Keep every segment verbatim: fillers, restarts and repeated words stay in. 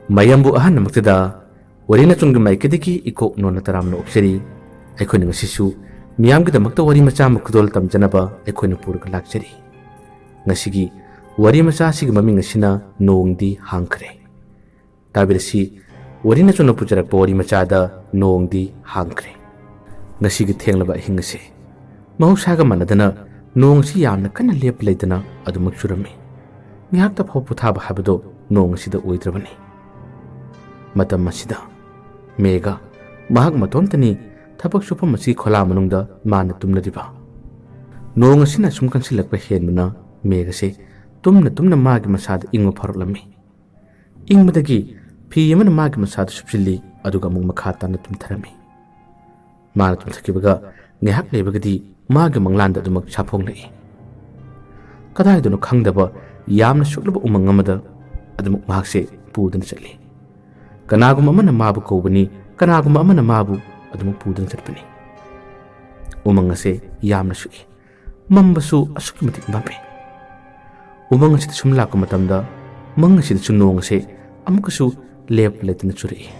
ꯃꯌꯥꯝꯕꯨ ꯑꯍꯥꯟꯕꯃꯛꯇꯗ ꯋꯥꯔꯤ ꯅꯆꯨꯝꯒꯤ ꯃꯥꯏꯀꯩꯗꯒꯤ ꯏꯀꯣꯛ ꯅꯣꯟꯅ ꯇꯔꯥꯝꯅ ꯑꯣꯛꯆꯔꯤ꯫ ꯑꯩꯈꯣꯏꯅ ꯉꯁꯤꯁꯨ ꯃꯤꯌꯥꯝꯒꯤꯗꯃꯛꯇ ꯋꯥꯔꯤ ꯃꯆꯥ ꯑꯃ ꯈꯨꯗꯣꯜ ꯇꯝꯖꯅꯕ ꯑꯩꯈꯣꯏꯅ ꯄꯨꯔꯒ ꯂꯥꯛꯆꯔꯤ꯫ ꯉꯁꯤꯒꯤ ꯋꯥꯔꯤ ꯃꯆꯥ ꯑꯁꯤꯒꯤ ꯃꯃꯤꯡ ꯑꯁꯤꯅ ꯅꯣꯡꯗꯤ ꯍꯥꯡꯈ꯭ꯔꯦ꯫ ꯇꯥꯕꯤꯔꯁꯤ, ꯋꯥꯔꯤ ꯅꯆꯨꯝꯅ ꯄꯨꯖꯔꯛꯄ ꯋꯥꯔꯤ ꯃꯆꯥꯗ ꯅꯣꯡꯗꯤ ꯍꯥꯡꯈ꯭ꯔꯦ꯫ ꯉꯁꯤꯒꯤ ꯊꯦꯡꯂꯕ ꯑꯍꯤꯡ ꯑꯁꯤ ꯃꯍꯧꯁꯥꯒ ꯃꯥꯟꯅꯗꯅ ꯅꯣꯡ ꯑꯁꯤ ꯌꯥꯝꯅ ꯀꯟꯅ ꯂꯦꯞꯄ ꯂꯩꯇꯅ ꯑꯗꯨꯃꯛ ꯆꯨꯔꯝꯃꯤ꯫ ꯉꯥꯏꯍꯥꯛꯇ ꯐꯥꯎ ꯄꯣꯊꯥꯕ ꯍꯥꯏꯕꯗꯣ ꯅꯣꯡ ꯑꯁꯤꯗ ꯑꯣꯏꯗ꯭ꯔꯕꯅꯤ꯫ ꯃꯇꯝ ꯑꯁꯤꯗ ꯃꯦꯘ ꯃꯍꯥꯛ ꯃꯇꯣꯝꯇꯅꯤ ꯊꯕꯛ ꯁꯨꯐꯝ ꯑꯁꯤꯒꯤ ꯈꯣꯂꯥ ꯃꯅꯨꯡꯗ ꯃꯥꯅ ꯇꯨꯝꯂꯔꯤꯕ꯫ ꯅꯣꯡ ꯑꯁꯤꯅ ꯁꯨꯝ ꯀꯟꯁꯤꯜꯂꯛꯄ ꯍꯦꯟꯕꯅ ꯃꯦꯘꯁꯦ ꯇꯨꯝꯅ ꯇꯨꯝꯅ ꯃꯥꯒꯤ ꯃꯁꯥꯗ ꯏꯪꯕ ꯐꯥꯎꯔꯛꯂꯝꯃꯤ꯫ ꯏꯪꯕꯗꯒꯤ ꯐꯤ ꯑꯃꯅ ꯃꯥꯒꯤ ꯃꯁꯥꯗ ꯁꯨꯞꯆꯤꯜꯂꯤ, ꯑꯗꯨꯒ ꯑꯃꯨꯛ ꯃꯈꯥ ꯇꯥꯅ ꯇꯨꯝꯊꯔꯝꯃꯤ꯫ ꯃꯥꯅ ꯇꯨꯝꯊꯈꯤꯕꯒ ꯉꯥꯏꯍꯥꯛ ꯂꯩꯕꯒꯗꯤ ꯃꯥꯒꯤ ꯃꯪꯂꯥꯟꯗ ꯑꯗꯨꯃꯛ ꯁꯥꯐꯣꯡꯂꯛꯏ꯫ ꯀꯗꯥꯏꯗꯅꯣ ꯈꯪꯗꯕ ꯌꯥꯝꯅ ꯁꯨꯛꯂꯕ ꯎꯃꯪ ꯑꯃꯗ ꯑꯗꯨꯃꯛ ꯃꯍꯥꯛꯁꯦ ꯄꯨꯗꯨꯅ ꯆꯠꯂꯤ꯫ ꯀꯅꯥꯒꯨꯝꯕ ꯑꯃꯅ ꯃꯥꯕꯨ ꯀꯧꯕꯅꯤ, ꯀꯅꯥꯒꯨꯝꯕ ꯑꯃꯅ ꯃꯥꯕꯨ ꯑꯗꯨꯃꯛ ꯄꯨꯗꯨꯅ ꯆꯠꯄꯅꯤ꯫ ꯎꯃꯪ ꯑꯁꯦ ꯌꯥꯝꯅ ꯁꯨꯛꯏ, ꯃꯝꯕꯁꯨ ꯑꯁꯨꯛꯀꯤ ꯃꯇꯤꯛ ꯃꯝꯃꯤ꯫ ꯎꯃꯪ ꯑꯁꯤꯗ ꯁꯨꯝ ꯂꯥꯛꯄ ꯃꯇꯝꯗ ꯃꯪ ꯑꯁꯤꯗꯁꯨ ꯅꯣꯡ ꯑꯁꯦ ꯑꯃꯨꯛꯀꯁꯨ ꯂꯦꯞꯄ ꯂꯩꯇꯅ ꯆꯨꯔꯛꯏ꯫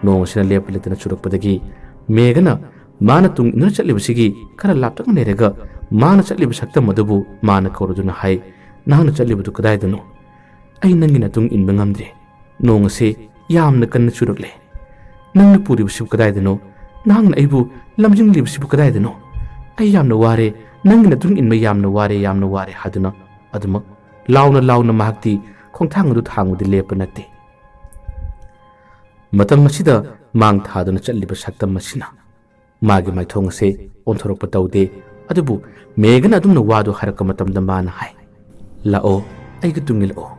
ꯅꯣꯡ ꯑꯁꯤꯅ ꯂꯦꯞꯄ ꯂꯩꯇꯅ ꯆꯨꯔꯛꯄꯗꯒꯤ ꯃꯦꯘꯅ ꯃꯥꯅ ꯇꯨꯡ ꯏꯟꯗꯨꯅ ꯆꯠꯂꯤꯕꯁꯤꯒꯤ ꯈꯔ ꯂꯥꯞꯇꯛꯅ ꯂꯩꯔꯒ ꯃꯥꯅ ꯆꯠꯂꯤꯕ ꯁꯛꯇꯝ ꯑꯗꯨꯕꯨ ꯃꯥꯅ ꯀꯧꯔꯗꯨꯅ ꯍꯥꯏ, "ꯅꯍꯥꯛꯅ ꯆꯠꯂꯤꯕꯗꯨ ꯀꯗꯥꯏꯗꯅꯣ? ꯑꯩ ꯅꯪꯒꯤ ꯅꯇꯨꯡ ꯏꯟꯕ ꯉꯝꯗ꯭ꯔꯦ꯫ ꯅꯣꯡ ꯑꯁꯤ ꯌꯥꯝꯅ ꯀꯟꯅ ꯆꯨꯔꯛꯂꯦ꯫ ꯅꯪꯅ ꯄꯨꯔꯤꯕꯁꯤꯕꯨ ꯀꯗꯥꯏꯗꯅꯣ? ꯅꯍꯥꯛꯅ ꯑꯩꯕꯨ ꯂꯝꯖꯤꯡꯂꯤꯕꯁꯤꯕꯨ ꯀꯗꯥꯏꯗꯅꯣ? ꯑꯩ ꯌꯥꯝꯅ ꯋꯥꯔꯦ꯫ ꯅꯪꯒꯤ ꯅꯇꯨꯡ ꯏꯟꯕ ꯌꯥꯝꯅ ꯋꯥꯔꯦ, ꯌꯥꯝꯅ ꯋꯥꯔꯦ" ꯍꯥꯏꯗꯨꯅ ꯑꯗꯨꯃꯛ ꯂꯥꯎꯅ ꯂꯥꯎꯅ ꯃꯍꯥꯛꯇꯤ ꯈꯣꯡꯊꯥꯡ ꯑꯗꯨ ꯊꯥꯡꯕꯗꯤ ꯂꯦꯞꯄ ꯅꯠꯇꯦ꯫ ꯃꯇꯝ ꯑꯁꯤꯗ ꯃꯥꯡ ꯊꯥꯗꯨꯅ ꯆꯠꯂꯤꯕ ꯁꯛꯇꯝ ꯑꯁꯤꯅ ꯃꯥꯒꯤ ꯃꯥꯏꯊꯣꯡ ꯑꯁꯦ ꯑꯣꯟꯊꯣꯔꯛꯄ ꯇꯧꯗꯦ꯫ ꯑꯗꯨꯕꯨ ꯃꯦꯘꯅ ꯑꯗꯨꯝꯅ ꯋꯥꯗꯨ ꯍꯥꯏꯔꯛꯄ ꯃꯇꯝꯗ ꯃꯥꯅ ꯍꯥꯏ, "ꯂꯥꯛꯑꯣ, ꯑꯩꯒꯤ ꯇꯨꯡ ꯏꯜꯂꯛꯑꯣ,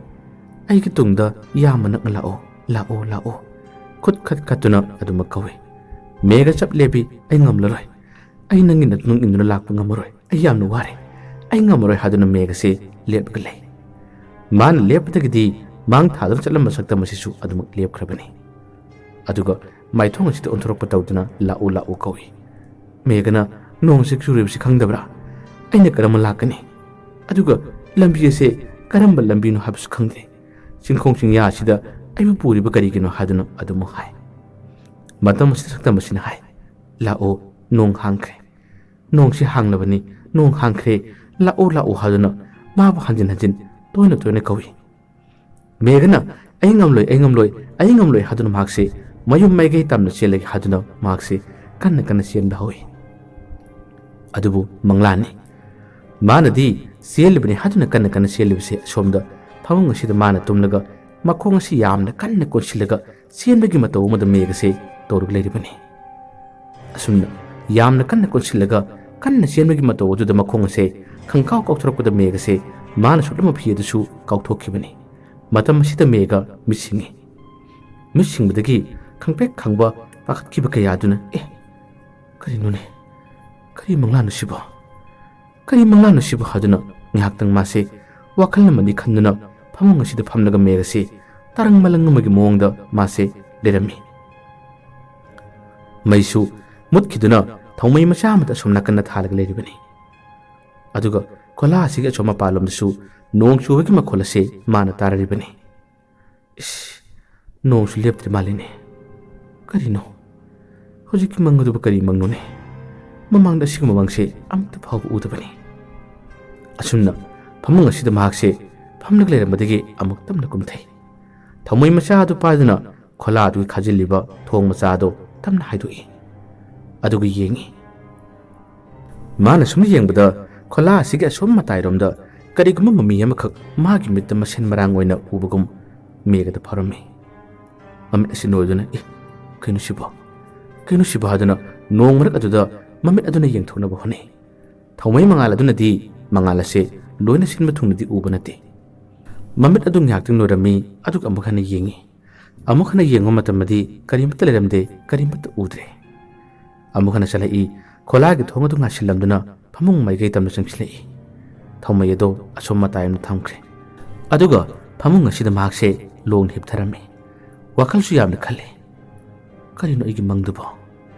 ꯑꯩꯒꯤ ꯇꯨꯡꯗ ꯌꯥꯝꯅ ꯅꯛꯅ ꯂꯥꯛꯑꯣ, ꯂꯥꯛꯑꯣ, ꯂꯥꯛꯑꯣ"꯫ ꯈꯨꯠ ꯈꯠ ꯈꯠꯇꯨꯅ ꯑꯗꯨꯃꯛ ꯀꯧꯏ꯫ ꯃꯦꯘ ꯆꯞ ꯂꯦꯞꯄꯤ, "ꯑꯩ ꯉꯝꯂꯔꯣꯏ, ꯑꯩ ꯅꯪꯒꯤ ꯅꯇꯨꯡ ꯏꯟꯗꯨꯅ ꯂꯥꯛꯄ ꯉꯝꯃꯔꯣꯏ, ꯑꯩ ꯌꯥꯝꯅ ꯋꯥꯔꯦ, ꯑꯩ ꯉꯝꯃꯔꯣꯏ" ꯍꯥꯏꯗꯨꯅ ꯃꯦꯘꯁꯦ ꯂꯦꯞꯂꯒ ꯂꯩ꯫ ꯃꯥꯅ ꯂꯦꯞꯄꯗꯒꯤꯗꯤ ꯃꯥꯡ ꯊꯥꯗꯨꯅ ꯆꯠꯂꯝꯕ ꯁꯛꯇꯝ ꯑꯁꯤꯁꯨ ꯑꯗꯨꯃꯛ ꯂꯦꯞꯈ꯭ꯔꯕꯅꯤ꯫ ꯑꯗꯨꯒ ꯃꯥꯏꯊꯣꯡ ꯑꯁꯤꯗ ꯑꯣꯟꯊꯣꯔꯛꯄ ꯇꯧꯗꯨꯅ "ꯂꯥꯛꯎ, ꯂꯥꯛꯎ" ꯀꯧꯏ꯫ ꯃꯦꯘꯅ, "ꯅꯣꯡꯁꯤ ꯆꯨꯔꯤꯕꯁꯤ ꯈꯪꯗꯕ꯭ꯔꯥ? ꯑꯩꯅ ꯀꯔꯝꯅ ꯂꯥꯛꯀꯅꯤ? ꯑꯗꯨꯒ ꯂꯝꯕꯤ ꯑꯁꯦ ꯀꯔꯝꯕ ꯂꯝꯕꯤꯅꯣ ꯍꯥꯏꯕꯁꯨ ꯈꯪꯗꯦ꯫ ꯆꯤꯡꯈꯣꯡ ꯆꯤꯡꯌꯥ ꯑꯁꯤꯗ ꯑꯩꯕꯨ ꯄꯨꯔꯤꯕ ꯀꯔꯤꯒꯤꯅꯣ ꯍꯥꯏꯗꯨꯅ ꯑꯗꯨꯃꯛ ꯍꯥꯏ꯫ ꯃꯇꯝ ꯑꯁꯤꯗ ꯁꯛꯇꯝ ꯑꯁꯤꯅ ꯍꯥꯏ, "ꯂꯥꯛꯑꯣ, ꯅꯣꯡ ꯍꯥꯡꯈ꯭ꯔꯦ꯫ ꯅꯣꯡꯁꯤ ꯍꯥꯡꯂꯕꯅꯤ, ꯅꯣꯡ ꯍꯥꯡꯈ꯭ꯔꯦ, ꯂꯥꯛꯑꯣ, ꯂꯥꯛꯑꯣ" ꯍꯥꯏꯗꯨꯅ ꯃꯥꯕꯨ ꯍꯟꯖꯤꯟ ꯍꯟꯖꯤꯟ ꯇꯣꯏꯅ ꯇꯣꯏꯅ ꯀꯧꯏ꯫ ꯃꯦꯘꯅ "ꯑꯩ ꯉꯝꯂꯣꯏ, ꯑꯩ ꯉꯝꯂꯣꯏ, ꯑꯩ ꯉꯝꯂꯣꯏ" ꯍꯥꯏꯗꯨꯅ ꯃꯍꯥꯛꯁꯦ ꯃꯌꯨꯝ ꯃꯥꯏꯀꯩ ꯇꯝꯅ ꯆꯦꯜꯂꯒꯦ ꯍꯥꯏꯗꯨꯅ ꯃꯍꯥꯛꯁꯦ ꯀꯟꯅ ꯀꯟꯅ ꯆꯦꯟꯕ ꯍꯧꯏ꯫ ꯑꯗꯨꯕꯨ ꯃꯪꯂꯥꯟꯅꯤ꯫ ꯃꯥꯅꯗꯤ ꯆꯦꯜꯂꯤꯕꯅꯤ ꯍꯥꯏꯗꯨꯅ ꯀꯟꯅ ꯀꯟꯅ ꯆꯦꯜꯂꯤꯕꯁꯦ ꯑꯁꯣꯝꯗ ꯐꯃꯨꯡ ꯑꯁꯤꯗ ꯃꯥꯅ ꯇꯨꯝꯂꯒ ꯃꯈꯣꯡ ꯑꯁꯤ ꯌꯥꯝꯅ ꯀꯟꯅ ꯀꯣꯟꯁꯤꯜꯂꯒ ꯆꯦꯟꯕꯒꯤ ꯃꯇꯧ ꯑꯃꯗ ꯃꯦꯘ ꯑꯁꯦ ꯇꯧꯔꯒ ꯂꯩꯔꯤꯕꯅꯤ꯫ ꯑꯁꯨꯝꯅ ꯌꯥꯝꯅ ꯀꯟꯅ ꯀꯣꯟꯁꯤꯜꯂꯒ ꯀꯟꯅ ꯆꯦꯟꯕꯒꯤ ꯃꯇꯧ ꯑꯗꯨꯗ ꯃꯈꯣꯡ ꯑꯁꯦ ꯈꯪꯀꯥꯎ ꯀꯥꯎꯊꯣꯔꯛꯄꯗ ꯃꯦꯘ ꯑꯁꯦ ꯃꯥꯅ ꯁꯨꯠꯂꯝꯕ ꯐꯤ ꯑꯗꯨꯁꯨ ꯀꯥꯎꯊꯣꯛꯈꯤꯕꯅꯤ꯫ ꯃꯇꯝ ꯑꯁꯤꯗ ꯃꯦꯘ ꯃꯤꯠ ꯁꯤꯡꯏ꯫ ꯃꯤꯠ ꯁꯤꯡꯕꯗꯒꯤ ꯈꯪꯄ꯭ꯔꯦꯛ ꯈꯪꯕ ꯄꯥꯈꯠꯈꯤꯕ ꯀꯌꯥ ꯑꯗꯨꯅ, "ꯑꯦ, ꯀꯔꯤꯅꯣꯅꯦ? ꯀꯔꯤ ꯃꯪꯂꯥꯟꯅꯣ ꯁꯤꯕꯣ? ꯀꯔꯤ ꯃꯪꯂꯥꯟꯅꯣ ꯁꯤꯕꯣ?" ꯍꯥꯏꯗꯨꯅ ꯉꯥꯏꯍꯥꯛꯇꯪ ꯃꯥꯁꯦ ꯋꯥꯈꯜ ꯑꯃꯗꯤ ꯈꯟꯗꯨꯅ ꯐꯃꯨꯡ ꯑꯁꯤꯗ ꯐꯝꯂꯒ ꯃꯦꯘ ꯑꯁꯤ ꯇꯔꯪ ꯃꯂꯪ ꯑꯃꯒꯤ ꯃꯑꯣꯡꯗ ꯃꯥꯁꯦ ꯂꯩꯔꯝꯃꯤ꯫ ꯃꯩꯁꯨ ꯃꯨꯠꯈꯤꯗꯨꯅ ꯊꯧꯃꯩ ꯃꯆꯥ ꯑꯃꯗ ꯑꯁꯣꯝ ꯅꯥꯀꯟꯗ ꯊꯥꯜꯂꯒ ꯂꯩꯔꯤꯕꯅꯤ꯫ ꯑꯗꯨꯒ ꯈꯣꯂꯥ ꯑꯁꯤꯒꯤ ꯑꯁꯣꯝ ꯃꯄꯥꯟꯂꯣꯝꯗꯁꯨ ꯅꯣꯡ ꯆꯨꯕꯒꯤ ꯃꯈꯣꯜ ꯑꯁꯤ ꯃꯥꯅ ꯇꯥꯔꯔꯤꯕꯅꯤ꯫ "ꯏꯁ, ꯅꯣꯡꯁꯨ ꯂꯦꯞꯇ꯭ꯔꯤ ꯃꯥꯜꯂꯤꯅꯦ꯫ ꯀꯔꯤꯅꯣ? ꯍꯧꯖꯤꯛꯀꯤ ꯃꯪ ꯑꯗꯨꯕꯨ ꯀꯔꯤ ꯃꯪꯅꯣꯅꯦ? ꯃꯃꯥꯡꯗ ꯑꯁꯤꯒꯨꯝꯕ ꯃꯪꯁꯦ ꯑꯃꯠꯇ ꯐꯥꯎꯕ ꯎꯗꯕꯅꯤ꯫" ꯑꯁꯨꯝꯅ ꯐꯃꯨꯡ ꯑꯁꯤꯗ ꯃꯍꯥꯛꯁꯦ ꯐꯝꯂꯒ ꯂꯩꯔꯝꯕꯗꯒꯤ ꯑꯃꯨꯛ ꯇꯞꯅ ꯀꯨꯝꯊꯩ꯫ ꯊꯧꯃꯩ ꯃꯆꯥ ꯑꯗꯨ ꯄꯥꯏꯗꯨꯅ ꯈꯣꯂꯥ ꯑꯗꯨꯒꯤ ꯈꯥꯖꯤꯜꯂꯤꯕ ꯊꯣꯡ ꯃꯆꯥ ꯑꯗꯨ ꯇꯞꯅ ꯍꯥꯏꯗꯣꯛꯏ꯫ ꯑꯗꯨꯒ ꯌꯦꯡꯉꯤ꯫ ꯃꯥꯅ ꯁꯨꯝ ꯌꯦꯡꯕꯗ ꯈꯣꯂꯥ ꯑꯁꯤꯒꯤ ꯑꯁꯣꯝ ꯃꯇꯥꯏꯔꯣꯝꯗ ꯀꯔꯤꯒꯨꯝꯕ ꯃꯃꯤ ꯑꯃꯈꯛ ꯃꯥꯒꯤ ꯃꯤꯠꯇ ꯃꯁꯦꯟ ꯃꯔꯥꯡ ꯑꯣꯏꯅ ꯎꯕꯒꯨꯝ ꯃꯦꯘꯗ ꯐꯥꯎꯔꯝꯃꯤ꯫ ꯃꯃꯤꯠ ꯑꯁꯤ ꯅꯣꯏꯗꯨꯅ, "ꯑꯦ, ꯀꯩꯅꯣ ꯁꯤꯕꯣ? ꯀꯩꯅꯣ ꯁꯤꯕꯣ?" ꯍꯥꯏꯗꯨꯅ ꯅꯣꯡ ꯃꯔꯛ ꯑꯗꯨꯗ ꯃꯃꯤꯠ ꯑꯗꯨꯅ ꯌꯦꯡꯊꯣꯛꯅꯕ ꯍꯣꯠꯅꯩ꯫ ꯊꯧꯃꯩ ꯃꯉꯥꯜ ꯑꯗꯨꯅꯗꯤ ꯃꯉꯥꯜ ꯑꯁꯦ ꯂꯣꯏꯅ ꯁꯤꯟꯕ ꯊꯨꯡꯅꯗꯤ ꯎꯕ ꯅꯠꯇꯦ꯫ ꯃꯃꯤꯠ ꯑꯗꯨ ꯉꯥꯏꯍꯥꯛꯇꯪ ꯂꯣꯏꯔꯝꯃꯤ, ꯑꯗꯨꯒ ꯑꯃꯨꯛ ꯍꯟꯅ ꯌꯦꯡꯉꯤ꯫ ꯑꯃꯨꯛ ꯍꯟꯅ ꯌꯦꯡꯕ ꯃꯇꯝꯗꯗꯤ ꯀꯔꯤꯃꯠꯇ ꯂꯩꯔꯝꯗꯦ, ꯀꯔꯤꯃꯠꯇ ꯎꯗ꯭ꯔꯦ꯫ ꯑꯃꯨꯛ ꯍꯟꯅ ꯆꯠꯂꯛꯏ, ꯈꯣꯂꯥꯒꯤ ꯊꯣꯡ ꯑꯗꯨ ꯉꯥꯁꯤꯜꯂꯝꯗꯨꯅ ꯐꯃꯨꯡ ꯃꯥꯏꯀꯩ ꯇꯝꯅ ꯆꯪꯁꯤꯜꯂꯛꯏ꯫ ꯊꯧꯃꯩ ꯑꯗꯣ ꯑꯁꯣꯝ ꯃꯇꯥꯏ ꯑꯃꯗ ꯊꯝꯈ꯭ꯔꯦ꯫ ꯑꯗꯨꯒ ꯐꯃꯨꯡ ꯑꯁꯤꯗ ꯃꯍꯥꯛꯁꯦ ꯂꯣꯡꯅ ꯍꯤꯞꯊꯔꯝꯃꯤ꯫ ꯋꯥꯈꯜꯁꯨ ꯌꯥꯝꯅ ꯈꯜꯂꯤ꯫ "ꯀꯔꯤꯅꯣ ꯑꯩꯒꯤ ꯃꯪꯗꯨꯕꯣ?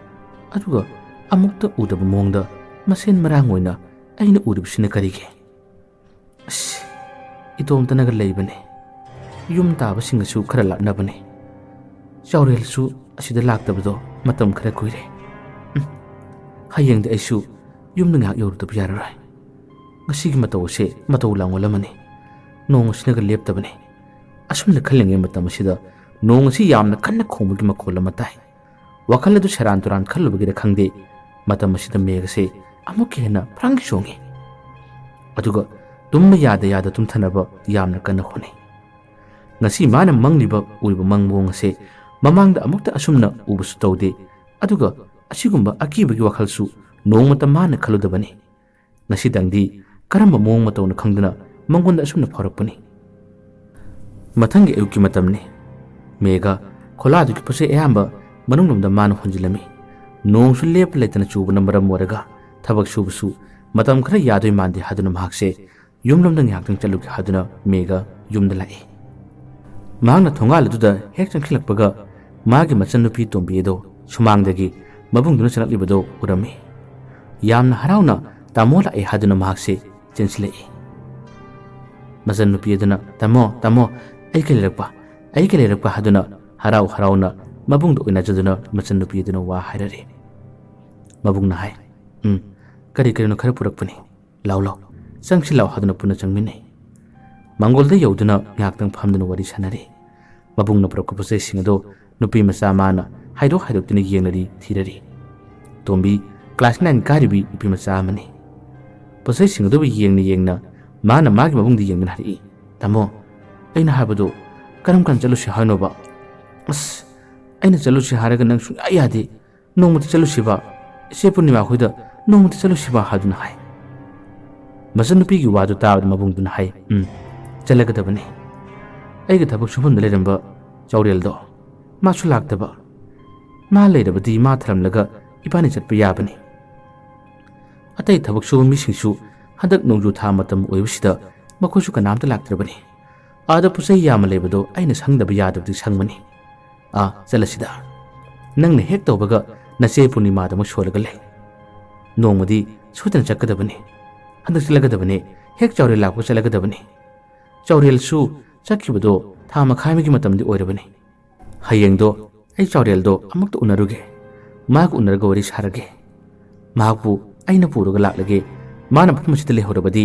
ꯑꯗꯨꯒ ꯑꯃꯨꯛꯇ ꯎꯗꯕ ꯃꯑꯣꯡꯗ ꯃꯁꯦꯟ ꯃꯔꯥꯡ ꯑꯣꯏꯅ ꯑꯩꯅ ꯎꯔꯤꯕꯁꯤꯅ ꯀꯔꯤꯒꯤ? ꯑꯁ, ꯏꯇꯣꯝꯇꯅꯒ ꯂꯩꯕꯅꯦ꯫ ꯌꯨꯝ ꯇꯥꯕꯁꯤꯡꯒꯁꯨ ꯈꯔ ꯂꯥꯞꯅꯕꯅꯤ꯫ ꯆꯥꯎꯔꯦꯜꯁꯨ ꯑꯁꯤꯗ ꯂꯥꯛꯇꯕꯗꯣ ꯃꯇꯝ ꯈꯔ ꯀꯨꯏꯔꯦ꯫ ꯎꯝ, ꯍꯌꯦꯡꯗꯤ ꯑꯩꯁꯨ ꯌꯨꯝꯗ ꯉꯥꯏꯍꯥꯛ ꯌꯧꯔꯨꯗꯕ ꯌꯥꯔꯔꯣꯏ꯫ ꯉꯁꯤꯒꯤ ꯃꯇꯧ ꯑꯁꯦ ꯃꯇꯧ ꯂꯥꯡꯑꯣꯜ ꯑꯃꯅꯤ꯫ ꯅꯣꯡ ꯑꯁꯤꯅꯒ ꯂꯦꯞꯇꯕꯅꯤ꯫ ꯑꯁꯨꯝꯅ ꯈꯜꯂꯤꯉꯩ ꯃꯇꯝ ꯑꯁꯤꯗ ꯅꯣꯡ ꯑꯁꯤ ꯌꯥꯝꯅ ꯀꯟꯅ ꯈꯣꯡꯕꯒꯤ ꯃꯈꯣꯜ ꯑꯃ ꯇꯥꯏ꯫ ꯋꯥꯈꯜ ꯑꯗꯨ ꯁꯦꯔꯥꯟ ꯇꯨꯔꯥꯟ ꯈꯜꯂꯨꯕꯒꯤꯔ ꯈꯪꯗꯦ, ꯃꯇꯝ ꯑꯁꯤꯗ ꯃꯦꯘ ꯑꯁꯦ ꯑꯃꯨꯛꯀ ꯍꯦꯟꯅ ꯐ꯭ꯔꯪ ꯆꯣꯡꯉꯤ꯫ ꯑꯗꯨꯒ ꯇꯨꯝꯕ ꯌꯥꯗ ꯌꯥꯗ ꯇꯨꯝꯊꯅꯕ ꯌꯥꯝꯅ ꯀꯟꯅ ꯍꯣꯠꯅꯩ꯫ ꯉꯁꯤ ꯃꯥꯅ ꯃꯪꯂꯤꯕ ꯎꯔꯤꯕ ꯃꯪ ꯃꯑꯣꯡ ꯑꯁꯦ ꯃꯃꯥꯡꯗ ꯑꯃꯨꯛꯇ ꯑꯁꯨꯝꯅ ꯎꯕꯁꯨ ꯇꯧꯗꯦ꯫ ꯑꯗꯨꯒ ꯑꯁꯤꯒꯨꯝꯕ ꯑꯀꯤꯕꯒꯤ ꯋꯥꯈꯜꯁꯨ ꯅꯣꯡꯃꯇ ꯃꯥꯅ ꯈꯜꯂꯨꯗꯕꯅꯤ꯫ ꯉꯁꯤꯗꯪꯗꯤ ꯀꯔꯝꯕ ꯃꯑꯣꯡ ꯃꯇꯧꯅ ꯈꯪꯗꯅ ꯃꯉꯣꯟꯗ ꯑꯁꯨꯝꯅ ꯐꯥꯎꯔꯛꯄꯅꯤ꯫ ꯃꯊꯪꯒꯤ ꯑꯌꯨꯛꯀꯤ ꯃꯇꯝꯅꯤ꯫ ꯃꯦꯘ ꯈꯣꯂꯥꯗꯨꯒꯤ ꯄꯣꯠꯆꯩ ꯑꯌꯥꯝꯕ ꯃꯅꯨꯡꯂꯣꯝꯗ ꯃꯥꯅ ꯍꯣꯟꯖꯤꯜꯂꯝꯃꯤ꯫ ꯅꯣꯡꯁꯨ ꯂꯦꯞꯄ ꯂꯩꯇꯅ ꯆꯨꯕꯅ ꯃꯔꯝ ꯑꯣꯏꯔꯒ ꯊꯕꯛ ꯁꯨꯕꯁꯨ ꯃꯇꯝ ꯈꯔ ꯌꯥꯗꯣꯏ ꯃꯥꯟꯗꯦ ꯍꯥꯏꯗꯨꯅ ꯃꯍꯥꯛꯁꯦ ꯌꯨꯝꯂꯣꯝꯗ ꯉꯥꯏꯍꯥꯛꯇꯪ ꯆꯠꯂꯨꯒꯦ ꯍꯥꯏꯗꯨꯅ ꯃꯦꯘ ꯌꯨꯝꯗ ꯂꯥꯛꯏ꯫ ꯃꯍꯥꯛꯅ ꯊꯣꯡꯒꯥꯜ ꯑꯗꯨꯗ ꯍꯦꯛ ꯆꯪꯁꯤꯜꯂꯛꯄꯒ ꯃꯥꯒꯤ ꯃꯆꯟꯅꯨꯄꯤ ꯇꯣꯝꯕꯤ ꯑꯗꯣ ꯁꯨꯃꯥꯡꯗꯒꯤ ꯃꯕꯨꯡꯗꯨꯅ ꯆꯪꯂꯛꯂꯤꯕꯗꯣ ꯎꯔꯝꯃꯤ꯫ ꯌꯥꯝꯅ ꯍꯔꯥꯎꯅ "ꯇꯥꯃꯣ ꯂꯥꯛꯑꯦ" ꯍꯥꯏꯗꯨꯅ ꯃꯍꯥꯛꯁꯦ ꯆꯦꯟꯁꯤꯜꯂꯛꯏ꯫ ꯃꯆꯟꯅꯨꯄꯤ ꯑꯗꯨꯅ "ꯇꯥꯃꯣ, ꯇꯥꯃꯣ, ꯑꯩꯒ ꯂꯩꯔꯛꯄ, ꯑꯩꯒ ꯂꯩꯔꯛꯄ" ꯍꯥꯏꯗꯨꯅ ꯍꯔꯥꯎ ꯍꯔꯥꯎꯅ ꯃꯕꯨꯡꯗ ꯑꯣꯏꯅꯖꯗꯨꯅ ꯃꯆꯟꯅꯨꯄꯤ ꯑꯗꯨꯅ ꯋꯥ ꯍꯥꯏꯔꯔꯤ꯫ ꯃꯕꯨꯡꯅ ꯍꯥꯏ, "ꯎꯝ, ꯀꯔꯤ ꯀꯔꯤꯅꯣ ꯈꯔ ꯄꯨꯔꯛꯄꯅꯤ꯫ ꯂꯥꯎ ꯂꯥꯎ, ꯆꯪꯁꯤ ꯂꯥꯎ" ꯍꯥꯏꯗꯨꯅ ꯄꯨꯟꯅ ꯆꯪꯃꯤꯟꯅꯩ꯫ ꯃꯪꯒꯣꯜꯗ ꯌꯧꯗꯨꯅ ꯉꯥꯏꯍꯥꯛꯇꯪ ꯐꯝꯗꯨꯅ ꯋꯥꯔꯤ ꯁꯥꯟꯅꯔꯤ꯫ ꯃꯕꯨꯡꯅ ꯄꯨꯔꯛꯄ ꯄꯣꯠꯆꯩꯁꯤꯡ ꯑꯗꯨ ꯅꯨꯄꯤ ꯃꯆꯥ ꯃꯥꯅ ꯍꯥꯏꯗꯣꯛ ꯍꯥꯏꯗꯣꯛꯇꯨꯅ ꯌꯦꯡꯅꯔꯤ ꯊꯤꯔꯔꯤ꯫ ꯇꯣꯝꯕꯤ ꯀ꯭ꯂꯥꯁ ꯅꯥꯏꯟ ꯀꯥꯔꯤꯕꯤ ꯅꯨꯄꯤ ꯃꯆꯥ ꯑꯃꯅꯤ꯫ ꯄꯣꯠꯆꯩꯁꯤꯡ ꯑꯗꯨꯕꯨ ꯌꯦꯡꯅ ꯌꯦꯡꯅ ꯃꯥꯅ ꯃꯥꯒꯤ ꯃꯕꯨꯡꯗ ꯌꯦꯡꯗꯨꯅ ꯍꯥꯏꯔꯛꯏ, "ꯇꯥꯃꯣ, ꯑꯩꯅ ꯍꯥꯏꯕꯗꯨ ꯀꯔꯝ ꯀꯥꯟꯗ ꯆꯠꯂꯨꯁꯤ ꯍꯥꯏꯅꯣꯕ? ꯑꯁ, ꯑꯩꯅ ꯆꯠꯂꯨꯁꯤ ꯍꯥꯏꯔꯒ ꯅꯪ ꯁꯨꯡꯌꯥ ꯌꯥꯗꯦ꯫ ꯅꯣꯡꯃꯇ ꯆꯠꯂꯨꯁꯤꯕ, ꯏꯆꯦ ꯄꯨꯔꯅꯤꯃꯥ ꯈꯣꯏꯗ ꯅꯣꯡꯃꯇ ꯆꯠꯂꯨꯁꯤꯕ" ꯍꯥꯏꯗꯨꯅ ꯍꯥꯏ꯫ ꯃꯆꯟꯅꯨꯄꯤꯒꯤ ꯋꯥꯗꯨ ꯇꯥꯕꯗ ꯃꯕꯨꯡꯗꯨꯅ ꯍꯥꯏ, "ꯎꯝ, ꯆꯠꯂꯒꯗꯕꯅꯤ꯫ ꯑꯩꯒ ꯊꯕꯛ ꯁꯨꯐꯝꯗ ꯂꯩꯔꯝꯕ ꯆꯥꯎꯔꯦꯜꯗꯣ, ꯃꯥꯁꯨ ꯂꯥꯛꯇꯕ꯫ ꯃꯥ ꯂꯩꯔꯕꯗꯤ ꯃꯥ ꯊꯔꯝꯂꯒ ꯏꯕꯥꯅꯤ ꯆꯠꯄ ꯌꯥꯕꯅꯤ꯫ ꯑꯇꯩ ꯊꯕꯛ ꯁꯨꯕ ꯃꯤꯁꯤꯡꯁꯨ ꯍꯟꯗꯛ ꯅꯣꯡꯖꯨ ꯊꯥ ꯃꯇꯝ ꯑꯣꯏꯕꯁꯤꯗ ꯃꯈꯣꯏꯁꯨ ꯀꯅꯥꯝꯇ ꯂꯥꯛꯇ꯭ꯔꯕꯅꯤ꯫ ꯑꯥꯗ ꯄꯣꯠꯆꯩ ꯌꯥꯝꯅ ꯂꯩꯕꯗꯣ ꯑꯩꯅ ꯁꯪꯗꯕ ꯌꯥꯗꯕꯗꯤ ꯁꯪꯕꯅꯤ꯫ ꯑꯥ, ꯆꯠꯂꯁꯤꯗ꯫ ꯅꯪꯅ ꯍꯦꯛ ꯇꯧꯕꯒ ꯅꯆꯦ ꯄꯨꯔꯅꯤꯃꯥꯗꯃꯛ ꯁꯣꯜꯂꯒ ꯂꯩ꯫ ꯅꯣꯡꯃꯗꯤ ꯁꯣꯏꯗꯅ ꯆꯠꯀꯗꯕꯅꯤ꯫ ꯍꯟꯗꯛ ꯆꯠꯂꯒꯗꯕꯅꯤ꯫ ꯍꯦꯛ ꯆꯥꯎꯔꯦꯜ ꯂꯥꯛꯄ ꯆꯠꯂꯒꯗꯕꯅꯤ꯫ ꯆꯥꯎꯔꯦꯜꯁꯨ ꯆꯠꯈꯤꯕꯗꯣ ꯊꯥ ꯃꯈꯥꯏ ꯑꯃꯒꯤ ꯃꯇꯝꯗꯤ ꯑꯣꯏꯔꯕꯅꯤ꯫ ꯍꯌꯦꯡꯗꯣ ꯑꯩ ꯆꯥꯎꯔꯦꯜꯗꯣ ꯑꯃꯨꯛꯇ ꯎꯅꯔꯨꯒꯦ, ꯃꯍꯥꯛꯀ ꯎꯅꯔꯒ ꯋꯥꯔꯤ ꯁꯥꯔꯒꯦ꯫ ꯃꯍꯥꯛꯄꯨ ꯑꯩꯅ ꯄꯨꯔꯒ ꯂꯥꯛꯂꯒꯦ, ꯃꯥꯅ ꯃꯐꯝ ꯑꯁꯤꯗ ꯂꯩꯍꯧꯔꯕꯗꯤ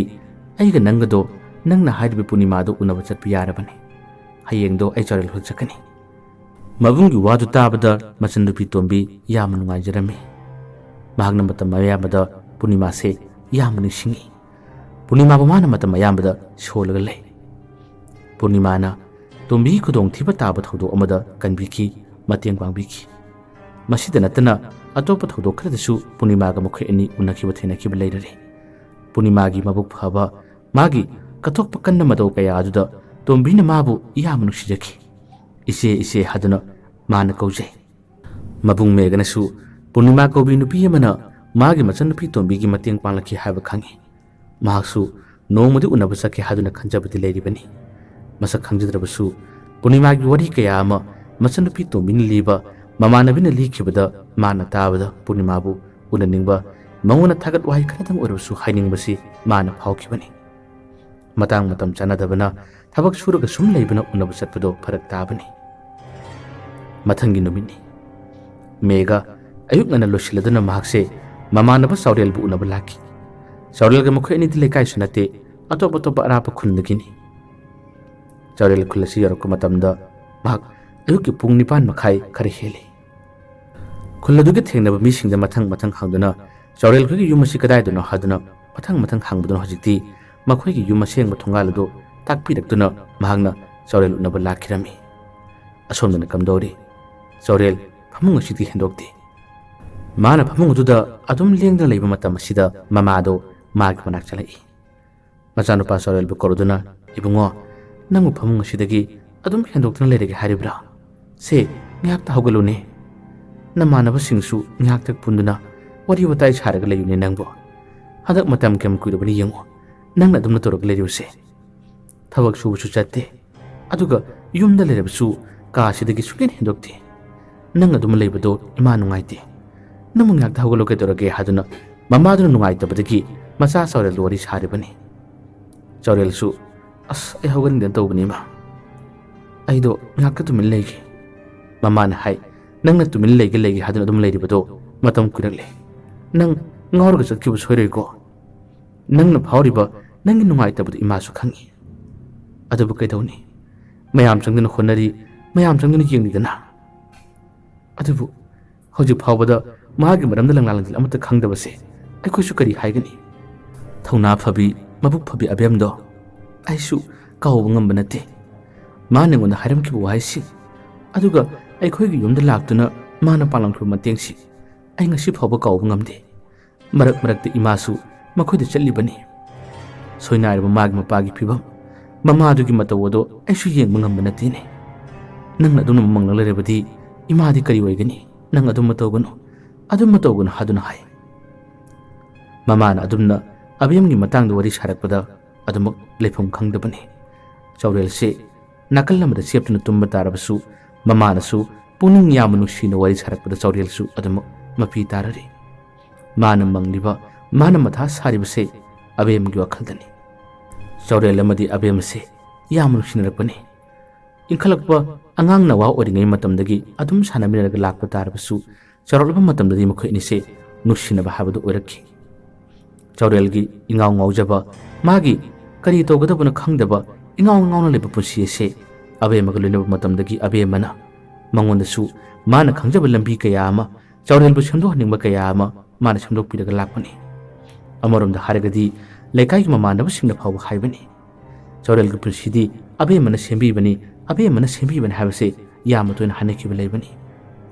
ꯑꯩꯒ ꯅꯪꯒꯗꯣ ꯅꯪꯅ ꯍꯥꯏꯔꯤꯕ ꯄꯨꯔꯅꯤꯃꯥꯗꯣ ꯎꯅꯕ ꯆꯠꯄ ꯌꯥꯔꯕꯅꯤ꯫ ꯍꯌꯦꯡꯗꯣ ꯑꯩ ꯆꯥꯎꯔꯦꯜ ꯍꯣꯏ ꯆꯠꯀꯅꯤ꯫ ꯃꯕꯨꯡꯒꯤ ꯋꯥꯗꯨ ꯇꯥꯕꯗ ꯃꯆꯟꯅꯨꯄꯤ ꯇꯣꯝꯕꯤ ꯌꯥꯝꯅ ꯅꯨꯡꯉꯥꯏꯖꯔꯝꯃꯤ꯫ ꯃꯍꯥꯛꯅ ꯃꯇꯝ ꯑꯌꯥꯝꯕꯗ ꯄꯨꯔꯅꯤꯃꯥꯁꯦ ꯌꯥꯝꯅ ꯅꯤꯡꯁꯤꯡꯉꯤ꯫ ꯄꯨꯔꯅꯤꯃꯥꯕꯨ ꯃꯥꯅ ꯃꯇꯝ ꯑꯌꯥꯝꯕꯗ ꯁꯣꯜꯂꯒ ꯂꯩ꯫ ꯄꯨꯔꯅꯤꯃꯥꯅ ꯇꯣꯝꯕꯤꯒꯤ ꯈꯨꯗꯣꯡꯊꯤꯕ ꯇꯥꯕ ꯊꯧꯗꯣꯛ ꯑꯃꯗ ꯀꯟꯕꯤꯈꯤ, ꯃꯇꯦꯡ ꯄꯥꯡꯕꯤꯈꯤ꯫ ꯃꯁꯤꯗ ꯅꯠꯇꯅ ꯑꯇꯣꯞꯄ ꯊꯧꯗꯣꯛ ꯈꯔꯗꯁꯨ ꯄꯨꯔꯅꯤꯃꯥꯒ ꯃꯈꯣꯏ ꯑꯅꯤ ꯎꯅꯈꯤꯕ ꯊꯦꯡꯅꯈꯤꯕ ꯂꯩꯔꯔꯦ꯫ ꯄꯨꯔꯅꯤꯃꯥꯒꯤ ꯃꯕꯨꯛ ꯐꯕ, ꯃꯥꯒꯤ ꯀꯠꯊꯣꯛꯄ ꯀꯟꯕ ꯃꯇꯧ ꯀꯌꯥ ꯑꯗꯨꯗ ꯇꯣꯝꯕꯤꯅ ꯃꯥꯕꯨ ꯌꯥꯝꯅ ꯅꯨꯡꯁꯤꯖꯈꯤ꯫ "ꯏꯆꯦ, ꯏꯆꯦ" ꯍꯥꯏꯗꯨꯅ ꯃꯥꯅ ꯀꯧꯖꯩ꯫ ꯃꯕꯨꯡ ꯃꯦꯒꯅꯁꯨ ꯄꯨꯔꯅꯤꯃꯥ ꯀꯧꯕꯤ ꯅꯨꯄꯤ ꯑꯃꯅ ꯃꯥꯒꯤ ꯃꯆꯟꯅꯨꯄꯤ ꯇꯣꯝꯕꯤꯒꯤ ꯃꯇꯦꯡ ꯄꯥꯡꯂꯛꯈꯤ ꯍꯥꯏꯕ ꯈꯪꯏ꯫ ꯃꯍꯥꯛꯁꯨ ꯅꯣꯡꯃꯗꯤ ꯎꯅꯕ ꯆꯠꯀꯦ ꯍꯥꯏꯗꯨꯅ ꯈꯟꯖꯕꯗꯤ ꯂꯩꯔꯤꯕꯅꯤ꯫ ꯃꯁꯛ ꯈꯪꯖꯗ꯭ꯔꯕꯁꯨ ꯄꯨꯔꯅꯤꯃꯥꯒꯤ ꯋꯥꯔꯤ ꯀꯌꯥ ꯑꯃ ꯃꯆꯟꯅꯨꯄꯤ ꯇꯣꯝꯕꯤꯅ ꯂꯤꯕ, ꯃꯃꯥꯟꯅꯕꯤꯅ ꯂꯤꯈꯤꯕꯗ ꯃꯥꯅ ꯇꯥꯕꯗ ꯄꯨꯔꯅꯤꯃꯥꯕꯨ ꯎꯅꯅꯤꯡꯕ, ꯃꯉꯣꯟꯗ ꯊꯥꯒꯠ ꯋꯥꯍꯩ ꯈꯔꯗꯪ ꯑꯣꯏꯔꯕꯁꯨ ꯍꯥꯏꯅꯤꯡꯕꯁꯤ ꯃꯥꯅ ꯐꯥꯎꯈꯤꯕꯅꯤ꯫ ꯃꯇꯥꯡ ꯃꯇꯝ ꯆꯥꯅꯗꯕꯅ ꯊꯕꯛ ꯁꯨꯔꯒ ꯁꯨꯝ ꯂꯩꯕꯅ ꯎꯅꯕ ꯆꯠꯄꯗꯣ ꯐꯔꯛ ꯇꯥꯕꯅꯤ꯫ ꯃꯊꯪꯒꯤ ꯅꯨꯃꯤꯠꯅꯤ꯫ ꯃꯦꯒ ꯑꯌꯨꯛ ꯉꯟꯅ ꯂꯣꯏꯁꯤꯜꯂꯗꯨꯅ ꯃꯍꯥꯛꯁꯦ ꯃꯃꯥꯟꯅꯕ ꯆꯥꯎꯔꯦꯜꯕꯨ ꯎꯅꯕ ꯂꯥꯛꯈꯤ꯫ ꯆꯥꯎꯔꯦꯜꯒ ꯃꯈꯣꯏ ꯑꯅꯤꯗꯤ ꯂꯩꯀꯥꯏꯁꯨ ꯅꯠꯇꯦ, ꯑꯇꯣꯞ ꯑꯇꯣꯞꯄ ꯑꯔꯥꯞꯄ ꯈꯨꯟꯗꯒꯤꯅꯤ꯫ ꯆꯥꯎꯔꯦꯜ ꯈꯨꯜ ꯑꯁꯤ ꯌꯧꯔꯛꯄ ꯃꯇꯝꯗ ꯃꯍꯥꯛ ꯑꯌꯨꯛꯀꯤ ꯄꯨꯡ ꯅꯤꯄꯥꯟ ꯃꯈꯥꯏ ꯈꯔ ꯍꯦꯜꯂꯤ꯫ ꯈꯨꯜ ꯑꯗꯨꯒꯤ ꯊꯦꯡꯅꯕ ꯃꯤꯁꯤꯡꯗ ꯃꯊꯪ ꯃꯊꯪ ꯍꯪꯗꯨꯅ ꯆꯥꯎꯔꯦꯜ ꯈꯣꯏꯒꯤ ꯌꯨꯝ ꯑꯁꯤ ꯀꯗꯥꯏꯗꯅꯣ ꯍꯥꯏꯗꯨꯅ ꯃꯊꯪ ꯃꯊꯪ ꯍꯪꯕꯗꯨꯅ ꯍꯧꯖꯤꯛꯇꯤ ꯃꯈꯣꯏꯒꯤ ꯌꯨꯝ ꯑꯁꯦꯡꯕ ꯊꯣꯡꯒꯥꯜ ꯑꯗꯨ ꯇꯥꯛꯄꯤꯔꯛꯇꯨꯅ ꯃꯍꯥꯛꯅ ꯆꯥꯎꯔꯦꯜ ꯎꯅꯕ ꯂꯥꯛꯈꯤꯔꯝꯃꯤ꯫ ꯑꯁꯣꯝꯗꯅ ꯀꯝꯗꯧꯔꯤ? ꯆꯥꯎꯔꯦꯜ ꯐꯃꯨꯡ ꯑꯁꯤꯗꯤ ꯍꯦꯟꯗꯣꯛꯇꯦ꯫ ꯃꯥꯅ ꯐꯃꯨꯡ ꯑꯗꯨꯗ ꯑꯗꯨꯝ ꯂꯦꯡꯗꯅ ꯂꯩꯕ ꯃꯇꯝ ꯑꯁꯤꯗ ꯃꯃꯥꯗꯣ ꯃꯥꯒꯤ ꯃꯅꯥꯛ ꯆꯪꯂꯛꯏ꯫ ꯃꯆꯥꯅꯨꯄꯥ ꯆꯥꯎꯔꯦꯜꯕꯨ ꯀꯧꯔꯗꯨꯅ, "ꯏꯕꯨꯡꯉꯣ, ꯅꯪꯕꯨ ꯐꯃꯨꯡ ꯑꯁꯤꯗꯒꯤ ꯑꯗꯨꯝ ꯍꯦꯟꯗꯣꯛꯇꯨꯅ ꯂꯩꯔꯒꯦ ꯍꯥꯏꯔꯤꯕ꯭ꯔꯥ? ꯁꯦ, ꯉꯥꯏꯍꯥꯛꯇ ꯍꯧꯒꯠꯂꯨꯅꯦ꯫ ꯅꯃꯥꯟꯅꯕꯁꯤꯡꯁꯨ ꯉꯥꯏꯍꯥꯛꯇ ꯄꯨꯟꯗꯨꯅ ꯋꯥꯔꯤ ꯋꯥꯇꯥꯏ ꯁꯥꯔꯒ ꯂꯩꯌꯨꯅꯦ ꯅꯪꯕꯨ꯫ ꯍꯟꯗꯛ ꯃꯇꯝ ꯀꯌꯥꯝ ꯀꯨꯏꯔꯕꯅꯤ ꯌꯦꯡꯉꯨ, ꯅꯪꯅ ꯑꯗꯨꯝꯅ ꯇꯧꯔꯒ ꯂꯩꯔꯤꯕꯁꯦ꯫ ꯊꯕꯛ ꯁꯨꯕꯁꯨ ꯆꯠꯇꯦ, ꯑꯗꯨꯒ ꯌꯨꯝꯗ ꯂꯩꯔꯕꯁꯨ ꯀꯥꯁꯤꯗꯒꯤ ꯁꯨꯡꯍꯦꯟ ꯍꯦꯟꯗꯣꯛꯇꯦ꯫ ꯅꯪ ꯑꯗꯨꯝ ꯂꯩꯕꯗꯣ ꯏꯃꯥ ꯅꯨꯡꯉꯥꯏꯇꯦ꯫ ꯅꯪꯕꯨ ꯉꯥꯏꯍꯥꯛꯇ ꯍꯧꯒꯠꯂꯣ ꯀꯩꯗꯧꯔꯒꯦ?" ꯍꯥꯏꯗꯨꯅ ꯃꯃꯥꯗꯨꯅ ꯅꯨꯡꯉꯥꯏꯇꯕꯗꯒꯤ ꯃꯆꯥ ꯆꯥꯎꯔꯦꯜꯗ ꯋꯥꯔꯤ ꯁꯥꯔꯤꯕꯅꯤ꯫ ꯆꯥꯎꯔꯦꯜꯁꯨ, "ꯑꯁ, ꯑꯩ ꯍꯧꯒꯠꯅꯤꯡꯗꯅ ꯇꯧꯕꯅꯤ, ꯏꯃꯥ꯫ ꯑꯩꯗꯣ ꯉꯥꯏꯍꯥꯛꯇ ꯇꯨꯃꯤꯟ ꯂꯩꯒꯦ꯫ ꯃꯃꯥꯅ ꯍꯥꯏ, "ꯅꯪꯅ ꯇꯨꯃꯤꯟ ꯂꯩꯒꯦ ꯂꯩꯒꯦ ꯍꯥꯏꯗꯨꯅ ꯑꯗꯨꯝ ꯂꯩꯔꯤꯕꯗꯣ ꯃꯇꯝ ꯀꯨꯏꯔꯛꯂꯦ꯫ ꯅꯪ ꯉꯥꯎꯔꯒ ꯆꯠꯈꯤꯕ ꯁꯣꯏꯔꯣꯏꯀꯣ? ꯅꯪꯅ ꯐꯥꯎꯔꯤꯕ ꯅꯪꯒꯤ ꯅꯨꯡꯉꯥꯏꯇꯕꯗꯨ ꯏꯃꯥꯁꯨ ꯈꯪꯏ꯫ ꯑꯗꯨꯕꯨ ꯀꯩꯗꯧꯅꯤ? ꯃꯌꯥꯝ ꯆꯪꯗꯨꯅ ꯍꯣꯠꯅꯔꯤ, ꯃꯌꯥꯝ ꯆꯪꯗꯨꯅ ꯌꯦꯡꯂꯤꯗꯅ꯫ ꯑꯗꯨꯕꯨ ꯍꯧꯖꯤꯛ ꯐꯥꯎꯕꯗ ꯃꯥꯒꯤ ꯃꯔꯝꯗ ꯂꯪꯂꯥ ꯂꯪꯖꯤꯜ ꯑꯃꯠꯇ ꯈꯪꯗꯕꯁꯦ ꯑꯩꯈꯣꯏꯁꯨ ꯀꯔꯤ ꯍꯥꯏꯒꯅꯤ?" ꯊꯧꯅꯥ ꯐꯕꯤ, ꯃꯕꯨꯛ ꯐꯕꯤ ꯑꯕꯦꯝꯗꯣ ꯑꯩꯁꯨ ꯀꯥꯎꯕ ꯉꯝꯕ ꯅꯠꯇꯦ꯫ ꯃꯥꯅ ꯑꯩꯉꯣꯟꯗ ꯍꯥꯏꯔꯝꯈꯤꯕ ꯋꯥꯍꯩꯁꯤ, ꯑꯗꯨꯒ ꯑꯩꯈꯣꯏꯒꯤ ꯌꯨꯝꯗ ꯂꯥꯛꯇꯨꯅ ꯃꯥꯅ ꯄꯥꯡꯂꯝꯈꯤꯕ ꯃꯇꯦꯡꯁꯤ ꯑꯩ ꯉꯁꯤ ꯐꯥꯎꯕ ꯀꯥꯎꯕ ꯉꯝꯗꯦ꯫ ꯃꯔꯛ ꯃꯔꯛꯇ ꯏꯃꯥꯁꯨ ꯃꯈꯣꯏꯗ ꯆꯠꯂꯤꯕꯅꯤ꯫ ꯁꯣꯏꯅꯥꯏꯔꯕ ꯃꯥꯒꯤ ꯃꯄꯥꯒꯤ ꯐꯤꯕꯝ, ꯃꯃꯥꯗꯨꯒꯤ ꯃꯇꯧ ꯑꯗꯣ ꯑꯩꯁꯨ ꯌꯦꯡꯕ ꯉꯝꯕ ꯅꯠꯇꯦꯅꯦ꯫ ꯅꯪꯅ ꯑꯗꯨꯝꯅ ꯃꯃꯪꯂ ꯂꯩꯔꯕꯗꯤ ꯏꯃꯥꯗꯤ ꯀꯔꯤ ꯑꯣꯏꯒꯅꯤ? ꯅꯪ ꯑꯗꯨꯝꯕ ꯇꯧꯒꯅꯨ, ꯑꯗꯨꯝꯕ ꯇꯧꯒꯅꯨ ꯍꯥꯏꯗꯨꯅ ꯍꯥꯏ꯫ ꯃꯃꯥꯅ ꯑꯗꯨꯝꯅ ꯑꯕꯦꯝꯒꯤ ꯃꯇꯥꯡꯗ ꯋꯥꯔꯤ ꯁꯥꯔꯛꯄꯗ ꯑꯗꯨꯃꯛ ꯂꯩꯐꯝ ꯈꯪꯗꯕꯅꯤ꯫ ꯆꯥꯎꯔꯦꯜꯁꯦ ꯅꯥꯀꯜ ꯑꯃꯗ ꯆꯦꯞꯇꯨꯅ ꯇꯨꯝꯕ ꯇꯥꯔꯕꯁꯨ, ꯃꯃꯥꯅꯁꯨ ꯄꯨꯛꯅꯤꯡ ꯌꯥꯝꯅ ꯅꯨꯡꯁꯤꯅ ꯋꯥꯔꯤ ꯁꯥꯔꯛꯄꯗ ꯆꯥꯎꯔꯦꯜꯁꯨ ꯑꯗꯨꯃꯛ ꯃꯄꯤ ꯇꯥꯔꯔꯤ꯫ ꯃꯥꯅ ꯃꯪꯂꯤꯕ, ꯃꯥꯅ ꯃꯊꯥ ꯁꯥꯔꯤꯕꯁꯦ ꯑꯕꯦꯝꯒꯤ ꯋꯥꯈꯜꯗꯅꯤ꯫ ꯆꯥꯎꯔꯦꯜ ꯑꯃꯗꯤ ꯑꯕꯦꯝ ꯑꯁꯦ ꯌꯥꯝꯅ ꯅꯨꯡꯁꯤꯅꯔꯛꯄꯅꯤ꯫ ꯏꯟꯈꯠꯂꯛꯄ ꯑꯉꯥꯡ ꯅꯋꯥ ꯑꯣꯏꯔꯤꯉꯩ ꯃꯇꯝꯗꯒꯤ ꯑꯗꯨꯝ ꯁꯥꯟꯅꯃꯤꯟꯅꯔꯒ ꯂꯥꯛꯄ ꯇꯥꯔꯕꯁꯨ, ꯆꯥꯎꯔꯛꯂꯕ ꯃꯇꯝꯗꯗꯤ ꯃꯈꯣꯏ ꯑꯅꯤꯁꯦ ꯅꯨꯡꯁꯤꯅꯕ ꯍꯥꯏꯕꯗꯨ ꯑꯣꯏꯔꯛꯈꯤ꯫ ꯆꯥꯎꯔꯦꯜꯒꯤ ꯏꯉꯥꯎ ꯉꯥꯎꯖꯕ, ꯃꯥꯒꯤ ꯀꯔꯤ ꯇꯧꯒꯗꯕꯅꯣ ꯈꯪꯗꯕ, ꯏꯉꯥꯎ ꯉꯥꯎꯅ ꯂꯩꯕ ꯄꯨꯟꯁꯤ ꯑꯁꯦ ꯑꯕꯦꯝꯃꯒ ꯂꯣꯏꯅꯕ ꯃꯇꯝꯗꯒꯤ ꯑꯕꯦꯝꯃꯅ ꯃꯉꯣꯟꯗꯁꯨ ꯃꯥꯅ ꯈꯪꯖꯕ ꯂꯝꯕꯤ ꯀꯌꯥ ꯑꯃ, ꯆꯥꯎꯔꯦꯜꯕꯨ ꯁꯦꯝꯗꯣꯛꯍꯟꯅꯤꯡꯕ ꯀꯌꯥ ꯑꯃ ꯃꯥꯅ ꯁꯦꯝꯗꯣꯛꯄꯤꯔꯒ ꯂꯥꯛꯄꯅꯤ꯫ ꯑꯃꯔꯣꯝꯗ ꯍꯥꯏꯔꯒꯗꯤ ꯂꯩꯀꯥꯏꯒꯤ ꯃꯃꯥꯟꯅꯕꯁꯤꯡꯅ ꯐꯥꯎꯕ ꯍꯥꯏꯕꯅꯤ, "ꯆꯥꯎꯔꯦꯜꯒꯤ ꯄꯨꯟꯁꯤꯗꯤ ꯑꯕꯦꯝꯃꯅ ꯁꯦꯝꯕꯤꯕꯅꯤ, ꯑꯕꯦꯝꯃꯅ ꯁꯦꯝꯕꯤꯕꯅꯤ" ꯍꯥꯏꯕꯁꯦ ꯌꯥꯝꯅ ꯇꯣꯏꯅ ꯍꯥꯏꯅꯈꯤꯕ ꯂꯩꯕꯅꯤ꯫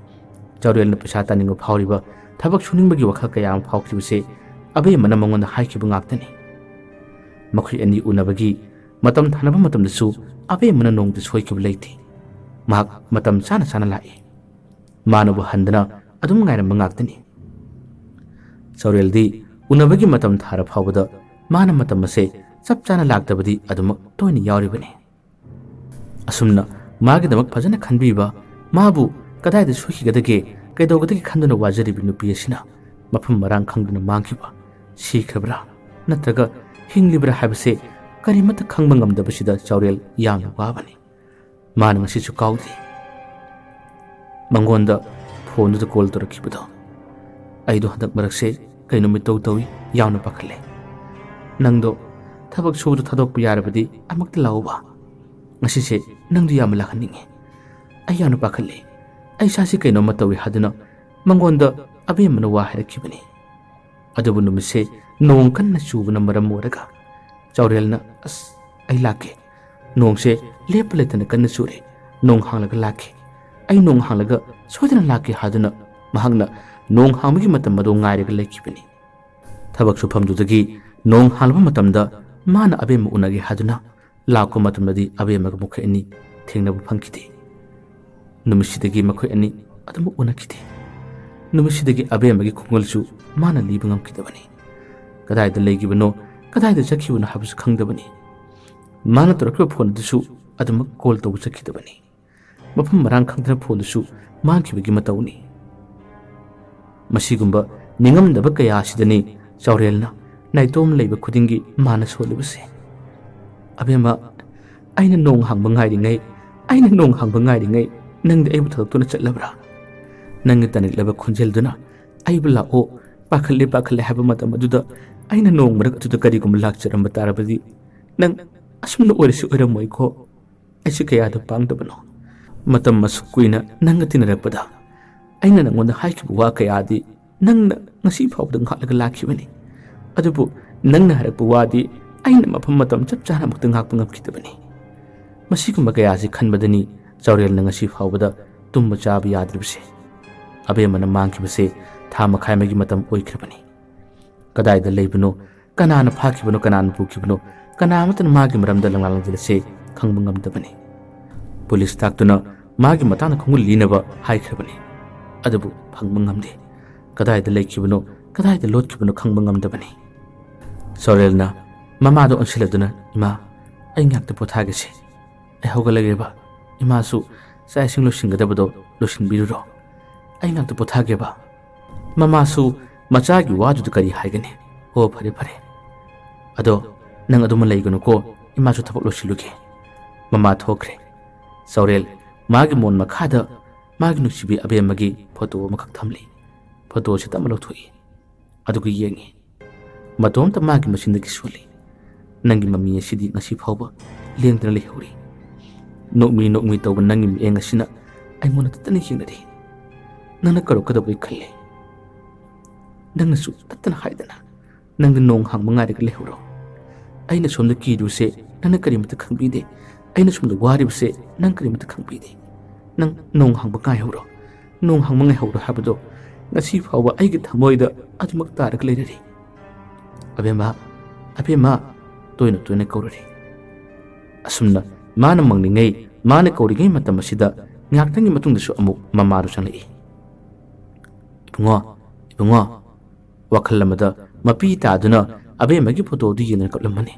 ꯆꯥꯎꯔꯦꯜꯅ ꯄꯩꯁꯥ ꯇꯥꯅꯤꯡꯕ ꯐꯥꯎꯔꯤꯕ, ꯊꯕꯛ ꯁꯨꯅꯤꯡꯕꯒꯤ ꯋꯥꯈꯜ ꯀꯌꯥ ꯑꯃ ꯐꯥꯎꯈꯤꯕꯁꯦ ꯑꯕꯦꯝꯃꯅ ꯃꯉꯣꯟꯗ ꯍꯥꯏꯈꯤꯕ ꯉꯥꯛꯇꯅꯤ꯫ ꯃꯈꯣꯏ ꯑꯅꯤ ꯎꯅꯕꯒꯤ ꯃꯇꯝ ꯊꯥꯅꯕ ꯃꯇꯝꯗꯁꯨ ꯑꯕꯦꯝꯃꯅ ꯅꯣꯡꯃꯇ ꯁꯣꯏꯈꯤꯕ ꯂꯩꯇꯦ꯫ ꯃꯍꯥꯛ ꯃꯇꯝ ꯆꯥꯅ ꯆꯥꯅ ꯂꯥꯛꯏ꯫ ꯃꯥꯅꯕꯨ ꯍꯟꯗꯅ ꯑꯗꯨꯝ ꯉꯥꯏꯔꯝꯕ ꯉꯥꯛꯇꯅꯤ꯫ ꯆꯥꯎꯔꯦꯜꯗꯤ ꯎꯅꯕꯒꯤ ꯃꯇꯝ ꯊꯥꯔ ꯐꯥꯎꯕꯗ ꯃꯥꯅ ꯃꯇꯝ ꯑꯁꯦ ꯆꯞ ꯆꯥꯅ ꯂꯥꯛꯇꯕꯗꯤ ꯑꯗꯨꯃꯛ ꯇꯣꯏꯅ ꯌꯥꯎꯔꯤꯕꯅꯤ꯫ ꯑꯁꯨꯝꯅ ꯃꯥꯒꯤꯗꯃꯛ ꯐꯖꯅ ꯈꯟꯕꯤꯕ, ꯃꯥꯕꯨ ꯀꯗꯥꯏꯗ ꯁꯣꯏꯈꯤꯒꯗꯒꯦ, ꯀꯩꯗꯧꯒꯗꯒꯦ ꯈꯟꯗꯨꯅ ꯋꯥꯖꯔꯤꯕ ꯅꯨꯄꯤ ꯑꯁꯤꯅ ꯃꯐꯝ ꯃꯔꯥꯡ ꯈꯪꯗꯅ ꯃꯥꯡꯈꯤꯕ, ꯁꯤꯈ꯭ꯔꯕ꯭ꯔꯥ ꯅꯠꯇ꯭ꯔꯒ ꯍꯤꯡꯂꯤꯕ꯭ꯔꯥ ꯍꯥꯏꯕꯁꯦ ꯀꯔꯤꯃꯠꯇ ꯈꯪꯕ ꯉꯝꯗꯕꯁꯤꯗ ꯆꯥꯎꯔꯦꯜ ꯌꯥꯝꯅ ꯋꯥꯕꯅꯤ꯫ ꯃꯥꯅ ꯉꯁꯤꯁꯨ ꯀꯥꯎꯗꯦ꯫ ꯃꯉꯣꯟꯗ ꯐꯣꯟꯗꯨꯗ ꯀꯣꯜ ꯇꯧꯔꯛꯈꯤꯕꯗꯣ꯫ "ꯑꯩꯗꯣ ꯍꯟꯗꯛ ꯃꯔꯛꯁꯦ ꯀꯩꯅꯣ ꯃꯤꯇꯧ ꯇꯧꯏ, ꯌꯥꯝꯅ ꯄꯥꯈꯠꯂꯦ꯫ ꯅꯪꯗꯣ ꯊꯕꯛ ꯁꯨꯕꯗꯣ ꯊꯥꯗꯣꯛꯄ ꯌꯥꯔꯕꯗꯤ ꯑꯃꯨꯛꯇ ꯂꯥꯛꯑꯣꯕ꯫ ꯉꯁꯤꯁꯦ ꯅꯪꯗꯣ ꯌꯥꯝꯅ ꯂꯥꯛꯍꯟꯅꯤꯡꯉꯦ꯫ ꯑꯩ ꯌꯥꯝꯅ ꯄꯥꯈꯠꯂꯦ꯫ ꯑꯩ ꯏꯁꯥꯁꯤ ꯀꯩꯅꯣꯝꯃ ꯇꯧꯏ" ꯍꯥꯏꯗꯨꯅ ꯃꯉꯣꯟꯗ ꯑꯕꯦꯝꯃꯅ ꯋꯥ ꯍꯥꯏꯔꯛꯈꯤꯕꯅꯤ꯫ ꯑꯗꯨꯕꯨ ꯅꯨꯃꯤꯠꯁꯦ ꯅꯣꯡ ꯀꯟꯅ ꯆꯨꯕꯅ ꯃꯔꯝ ꯑꯣꯏꯔꯒ ꯆꯥꯎꯔꯦꯜꯅ, "ꯑꯁ, ꯑꯩ ꯂꯥꯛꯀꯦ꯫ ꯅꯣꯡꯁꯦ ꯂꯦꯞꯄ ꯂꯩꯇꯅ ꯀꯟꯅ ꯆꯨꯔꯦ꯫ ꯅꯣꯡ ꯍꯥꯡꯂꯒ ꯂꯥꯛꯀꯦ꯫ ꯑꯩ ꯅꯣꯡ ꯍꯥꯡꯂꯒ ꯁꯣꯏꯗꯅ ꯂꯥꯛꯀꯦ" ꯍꯥꯏꯗꯨꯅ ꯃꯍꯥꯛꯅ ꯅꯣꯡ ꯍꯥꯡꯕꯒꯤ ꯃꯇꯝ ꯑꯗꯨ ꯉꯥꯏꯔꯒ ꯂꯩꯈꯤꯕꯅꯤ꯫ ꯊꯕꯛ ꯁꯨꯐꯝꯗꯨꯗꯒꯤ ꯅꯣꯡ ꯍꯥꯡꯂꯕ ꯃꯇꯝꯗ ꯃꯥꯅ ꯑꯕꯦꯝꯃ ꯎꯅꯒꯦ ꯍꯥꯏꯗꯨꯅ ꯂꯥꯛꯄ ꯃꯇꯝꯗꯗꯤ ꯑꯕꯦꯝꯃꯒ ꯃꯈꯣꯏ ꯑꯅꯤ ꯊꯦꯡꯅꯕ ꯐꯪꯈꯤꯗꯦ꯫ ꯅꯨꯃꯤꯠꯁꯤꯗꯒꯤ ꯃꯈꯣꯏ ꯑꯅꯤ ꯑꯗꯨꯃꯛ ꯎꯅꯈꯤꯗꯦ꯫ ꯅꯨꯃꯤꯠꯁꯤꯗꯒꯤ ꯑꯕꯦꯝꯃꯒꯤ ꯈꯣꯡꯒꯨꯜꯁꯨ ꯃꯥꯅ ꯂꯤꯕ ꯉꯝꯈꯤꯗꯕꯅꯤ꯫ ꯀꯗꯥꯏꯗ ꯂꯩꯈꯤꯕꯅꯣ, ꯀꯗꯥꯏꯗ ꯆꯠꯈꯤꯕꯅꯣ ꯍꯥꯏꯕꯁꯨ ꯈꯪꯗꯕꯅꯤ꯫ ꯃꯥꯅ ꯇꯧꯔꯛꯈꯤꯕ ꯐꯣꯟ ꯑꯗꯨꯁꯨ ꯑꯗꯨꯃꯛ ꯀꯣꯜ ꯇꯧꯕ ꯆꯠꯈꯤꯗꯕꯅꯤ꯫ ꯃꯐꯝ ꯃꯔꯥꯡ ꯈꯪꯗꯅ ꯐꯣꯟꯗꯨꯁꯨ ꯃꯥꯡꯈꯤꯕꯒꯤ ꯃꯇꯧꯅꯤ꯫ ꯃꯁꯤꯒꯨꯝꯕ ꯅꯤꯡꯉꯝꯗꯕ ꯀꯌꯥ ꯑꯁꯤꯗꯅꯤ ꯆꯥꯎꯔꯦꯜꯅ ꯅꯥꯏꯇꯣꯝ ꯂꯩꯕ ꯈꯨꯗꯤꯡꯒꯤ ꯃꯥꯅ ꯁꯣꯜꯂꯤꯕꯁꯦ꯫ "ꯑꯕꯦꯝꯃ, ꯑꯩꯅ ꯅꯣꯡ ꯍꯥꯡꯕ ꯉꯥꯏꯔꯤꯉꯩ, ꯑꯩꯅ ꯅꯣꯡ ꯍꯥꯡꯕ ꯉꯥꯏꯔꯤꯉꯩ ꯅꯪꯗꯤ ꯑꯩꯕꯨ ꯊꯥꯗꯣꯛꯇꯨꯅ ꯆꯠꯂꯕ꯭ꯔꯥ? ꯅꯪꯒꯤ ꯇꯅꯤꯛꯂꯕ ꯈꯣꯟꯖꯦꯜꯗꯨꯅ ꯑꯩꯕꯨ ꯂꯥꯛꯑꯣ, ꯄꯥꯈꯠꯂꯦ, ꯄꯥꯈꯠꯂꯦ ꯍꯥꯏꯕ ꯃꯇꯝ ꯑꯗꯨꯗ ꯑꯩꯅ ꯅꯣꯡ ꯃꯔꯛ ꯑꯗꯨꯗ ꯀꯔꯤꯒꯨꯝꯕ ꯂꯥꯛꯆꯔꯝꯕ ꯇꯥꯔꯕꯗꯤ ꯅꯪ ꯑꯁꯨꯝꯅ ꯑꯣꯏꯔꯁꯨ ꯑꯣꯏꯔꯝꯃꯣꯏꯀꯣ꯫ ꯑꯩꯁꯨ ꯀꯌꯥꯗ ꯄꯥꯡꯗꯕꯅꯣ꯫ ꯃꯇꯝ ꯑꯁꯨꯛ ꯀꯨꯏꯅ ꯅꯪꯒ ꯇꯤꯟꯅꯔꯛꯄꯗ ꯑꯩꯅ ꯅꯪꯉꯣꯟꯗ ꯍꯥꯏꯈꯤꯕ ꯋꯥ ꯀꯌꯥꯗꯤ ꯅꯪꯅ ꯉꯁꯤ ꯐꯥꯎꯕꯗ ꯉꯥꯛꯂꯒ ꯂꯥꯛꯈꯤꯕꯅꯤ꯫ ꯑꯗꯨꯕꯨ ꯅꯪꯅ ꯍꯥꯏꯔꯛꯄ ꯋꯥꯗꯤ ꯑꯩꯅ ꯃꯐꯝ ꯃꯇꯝ ꯆꯞ ꯆꯥꯅ ꯑꯃꯨꯛꯇ ꯉꯥꯛꯄ ꯉꯝꯈꯤꯗꯕꯅꯤ"꯫ ꯃꯁꯤꯒꯨꯝꯕ ꯀꯌꯥꯁꯤ ꯈꯟꯕꯗꯅꯤ ꯆꯥꯎꯔꯦꯜꯅ ꯉꯁꯤ ꯐꯥꯎꯕꯗ ꯇꯨꯝꯕ ꯆꯥꯕ ꯌꯥꯗ꯭ꯔꯤꯕꯁꯦ꯫ ꯑꯕꯦꯝꯃꯅ ꯃꯥꯡꯈꯤꯕꯁꯦ ꯊꯥ ꯃꯈꯥꯏ ꯑꯃꯒꯤ ꯃꯇꯝ ꯑꯣꯏꯈ꯭ꯔꯕꯅꯤ꯫ ꯀꯗꯥꯏꯗ ꯂꯩꯕꯅꯣ, ꯀꯅꯥꯅ ꯐꯥꯈꯤꯕꯅꯣ, ꯀꯅꯥꯅ ꯄꯨꯈꯤꯕꯅꯣ, ꯀꯅꯥ ꯑꯃꯠꯇꯅ ꯃꯥꯒꯤ ꯃꯔꯝꯗ ꯂꯪꯂꯥ ꯂꯪꯖꯦꯜ ꯑꯁꯤ ꯈꯪꯕ ꯉꯝꯗꯕꯅꯤ꯫ ꯄꯨꯂꯤꯁ ꯇꯥꯛꯇꯨꯅ ꯃꯥꯒꯤ ꯃꯇꯥꯡꯗ ꯈꯣꯡꯒꯨꯜ ꯂꯤꯅꯕ ꯍꯥꯏꯈ꯭ꯔꯕꯅꯤ, ꯑꯗꯨꯕꯨ ꯐꯪꯕ ꯉꯝꯗꯦ꯫ ꯀꯗꯥꯏꯗ ꯂꯩꯈꯤꯕꯅꯣ, ꯀꯗꯥꯏꯗ ꯂꯣꯠꯈꯤꯕꯅꯣ ꯈꯪꯕ ꯉꯝꯗꯕꯅꯤ꯫ ꯁꯣꯔꯦꯜꯅ ꯃꯃꯥꯗ ꯑꯣꯟꯁꯤꯜꯂꯗꯨꯅ, "ꯏꯃꯥ, ꯑꯩ ꯉꯥꯛꯇ ꯄꯣꯊꯥꯒꯦꯁꯦ꯫ ꯑꯩ ꯍꯧꯒꯠꯂꯒꯦꯕ꯫ ꯏꯃꯥꯁꯨ ꯆꯥꯛ ꯏꯁꯤꯡ ꯂꯣꯏꯁꯤꯟꯒꯗꯕꯗꯣ ꯂꯣꯏꯁꯤꯟꯕꯤꯔꯨꯔꯣ꯫ ꯑꯩ ꯉꯥꯛꯇ ꯄꯣꯊꯥꯒꯦꯕ"꯫ ꯃꯃꯥꯁꯨ ꯃꯆꯥꯒꯤ ꯋꯥꯗꯨꯗ ꯀꯔꯤ ꯍꯥꯏꯒꯅꯤ? "ꯑꯣ, ꯐꯔꯦ, ꯐꯔꯦ꯫ ꯑꯗꯣ ꯅꯪ ꯑꯗꯨꯃ ꯂꯩꯒꯅꯨꯀꯣ, ꯏꯃꯥꯁꯨ ꯊꯕꯛ ꯂꯣꯏꯁꯤꯜꯂꯨꯒꯦ"꯫ ꯃꯃꯥ ꯊꯣꯛꯈ꯭ꯔꯦ꯫ ꯆꯥꯎꯔꯦꯜ ꯃꯥꯒꯤ ꯃꯣꯟ ꯃꯈꯥꯗ ꯃꯥꯒꯤ ꯅꯨꯡꯁꯤꯕꯤ ꯑꯕꯦꯝꯃꯒꯤ ꯐꯣꯇꯣ ꯑꯃꯈꯛ ꯊꯝꯂꯤ꯫ ꯐꯣꯇꯣꯁꯤ ꯇꯞꯅ ꯂꯧꯊꯣꯛꯏ꯫ ꯑꯗꯨꯒ ꯌꯦꯡꯉꯤ꯫ ꯃꯇꯣꯝꯇ ꯃꯥꯒꯤ ꯃꯆꯤꯟꯗꯒꯤ ꯁꯣꯜꯂꯤ꯫ "ꯅꯪꯒꯤ ꯃꯃꯤ ꯑꯁꯤꯗꯤ ꯉꯁꯤ ꯐꯥꯎꯕ ꯂꯦꯡꯗꯅ ꯂꯩꯍꯧꯔꯤ꯫ ꯅꯣꯛꯃꯤ ꯅꯣꯛꯃꯤ ꯇꯧꯕ ꯅꯪꯒꯤ ꯃꯤꯠꯌꯦꯡ ꯑꯁꯤꯅ ꯑꯩꯉꯣꯟꯗ ꯇꯠꯇꯅ ꯌꯦꯡꯅꯔꯤ꯫ ꯅꯪꯅ ꯀꯧꯔꯛꯀꯗꯕꯩ ꯈꯜꯂꯦ꯫ ꯅꯪꯅꯁꯨ ꯇꯠꯇꯅ ꯍꯥꯏꯗꯅ ꯅꯪꯗꯤ ꯅꯣꯡ ꯍꯥꯡꯕ ꯉꯥꯏꯔꯒ ꯂꯩꯍꯧꯔꯣ꯫ ꯑꯩꯅ ꯁꯣꯝꯗ ꯀꯤꯔꯤꯕꯁꯦ ꯅꯪꯅ ꯀꯔꯤꯃꯠꯇ ꯈꯪꯕꯤꯗꯦ꯫ ꯑꯩꯅ ꯁꯣꯝꯗ ꯋꯥꯔꯤꯕꯁꯦ ꯅꯪ ꯀꯔꯤꯃꯠꯇ ꯈꯪꯕꯤꯗꯦ꯫ ꯅꯪ ꯅꯣꯡ ꯍꯥꯡꯕ ꯉꯥꯏꯍꯧꯔꯣ꯫ ꯅꯣꯡ ꯍꯥꯡꯕ ꯉꯥꯏꯍꯧꯔꯣ ꯍꯥꯏꯕꯗꯣ ꯉꯁꯤ ꯐꯥꯎꯕ ꯑꯩꯒꯤ ꯊꯃꯣꯏꯗ ꯑꯗꯨꯃꯛ ꯇꯥꯔꯒ ꯂꯩꯔꯔꯤ꯫ ꯑꯕꯦꯝꯃ, ꯑꯕꯦꯝꯃ" ꯇꯣꯏꯅ ꯇꯣꯏꯅ ꯀꯧꯔꯔꯤ꯫ ꯑꯁꯨꯝꯅ ꯃꯥꯅ ꯃꯪꯂꯤꯉꯩ, ꯃꯥꯅ ꯀꯧꯔꯤꯉꯩ ꯃꯇꯝ ꯑꯁꯤꯗ ꯉꯥꯏꯍꯥꯛꯇꯪꯒꯤ ꯃꯇꯨꯡꯗꯁꯨ ꯑꯃꯨꯛ ꯃꯃꯥꯗꯨ ꯆꯪꯂꯛꯏ꯫ "ꯏꯕꯨꯡꯉꯣ, ꯏꯕꯨꯡꯉꯣ", ꯋꯥꯈꯜ ꯑꯃꯗ ꯃꯄꯤ ꯇꯥꯗꯨꯅ ꯑꯕꯦꯝꯃꯒꯤ ꯐꯣꯇꯣꯗꯨ ꯌꯦꯡꯗꯨꯅ ꯀꯞꯂꯝꯃꯅꯤ꯫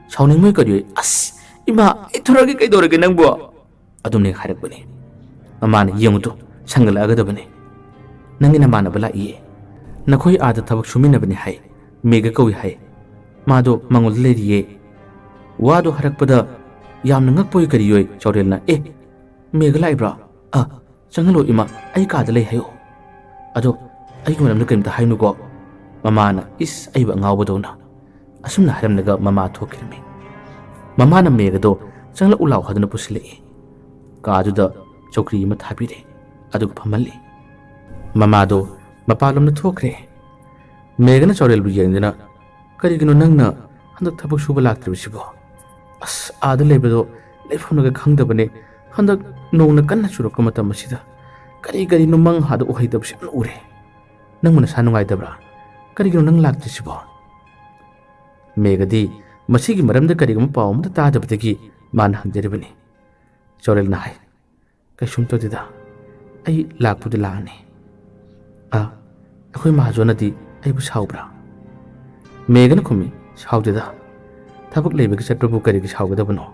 ꯁꯥꯎꯅꯤꯡꯕꯣꯏ ꯀꯔꯤꯑꯣꯏ, "ꯑꯁ, ꯏꯃꯥ, ꯑꯩ ꯊꯣꯔꯛꯑꯒꯦ, ꯀꯩꯗꯧꯔꯒꯦ ꯅꯪꯕꯨ?" ꯑꯗꯨꯝꯅ ꯍꯦꯛ ꯍꯥꯏꯔꯛꯄꯅꯤ꯫ ꯃꯃꯥꯅ, "ꯌꯦꯡꯉꯨꯇꯣ, ꯁꯪꯒꯠꯂꯛꯑꯒꯗꯕꯅꯤ꯫ ꯅꯪꯒꯤ ꯅꯃꯥꯟꯅꯕ ꯂꯥꯛꯏꯌꯦ꯫ ꯅꯈꯣꯏ ꯑꯥꯗ ꯊꯕꯛ ꯁꯨꯃꯤꯟꯅꯕꯅꯤ ꯍꯥꯏ꯫ ꯃꯦꯒ ꯀꯧꯏ ꯍꯥꯏ꯫ ꯃꯥꯗꯣ ꯃꯉꯣꯟꯗ ꯂꯩꯔꯤꯌꯦ"꯫ ꯋꯥꯗꯣ ꯍꯥꯏꯔꯛꯄꯗ ꯌꯥꯝꯅ ꯉꯛꯄꯣꯏ ꯀꯔꯤꯑꯣꯏ ꯆꯥꯎꯔꯦꯜꯅ, "ꯑꯦ, ꯃꯦꯒ ꯂꯥꯛꯏꯕ꯭ꯔꯥ? ꯑ, ꯆꯪꯍꯜꯂꯣ ꯏꯃꯥ, ꯑꯩ ꯀꯥꯗ ꯂꯩ ꯍꯥꯏꯌꯣ꯫ ꯑꯗꯣ ꯑꯩꯒꯤ ꯃꯔꯝꯗ ꯀꯔꯤꯝꯇ ꯍꯥꯏꯅꯨꯀꯣ"꯫ ꯃꯃꯥꯅ, "ꯏꯁ, ꯑꯩꯕꯨ ꯑꯉꯥꯎꯕꯗꯧꯅ"꯫ ꯑꯁꯨꯝꯅ ꯍꯥꯏꯔꯝꯂꯒ ꯃꯃꯥ ꯊꯣꯛꯈꯤꯔꯝꯃꯤ꯫ ꯃꯃꯥꯅ ꯃꯦꯒꯗꯣ ꯆꯪꯂꯛꯎ ꯂꯥꯎ ꯍꯥꯏꯗꯨꯅ ꯄꯨꯁꯤꯜꯂꯛꯏ꯫ ꯀꯥꯗꯨꯗ ꯆꯧꯀ꯭ꯔꯤ ꯑꯃ ꯊꯥꯕꯤꯔꯦ꯫ ꯑꯗꯨꯒ ꯐꯝꯍꯜꯂꯤ꯫ ꯃꯃꯥꯗꯣ ꯃꯄꯥꯟꯂꯣꯝꯗ ꯊꯣꯛꯈ꯭ꯔꯦ꯫ ꯃꯦꯒꯅ ꯆꯥꯎꯔꯦꯜꯕꯨ ꯌꯦꯡꯗꯨꯅ, "ꯀꯔꯤꯒꯤꯅꯣ ꯅꯪꯅ ꯍꯟꯗꯛ ꯊꯕꯛ ꯁꯨꯕ ꯂꯥꯛꯇ꯭ꯔꯤꯕꯁꯤꯕꯣ? ꯑꯁ, ꯑꯥꯗ ꯂꯩꯕꯗꯣ ꯂꯩꯐꯝꯅꯒ ꯈꯪꯗꯕꯅꯦ꯫ ꯍꯟꯗꯛ ꯅꯣꯡꯅ ꯀꯟꯅ ꯆꯨꯔꯛꯄ ꯃꯇꯝ ꯑꯁꯤꯗ ꯀꯔꯤ ꯀꯔꯤꯅꯣ ꯃꯪ ꯍꯥꯗ ꯎꯍꯩꯗꯕꯁꯤ ꯌꯥꯝꯅ ꯎꯔꯦ꯫ ꯅꯪꯕꯨ ꯅꯁꯥ ꯅꯨꯡꯉꯥꯏꯇꯕ꯭ꯔꯥ? ꯀꯔꯤꯒꯤꯅꯣ ꯅꯪ ꯂꯥꯛꯇ꯭ꯔꯤꯁꯤꯕꯣ?" ꯃꯦꯒꯗꯤ ꯃꯁꯤꯒꯤ ꯃꯔꯝꯗ ꯀꯔꯤꯒꯨꯝꯕ ꯄꯥꯎ ꯑꯃꯠꯇ ꯇꯥꯗꯕꯗꯒꯤ ꯃꯥꯅ ꯍꯪꯖꯔꯤꯕꯅꯤ꯫ ꯆꯥꯎꯔꯦꯜꯅ ꯍꯥꯏ, "ꯀꯩꯁꯨꯝ ꯇꯧꯗꯦꯗ, ꯑꯩ ꯂꯥꯛꯄꯨꯗꯤ ꯂꯥꯛꯑꯅꯤ꯫ ꯑ, ꯑꯩꯈꯣꯏ ꯃꯍꯥꯖꯣꯟꯅꯗꯤ ꯑꯩꯕꯨ ꯁꯥꯎꯕ꯭ꯔꯥ?" ꯃꯦꯒꯅ ꯈꯨꯝꯃꯤ, "ꯁꯥꯎꯗꯦꯗ, ꯊꯕꯛ ꯂꯩꯕꯒꯤ ꯆꯠꯄꯕꯨ ꯀꯔꯤꯒꯤ ꯁꯥꯎꯒꯗꯕꯅꯣ?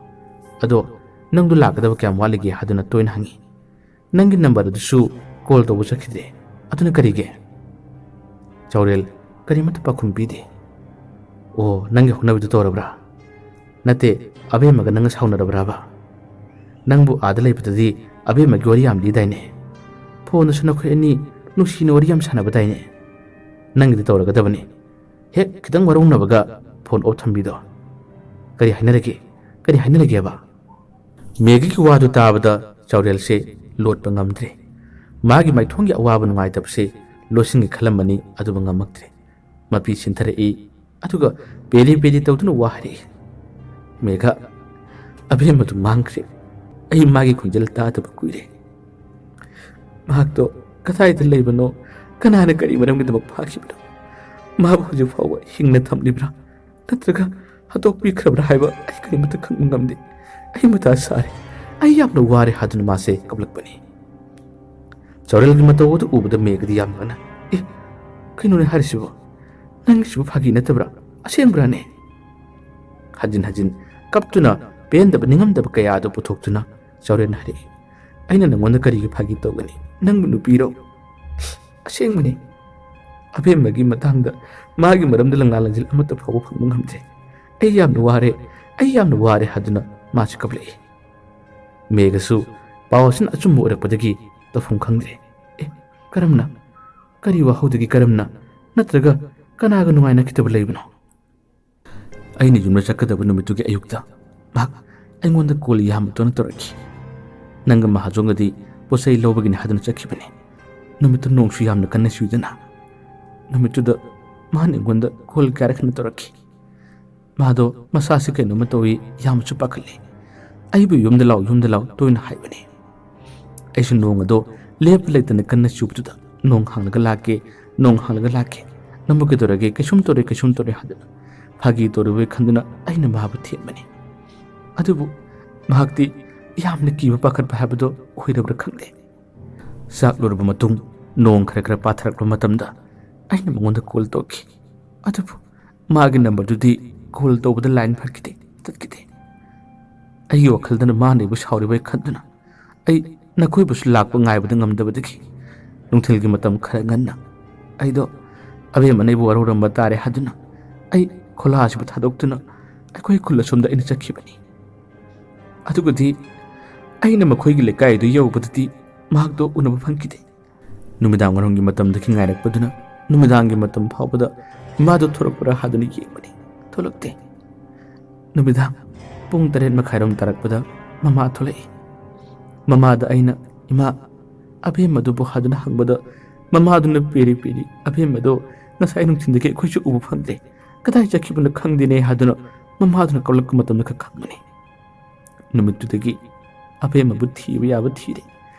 ꯑꯗꯣ ꯅꯪꯗꯨ ꯂꯥꯛꯀꯗꯕ ꯀꯌꯥꯝ ꯋꯥꯠꯂꯤꯒꯦ?" ꯍꯥꯏꯗꯨꯅ ꯇꯣꯏꯅ ꯍꯪꯉꯤ꯫ "ꯅꯪꯒꯤ ꯅꯝꯕꯔ ꯑꯗꯨꯁꯨ ꯀꯣꯜ ꯇꯧꯕ ꯆꯠꯈꯤꯗ꯭ꯔꯦ, ꯑꯗꯨꯅ ꯀꯔꯤꯒꯤ?" ꯆꯥꯎꯔꯦꯜ ꯀꯔꯤꯃꯠꯇ ꯄꯥꯎꯈꯨꯝ ꯄꯤꯗꯦ꯫ "ꯑꯣ, ꯅꯪꯒꯤ ꯍꯧꯅꯕꯤꯗꯨ ꯇꯧꯔꯕ꯭ꯔꯥ? ꯅꯠꯇꯦ, ꯑꯕꯦꯝꯃꯒ ꯅꯪꯒ ꯁꯥꯎꯅꯔꯕ꯭ꯔꯥꯕ?" "ꯅꯪꯕꯨ ꯑꯥꯗ ꯂꯩꯕꯗꯗꯤ ꯑꯕꯦꯝꯃꯒꯤ ꯋꯥꯔꯤ ꯌꯥꯝ ꯂꯤꯗꯥꯏꯅꯦ? ꯐꯣꯟꯗꯁꯨ ꯅꯈꯣꯏ ꯑꯅꯤ ꯅꯨꯡꯁꯤꯅ ꯋꯥꯔꯤ ꯌꯥꯝ ꯁꯥꯟꯅꯕꯗꯥꯏꯅꯦ? ꯅꯪꯒꯤꯗꯤ ꯇꯧꯔꯒꯗꯕꯅꯤ꯫ ꯍꯦꯛ ꯈꯤꯇꯪ ꯋꯥꯔꯧꯅꯕꯒ ꯐꯣꯟ ꯑꯣꯐ ꯊꯝꯕꯤꯗꯣ꯫ ꯀꯔꯤ ꯍꯥꯏꯅꯔꯒꯦ? ꯀꯔꯤ ꯍꯥꯏꯅꯔꯒꯦꯕ?" ꯃꯦꯘꯒꯤ ꯋꯥꯗꯨ ꯇꯥꯕꯗ ꯆꯥꯎꯔꯦꯜꯁꯦ ꯂꯣꯠꯄ ꯉꯝꯗ꯭ꯔꯦ꯫ ꯃꯥꯒꯤ ꯃꯥꯏꯊꯣꯡꯒꯤ ꯑꯋꯥꯕ ꯅꯨꯡꯉꯥꯏꯇꯕꯁꯦ ꯂꯣꯠꯁꯤꯟꯒꯦ ꯈꯜꯂꯝꯕꯅꯤ, ꯑꯗꯨꯕꯨ ꯉꯝꯃꯛꯇ꯭ꯔꯦ꯫ ꯃꯄꯤ ꯁꯤꯟꯊꯔꯛꯏ, ꯑꯗꯨꯒ ꯄꯦꯂꯤ ꯄꯦꯂꯤ ꯇꯧꯗꯨꯅ ꯋꯥ ꯍꯥꯏꯔꯛꯏ꯫ "ꯃꯦꯘ, ꯑꯕꯦꯝꯃꯗꯨ ꯃꯥꯡꯈ꯭ꯔꯦ꯫ ꯑꯩ ꯃꯥꯒꯤ ꯈꯣꯟꯖꯦꯜ ꯇꯥꯗꯕ ꯀꯨꯏꯔꯦ꯫ ꯃꯍꯥꯛꯇꯣ ꯀꯗꯥꯏꯗ ꯂꯩꯕꯅꯣ? ꯀꯅꯥꯅ ꯀꯔꯤ ꯃꯔꯝꯒꯤꯗꯃꯛ ꯐꯥꯈꯤꯕꯅꯣ? ꯃꯥꯕꯨ ꯍꯧꯖꯤꯛ ꯐꯥꯎꯕ ꯍꯤꯡꯅ ꯊꯝꯂꯤꯕ꯭ꯔꯥ? ꯅꯠꯇ꯭ꯔꯒ ꯍꯥꯠꯇꯣꯛꯄꯤꯈ꯭ꯔꯕ꯭ꯔꯥ ꯍꯥꯏꯕ ꯑꯩ ꯀꯔꯤꯃꯠꯇ ꯈꯪꯕ ꯉꯝꯗꯦ꯫ ꯑꯩ ꯃꯊꯥ ꯁꯥꯔꯦ꯫ ꯑꯩ ꯌꯥꯝꯅ ꯋꯥꯔꯦ" ꯍꯥꯏꯗꯨꯅ ꯃꯥꯁꯦ ꯀꯞꯂꯛꯄꯅꯤ꯫ ꯆꯥꯎꯔꯦꯜꯒꯤ ꯃꯇꯧ ꯑꯗꯨ ꯎꯕꯗ ꯃꯦꯘꯗꯤ ꯌꯥꯝ ꯉꯛꯅ, "ꯑꯦ, ꯀꯩꯅꯣꯅꯦ ꯍꯥꯏꯔꯤꯁꯤꯕꯣ? ꯅꯪꯒꯤꯁꯤꯕꯨ ꯐꯥꯒꯤ ꯅꯠꯇꯕ꯭ꯔꯥ? ꯑꯁꯦꯡꯕ꯭ꯔꯥꯅꯦ?" ꯍꯟꯖꯤꯟ ꯍꯟꯖꯤꯟ ꯀꯞꯇꯨꯅ ꯄꯦꯟꯗꯕ ꯅꯤꯡꯉꯝꯗꯕ ꯀꯌꯥ ꯑꯗꯨ ꯄꯨꯊꯣꯛꯇꯨꯅ ꯆꯥꯎꯔꯦꯜꯅ ꯍꯥꯏꯔꯛꯏ, "ꯑꯩꯅ ꯅꯪꯉꯣꯟꯗ ꯀꯔꯤꯒꯤ ꯐꯥꯒꯤ ꯇꯧꯒꯅꯤ? ꯅꯪꯕꯨ ꯅꯨꯄꯤꯔꯣ? ꯑꯁꯦꯡꯕꯅꯤ꯫ ꯑꯕꯦꯝꯃꯒꯤ ꯃꯇꯥꯡꯗ ꯃꯥꯒꯤ ꯃꯔꯝꯗ ꯂꯪꯂꯥ ꯂꯪꯖꯤꯜ ꯑꯃꯠꯇ ꯐꯥꯎꯕ ꯐꯪꯕ ꯉꯝꯗ꯭ꯔꯦ꯫ ꯑꯩ ꯌꯥꯝꯅ ꯋꯥꯔꯦ, ꯑꯩ ꯌꯥꯝꯅ ꯋꯥꯔꯦ" ꯍꯥꯏꯗꯨꯅ ꯃꯥꯁꯤ ꯀꯞꯂꯛꯏ꯫ ꯃꯦꯘꯁꯨ ꯄꯥꯎ ꯑꯁꯤꯅ ꯑꯆꯨꯝꯕ ꯑꯣꯏꯔꯛꯄꯗꯒꯤ ꯇꯧꯐꯝ ꯈꯪꯗ꯭ꯔꯦ꯫ "ꯑꯦ, ꯀꯔꯝꯅ? ꯀꯔꯤ ꯋꯥꯍꯧꯗꯒꯤ ꯀꯔꯝꯅ? ꯅꯠꯇ꯭ꯔꯒ ꯀꯅꯥꯒ ꯅꯨꯡꯉꯥꯏꯅꯈꯤꯗꯕ ꯂꯩꯕꯅꯣ?" ꯑꯩꯅ ꯌꯨꯝꯗ ꯆꯠꯀꯗꯕ ꯅꯨꯃꯤꯠꯇꯨꯒꯤ ꯑꯌꯨꯛꯇ ꯃꯍꯥꯛ ꯑꯩꯉꯣꯟꯗ ꯀꯣꯜ ꯌꯥꯝꯕꯇꯣꯅ ꯇꯧꯔꯛꯈꯤ꯫ "ꯅꯪꯒ ꯃꯍꯥꯖꯣꯟꯒꯗꯤ ꯄꯣꯠ ꯆꯩ ꯂꯧꯕꯒꯤꯅꯤ" ꯍꯥꯏꯗꯨꯅ ꯆꯠꯈꯤꯕꯅꯤ꯫ ꯅꯨꯃꯤꯠꯇꯨ ꯅꯣꯡꯁꯨ ꯌꯥꯝꯅ ꯀꯟꯅ ꯆꯨꯏꯗꯅ꯫ ꯅꯨꯃꯤꯠꯇꯨꯗ ꯃꯍꯥꯛꯅ ꯑꯩꯉꯣꯟꯗ ꯀꯣꯜ ꯀꯌꯥꯔꯛ ꯍꯟꯅ ꯇꯧꯔꯛꯈꯤ꯫ ꯃꯥꯗꯣ ꯃꯁꯥꯁꯤ ꯀꯩꯅꯣꯝꯃ ꯇꯧꯏ, ꯌꯥꯝꯅꯁꯨ ꯄꯥꯈꯠꯂꯤ꯫ ꯑꯩꯕꯨ "ꯌꯨꯝꯗ ꯂꯥꯛꯑꯣ, ꯌꯨꯝꯗ ꯂꯥꯛꯑꯣ" ꯇꯣꯏꯅ ꯍꯥꯏꯕꯅꯤ꯫ ꯑꯩꯁꯨ ꯅꯣꯡ ꯑꯗꯣ ꯂꯦꯞꯄ ꯂꯩꯇꯅ ꯀꯟꯅ ꯆꯨꯕꯗꯨꯗ "ꯅꯣꯡ ꯍꯥꯡꯂꯒ ꯂꯥꯛꯀꯦ, ꯅꯣꯡ ꯍꯥꯡꯂꯒ ꯂꯥꯛꯀꯦ, ꯅꯪꯕꯨ ꯀꯩꯗꯧꯔꯒꯦ? ꯀꯩꯁꯨꯝ ꯇꯧꯔꯣꯏ, ꯀꯩꯁꯨꯝ ꯇꯧꯔꯣꯏ" ꯍꯥꯏꯗꯨꯅ ꯐꯥꯒꯤ ꯇꯧꯔꯨꯕꯩ ꯈꯟꯗꯨꯅ ꯑꯩꯅ ꯃꯥꯕꯨ ꯊꯦꯝꯕꯅꯤ꯫ ꯑꯗꯨꯕꯨ ꯃꯍꯥꯛꯇꯤ ꯌꯥꯝꯅ ꯀꯤꯕ ꯄꯥꯈꯠꯄ ꯍꯥꯏꯕꯗꯣ ꯑꯣꯏꯔꯕ꯭ꯔꯥ ꯈꯪꯗꯦ꯫ ꯆꯥꯛ ꯂꯣꯏꯔꯕ ꯃꯇꯨꯡ ꯅꯣꯡ ꯈꯔ ꯈꯔ ꯄꯥꯊꯔꯛꯄ ꯃꯇꯝꯗ ꯑꯩꯅ ꯃꯉꯣꯟꯗ ꯀꯣꯜ ꯇꯧꯈꯤ꯫ ꯑꯗꯨꯕꯨ ꯃꯥꯒꯤ ꯅꯝꯕꯔꯗꯨꯗꯤ ꯀꯣꯜ ꯇꯧꯕꯗ ꯂꯥꯏꯟ ꯐꯠꯈꯤꯗꯦ, ꯇꯠꯈꯤꯗꯦ꯫ ꯑꯩꯒꯤ ꯋꯥꯈꯜꯗꯅ ꯃꯥꯅ ꯑꯩꯕꯨ ꯁꯥꯎꯔꯤꯕꯣꯏ ꯈꯟꯗꯨꯅ ꯑꯩ ꯅꯈꯣꯏꯕꯨꯁꯨ ꯂꯥꯛꯄ ꯉꯥꯏꯕꯗ ꯉꯝꯗꯕꯗꯒꯤ ꯅꯨꯡꯊꯤꯜꯒꯤ ꯃꯇꯝ ꯈꯔ ꯉꯟꯅ ꯑꯩꯗꯣ ꯑꯕꯦꯝꯃꯅ ꯑꯩꯕꯨ ꯋꯥꯔꯧꯔꯝꯕ ꯇꯥꯔꯦ ꯍꯥꯏꯗꯨꯅ ꯑꯩ ꯈꯣꯂꯥ ꯑꯁꯤꯕꯨ ꯊꯥꯗꯣꯛꯇꯨꯅ ꯑꯩꯈꯣꯏ ꯈꯨꯜ ꯑꯁꯣꯝꯗ ꯑꯩꯅ ꯆꯠꯈꯤꯕꯅꯤ꯫ ꯑꯗꯨꯒꯗꯤ ꯑꯩꯅ ꯃꯈꯣꯏꯒꯤ ꯂꯩꯀꯥꯏꯗꯨ ꯌꯧꯕꯗꯗꯤ ꯃꯍꯥꯛꯇꯣ ꯎꯅꯕ ꯐꯪꯈꯤꯗꯦ꯫ ꯅꯨꯃꯤꯗꯥꯡ ꯋꯥꯏꯔꯝꯒꯤ ꯃꯇꯝꯗꯒꯤ ꯉꯥꯏꯔꯛꯄꯗꯨꯅ ꯅꯨꯃꯤꯗꯥꯡꯒꯤ ꯃꯇꯝ ꯐꯥꯎꯕꯗ ꯃꯥꯗꯣ ꯊꯣꯔꯛꯄ꯭ꯔꯥ ꯍꯥꯏꯗꯨꯅ ꯌꯦꯡꯕꯅꯤ, ꯊꯣꯛꯂꯛꯇꯦ꯫ ꯅꯨꯃꯤꯗꯥꯡ ꯄꯨꯡ ꯇꯔꯦꯠ ꯃꯈꯥꯏꯔꯣꯝ ꯇꯥꯔꯛꯄꯗ ꯃꯃꯥ ꯊꯣꯛꯂꯛꯏ꯫ ꯃꯃꯥꯗ ꯑꯩꯅ, "ꯏꯃꯥ, ꯑꯕꯦꯝꯃꯗꯨꯕꯨ?" ꯍꯥꯏꯗꯨꯅ ꯍꯪꯕꯗ, ꯃꯃꯥꯗꯨꯅ ꯄꯦꯔꯤ ꯄꯦꯔꯤ, "ꯑꯕꯦꯝꯃꯗꯣ ꯉꯁꯥꯏ ꯅꯨꯡꯊꯤꯟꯗꯒꯤ ꯑꯩꯈꯣꯏꯁꯨ ꯎꯕ ꯐꯪꯗꯦ, ꯀꯗꯥꯏ ꯆꯠꯈꯤꯕꯅꯣ ꯈꯪꯗꯦꯅꯦ" ꯍꯥꯏꯗꯨꯅ ꯃꯃꯥꯗꯨꯅ ꯀꯞꯂꯛꯄ ꯃꯇꯝꯗ ꯈꯛ ꯈꯪꯕꯅꯤ꯫ ꯅꯨꯃꯤꯠꯇꯨꯗꯒꯤ ꯑꯕꯦꯝꯃꯕꯨ ꯊꯤꯕ ꯌꯥꯕ ꯊꯤꯔꯦ,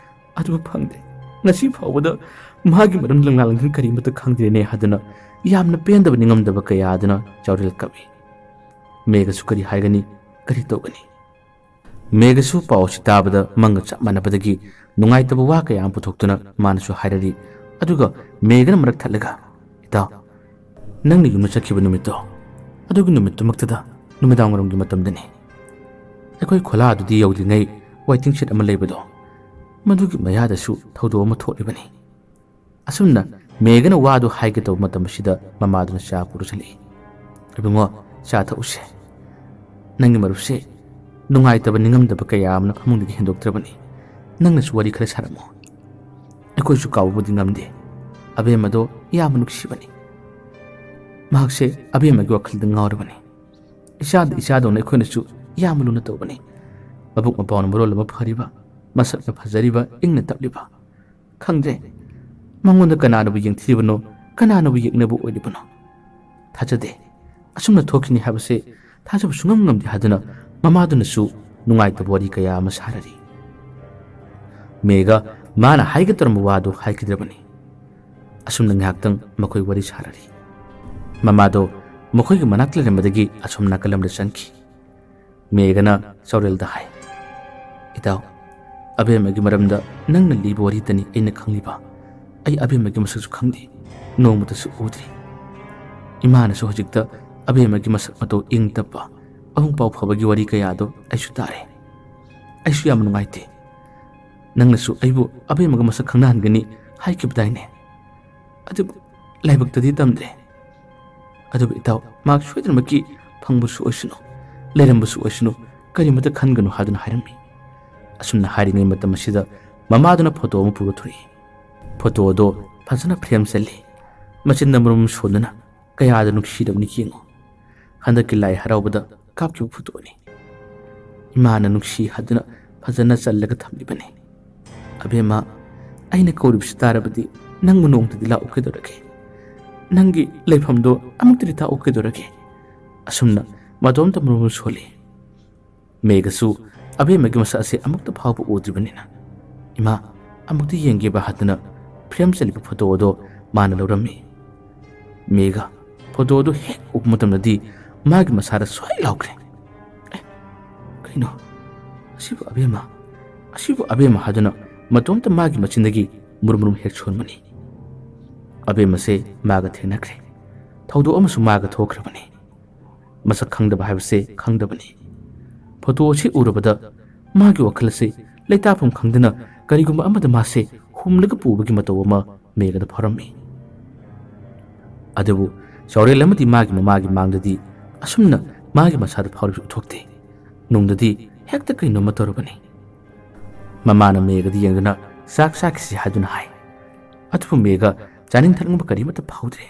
ꯑꯗꯨꯕꯨ ꯐꯪꯗꯦ꯫ ꯉꯁꯤ ꯐꯥꯎꯕꯗ ꯃꯥꯒꯤ ꯃꯔꯝ ꯂꯪꯂꯥ ꯂꯪꯊꯦꯟ ꯀꯔꯤꯃꯠꯇ ꯈꯪꯗ꯭ꯔꯦꯅꯦ ꯍꯥꯏꯗꯨꯅ ꯌꯥꯝꯅ ꯄꯦꯟꯗꯕ ꯅꯤꯡꯉꯝꯗꯕ ꯀꯌꯥ ꯑꯗꯨꯅ ꯆꯥꯎꯔꯦꯜ ꯀꯞꯏ꯫ ꯃꯦꯒꯁꯨ ꯀꯔꯤ ꯍꯥꯏꯒꯅꯤ, ꯀꯔꯤ ꯇꯧꯒꯅꯤ? ꯃꯦꯒꯁꯨ ꯄꯥꯎ ꯑꯁꯤ ꯇꯥꯕꯗ ꯃꯪꯒ ꯆꯞ ꯃꯥꯟꯅꯕꯗꯒꯤ ꯅꯨꯡꯉꯥꯏꯇꯕ ꯋꯥ ꯀꯌꯥ ꯑꯃ ꯄꯨꯊꯣꯛꯇꯨꯅ ꯃꯥꯅꯁꯨ ꯍꯥꯏꯔꯛꯏ꯫ ꯑꯗꯨꯒ ꯃꯦꯒꯅ ꯃꯔꯛ ꯊꯠꯂꯒ, "ꯏꯇꯥꯎ, ꯅꯪꯅ ꯌꯨꯝꯗ ꯆꯠꯈꯤꯕ ꯅꯨꯃꯤꯠꯇꯣ, ꯑꯗꯨꯒꯤ ꯅꯨꯃꯤꯠꯇꯨꯃꯛꯇꯗ ꯅꯨꯃꯤꯗꯥꯡ ꯋꯥꯏꯔꯝꯒꯤ ꯃꯇꯝꯗꯅꯤ꯫ ꯑꯩꯈꯣꯏ ꯈꯣꯂꯥ ꯑꯗꯨꯗꯤ ꯌꯧꯗ꯭ꯔꯤꯉꯩ waiting shed ꯑꯃ ꯂꯩꯕꯗꯣ, ꯃꯗꯨꯒꯤ ꯃꯌꯥꯗꯁꯨ ꯊꯧꯗꯣꯛ ꯑꯃ ꯊꯣꯛꯂꯤꯕꯅꯤ"꯫ ꯑꯁꯨꯝꯅ ꯃꯦꯒꯅ ꯋꯥꯗꯨ ꯍꯥꯏꯒꯦ ꯇꯧꯕ ꯃꯇꯝ ꯑꯁꯤꯗ ꯃꯃꯥꯗꯨꯅ ꯆꯥ ꯄꯨꯔꯁꯤꯜꯂꯛꯏ꯫ "ꯏꯕꯨꯡꯉꯣ, ꯆꯥ ꯊꯛꯎꯁꯦ꯫ ꯅꯪꯒꯤ ꯃꯔꯨꯞꯁꯦ ꯅꯨꯡꯉꯥꯏꯇꯕ ꯅꯤꯡꯉꯝꯗꯕ ꯀꯌꯥ ꯑꯃꯅ ꯐꯃꯨꯡꯗꯒꯤ ꯍꯦꯟꯗꯣꯛꯇ꯭ꯔꯕꯅꯤ꯫ ꯅꯪꯅꯁꯨ ꯋꯥꯔꯤ ꯈꯔ ꯁꯥꯔꯝꯃꯣ꯫ ꯑꯩꯈꯣꯏꯁꯨ ꯀꯥꯎꯕꯕꯨꯗꯤ ꯉꯝꯗꯦ ꯑꯕꯦꯝꯃꯗꯣ ꯌꯥꯝꯅ ꯅꯨꯡꯁꯤꯕꯅꯤ꯫ ꯃꯍꯥꯛꯁꯦ ꯑꯕꯦꯝꯃꯒꯤ ꯋꯥꯈꯜꯗ ꯉꯥꯎꯔꯕꯅꯤ꯫ ꯏꯆꯥꯗ ꯏꯆꯥꯗꯧꯅ ꯑꯩꯈꯣꯏꯅꯁꯨ ꯌꯥꯝꯅ ꯂꯨꯅ ꯇꯧꯕꯅꯤ꯫ ꯃꯕꯨꯛ ꯃꯄꯥꯎꯅ ꯃꯔꯣꯜ ꯑꯃ ꯐꯔꯤꯕ, ꯃꯁꯛꯅ ꯐꯖꯔꯤꯕ, ꯏꯪꯅ ꯇꯞꯂꯤꯕ꯫ ꯈꯪꯗ꯭ꯔꯦ, ꯃꯉꯣꯟꯗ ꯀꯅꯥꯅꯕꯨ ꯌꯦꯡꯊꯤꯔꯤꯕꯅꯣ, ꯀꯅꯥꯅꯕꯨ ꯌꯦꯛꯅꯕ ꯑꯣꯏꯔꯤꯕꯅꯣ? ꯊꯥꯖꯗꯦ꯫ ꯑꯁꯨꯝꯅ ꯊꯣꯛꯈꯤꯅꯤ ꯍꯥꯏꯕꯁꯦ ꯊꯥꯖꯕ ꯁꯨꯡꯉꯝ ꯉꯝꯗꯦ" ꯍꯥꯏꯗꯨꯅ ꯃꯃꯥꯗꯨꯅꯁꯨ ꯅꯨꯡꯉꯥꯏꯇꯕ ꯋꯥꯔꯤ ꯀꯌꯥ ꯑꯃ ꯁꯥꯔꯔꯤ꯫ ꯃꯦꯒ ꯃꯥꯅ ꯍꯥꯏꯒꯗꯧꯔꯝꯕ ꯋꯥꯗꯨ ꯍꯥꯏꯈꯤꯗ꯭ꯔꯕꯅꯤ꯫ ꯑꯁꯨꯝꯅ ꯉꯥꯏꯍꯥꯛꯇꯪ ꯃꯈꯣꯏ ꯋꯥꯔꯤ ꯁꯥꯔꯔꯤ꯫ ꯃꯃꯥꯗꯣ ꯃꯈꯣꯏꯒꯤ ꯃꯅꯥꯛꯇ ꯂꯩꯔꯝꯕꯗꯒꯤ ꯑꯁꯣꯝ ꯅꯥꯀꯜ ꯑꯃꯗ ꯆꯪꯈꯤ꯫ ꯃꯦꯒꯅ ꯆꯥꯎꯔꯦꯜꯗ ꯍꯥꯏ, "ꯏꯇꯥꯎ, ꯑꯕꯦꯝꯃꯒꯤ ꯃꯔꯝꯗ ꯅꯪꯅ ꯂꯤꯕ ꯋꯥꯔꯤꯇꯅꯤ ꯑꯩꯅ ꯈꯪꯂꯤꯕ꯫ ꯑꯩ ꯑꯕꯦꯝꯃꯒꯤ ꯃꯁꯛꯁꯨ ꯈꯪꯗꯦ, ꯅꯣꯡꯃꯇꯁꯨ ꯎꯗ꯭ꯔꯤ꯫ ꯏꯃꯥꯅꯁꯨ ꯍꯧꯖꯤꯛꯇ ꯑꯕꯦꯝꯃꯒꯤ ꯃꯁꯛ ꯃꯇꯧ ꯏꯪ ꯇꯞꯄ, ꯑꯃꯨꯛ ꯄꯥꯎ ꯐꯕꯒꯤ ꯋꯥꯔꯤ ꯀꯌꯥꯗꯣ ꯑꯩꯁꯨ ꯇꯥꯔꯦ꯫ ꯑꯩꯁꯨ ꯌꯥꯝ ꯅꯨꯡꯉꯥꯏꯇꯦ꯫ ꯅꯪꯅꯁꯨ ꯑꯩꯕꯨ ꯑꯕꯦꯝꯃꯒ ꯃꯁꯛ ꯈꯪꯅꯍꯟꯒꯅꯤ ꯍꯥꯏꯈꯤꯕꯗꯥꯏꯅꯦ? ꯑꯗꯨꯕꯨ ꯂꯥꯏꯕꯛꯇꯗꯤ ꯇꯝꯗ꯭ꯔꯦ꯫ ꯑꯗꯨꯕꯨ ꯏꯇꯥꯎ, ꯃꯍꯥꯛ ꯁꯣꯏꯗꯅꯃꯛꯀꯤ ꯐꯪꯕꯁꯨ ꯑꯣꯏꯁꯅꯨ, ꯂꯩꯔꯝꯕꯁꯨ ꯑꯣꯏꯁꯅꯨ, ꯀꯔꯤꯃꯇ ꯈꯟꯒꯅꯨ" ꯍꯥꯏꯗꯨꯅ ꯍꯥꯏꯔꯝꯃꯤ꯫ ꯑꯁꯨꯝꯅ ꯍꯥꯏꯔꯤꯉꯩ ꯃꯇꯝ ꯑꯁꯤꯗ ꯃꯃꯥꯗꯨꯅ ꯐꯣꯇꯣ ꯑꯃ ꯄꯨꯔꯛꯊꯣꯔꯛꯏ꯫ ꯐꯣꯇꯣ ꯑꯗꯣ ꯐꯖꯅ ꯐ꯭ꯔꯦꯝ ꯆꯜꯂꯤ꯫ ꯃꯆꯤꯟꯗ ꯃꯔꯨꯝ ꯁꯣꯟꯗꯨꯅ, "ꯀꯌꯥꯗ ꯅꯨꯡꯁꯤꯔꯕꯅꯤ ꯌꯦꯡꯉꯨ꯫ ꯍꯟꯗꯛꯀꯤ ꯂꯥꯏ ꯍꯔꯥꯎꯕꯗ ꯀꯥꯞꯈꯤꯕ ꯐꯣꯇꯣꯅꯤ꯫ ꯏꯃꯥꯅ ꯅꯨꯡꯁꯤ ꯍꯥꯏꯗꯨꯅ ꯐꯖꯅ ꯆꯜꯂꯒ ꯊꯝꯂꯤꯕꯅꯤ꯫ ꯑꯕꯦꯝꯃ, ꯑꯩꯅ ꯀꯧꯔꯤꯕꯁꯤ ꯇꯥꯔꯕꯗꯤ ꯅꯪꯕꯨ ꯅꯣꯡꯃꯇꯗꯤ ꯂꯥꯛꯑꯣ ꯀꯩꯗꯧꯔꯒꯦ? ꯅꯪꯒꯤ ꯂꯩꯐꯝꯗꯣ ꯑꯃꯨꯛꯇꯗꯤ ꯇꯥꯛꯑꯣ ꯀꯩꯗꯧꯔꯒꯦ?" ꯑꯁꯨꯝꯅ ꯃꯇꯣꯝꯇ ꯃꯔꯨꯝ ꯁꯣꯜꯂꯤ꯫ ꯃꯦꯒꯁꯨ ꯑꯕꯦꯝꯃꯒꯤ ꯃꯁꯛ ꯑꯁꯦ ꯑꯃꯨꯛꯇ ꯐꯥꯎꯕ ꯎꯗ꯭ꯔꯤꯕꯅꯤꯅ, "ꯏꯃꯥ, ꯑꯃꯨꯛꯇ ꯌꯦꯡꯒꯦꯕ" ꯍꯥꯏꯗꯨꯅ ꯐ꯭ꯔꯦꯝ ꯆꯜꯂꯤꯕ ꯐꯣꯇꯣ ꯑꯗꯣ ꯃꯥꯅ ꯂꯧꯔꯝꯃꯤ꯫ ꯃꯦꯒ ꯐꯣꯇꯣ ꯑꯗꯨ ꯍꯦꯛ ꯎꯕ ꯃꯇꯝꯗꯗꯤ ꯃꯥꯒꯤ ꯃꯁꯥꯗ ꯁ꯭ꯋꯥꯏ ꯂꯥꯎꯈ꯭ꯔꯦ꯫ "ꯑꯦ, ꯀꯩꯅꯣ? ꯑꯁꯤꯕꯨ ꯑꯕꯦꯝꯃ, ꯑꯁꯤꯕꯨ ꯑꯕꯦꯝꯃ" ꯍꯥꯏꯗꯨꯅ ꯃꯇꯣꯝꯇ ꯃꯥꯒꯤ ꯃꯆꯤꯟꯗꯒꯤ ꯃꯨꯔꯨꯝ ꯃꯨꯔꯨꯝ ꯍꯦꯛ ꯁꯣꯟꯕꯅꯤ꯫ ꯑꯕꯦꯝꯃꯁꯦ ꯃꯥꯒ ꯊꯦꯡꯅꯈ꯭ꯔꯦ꯫ ꯊꯧꯗꯣꯛ ꯑꯃꯁꯨ ꯃꯥꯒ ꯊꯣꯛꯈ꯭ꯔꯕꯅꯤ꯫ ꯃꯁꯛ ꯈꯪꯗꯕ ꯍꯥꯏꯕꯁꯦ ꯈꯪꯗꯕꯅꯤ꯫ ꯐꯣꯇꯣ ꯑꯁꯤ ꯎꯔꯕꯗ ꯃꯥꯒꯤ ꯋꯥꯈꯜ ꯑꯁꯤ ꯂꯩꯇꯥꯐꯝ ꯈꯪꯗꯅ ꯀꯔꯤꯒꯨꯝꯕ ꯑꯃꯗ ꯃꯥꯁꯦ ꯍꯨꯝꯂꯒ ꯄꯨꯕꯒꯤ ꯃꯇꯧ ꯑꯃ ꯃꯦꯒꯗ ꯐꯥꯎꯔꯝꯃꯤ꯫ ꯑꯗꯨꯕꯨ ꯆꯥꯎꯔꯦꯜ ꯑꯃꯗꯤ ꯃꯥꯒꯤ ꯃꯃꯥꯒꯤ ꯃꯥꯡꯗꯗꯤ ꯑꯁꯨꯝꯅ ꯃꯥꯒꯤ ꯃꯁꯥꯗ ꯐꯥꯎꯔꯤꯕꯁꯤ ꯎꯊꯣꯛꯇꯦ꯫ ꯅꯨꯡꯗꯗꯤ ꯍꯦꯛꯇ ꯀꯩꯅꯣꯝꯃ ꯇꯧꯔꯕꯅꯤ꯫ ꯃꯃꯥꯅ ꯃꯦꯒꯗ ꯌꯦꯡꯗꯨꯅ "ꯆꯥꯛ ꯆꯥꯈꯤꯁꯤ" ꯍꯥꯏꯗꯨꯅ ꯍꯥꯏ꯫ ꯑꯗꯨꯕꯨ ꯃꯦꯒ ꯆꯥꯅꯤꯡ ꯊꯛꯅꯤꯡꯕ ꯀꯔꯤꯃꯠꯇ ꯐꯥꯎꯗ꯭ꯔꯦ꯫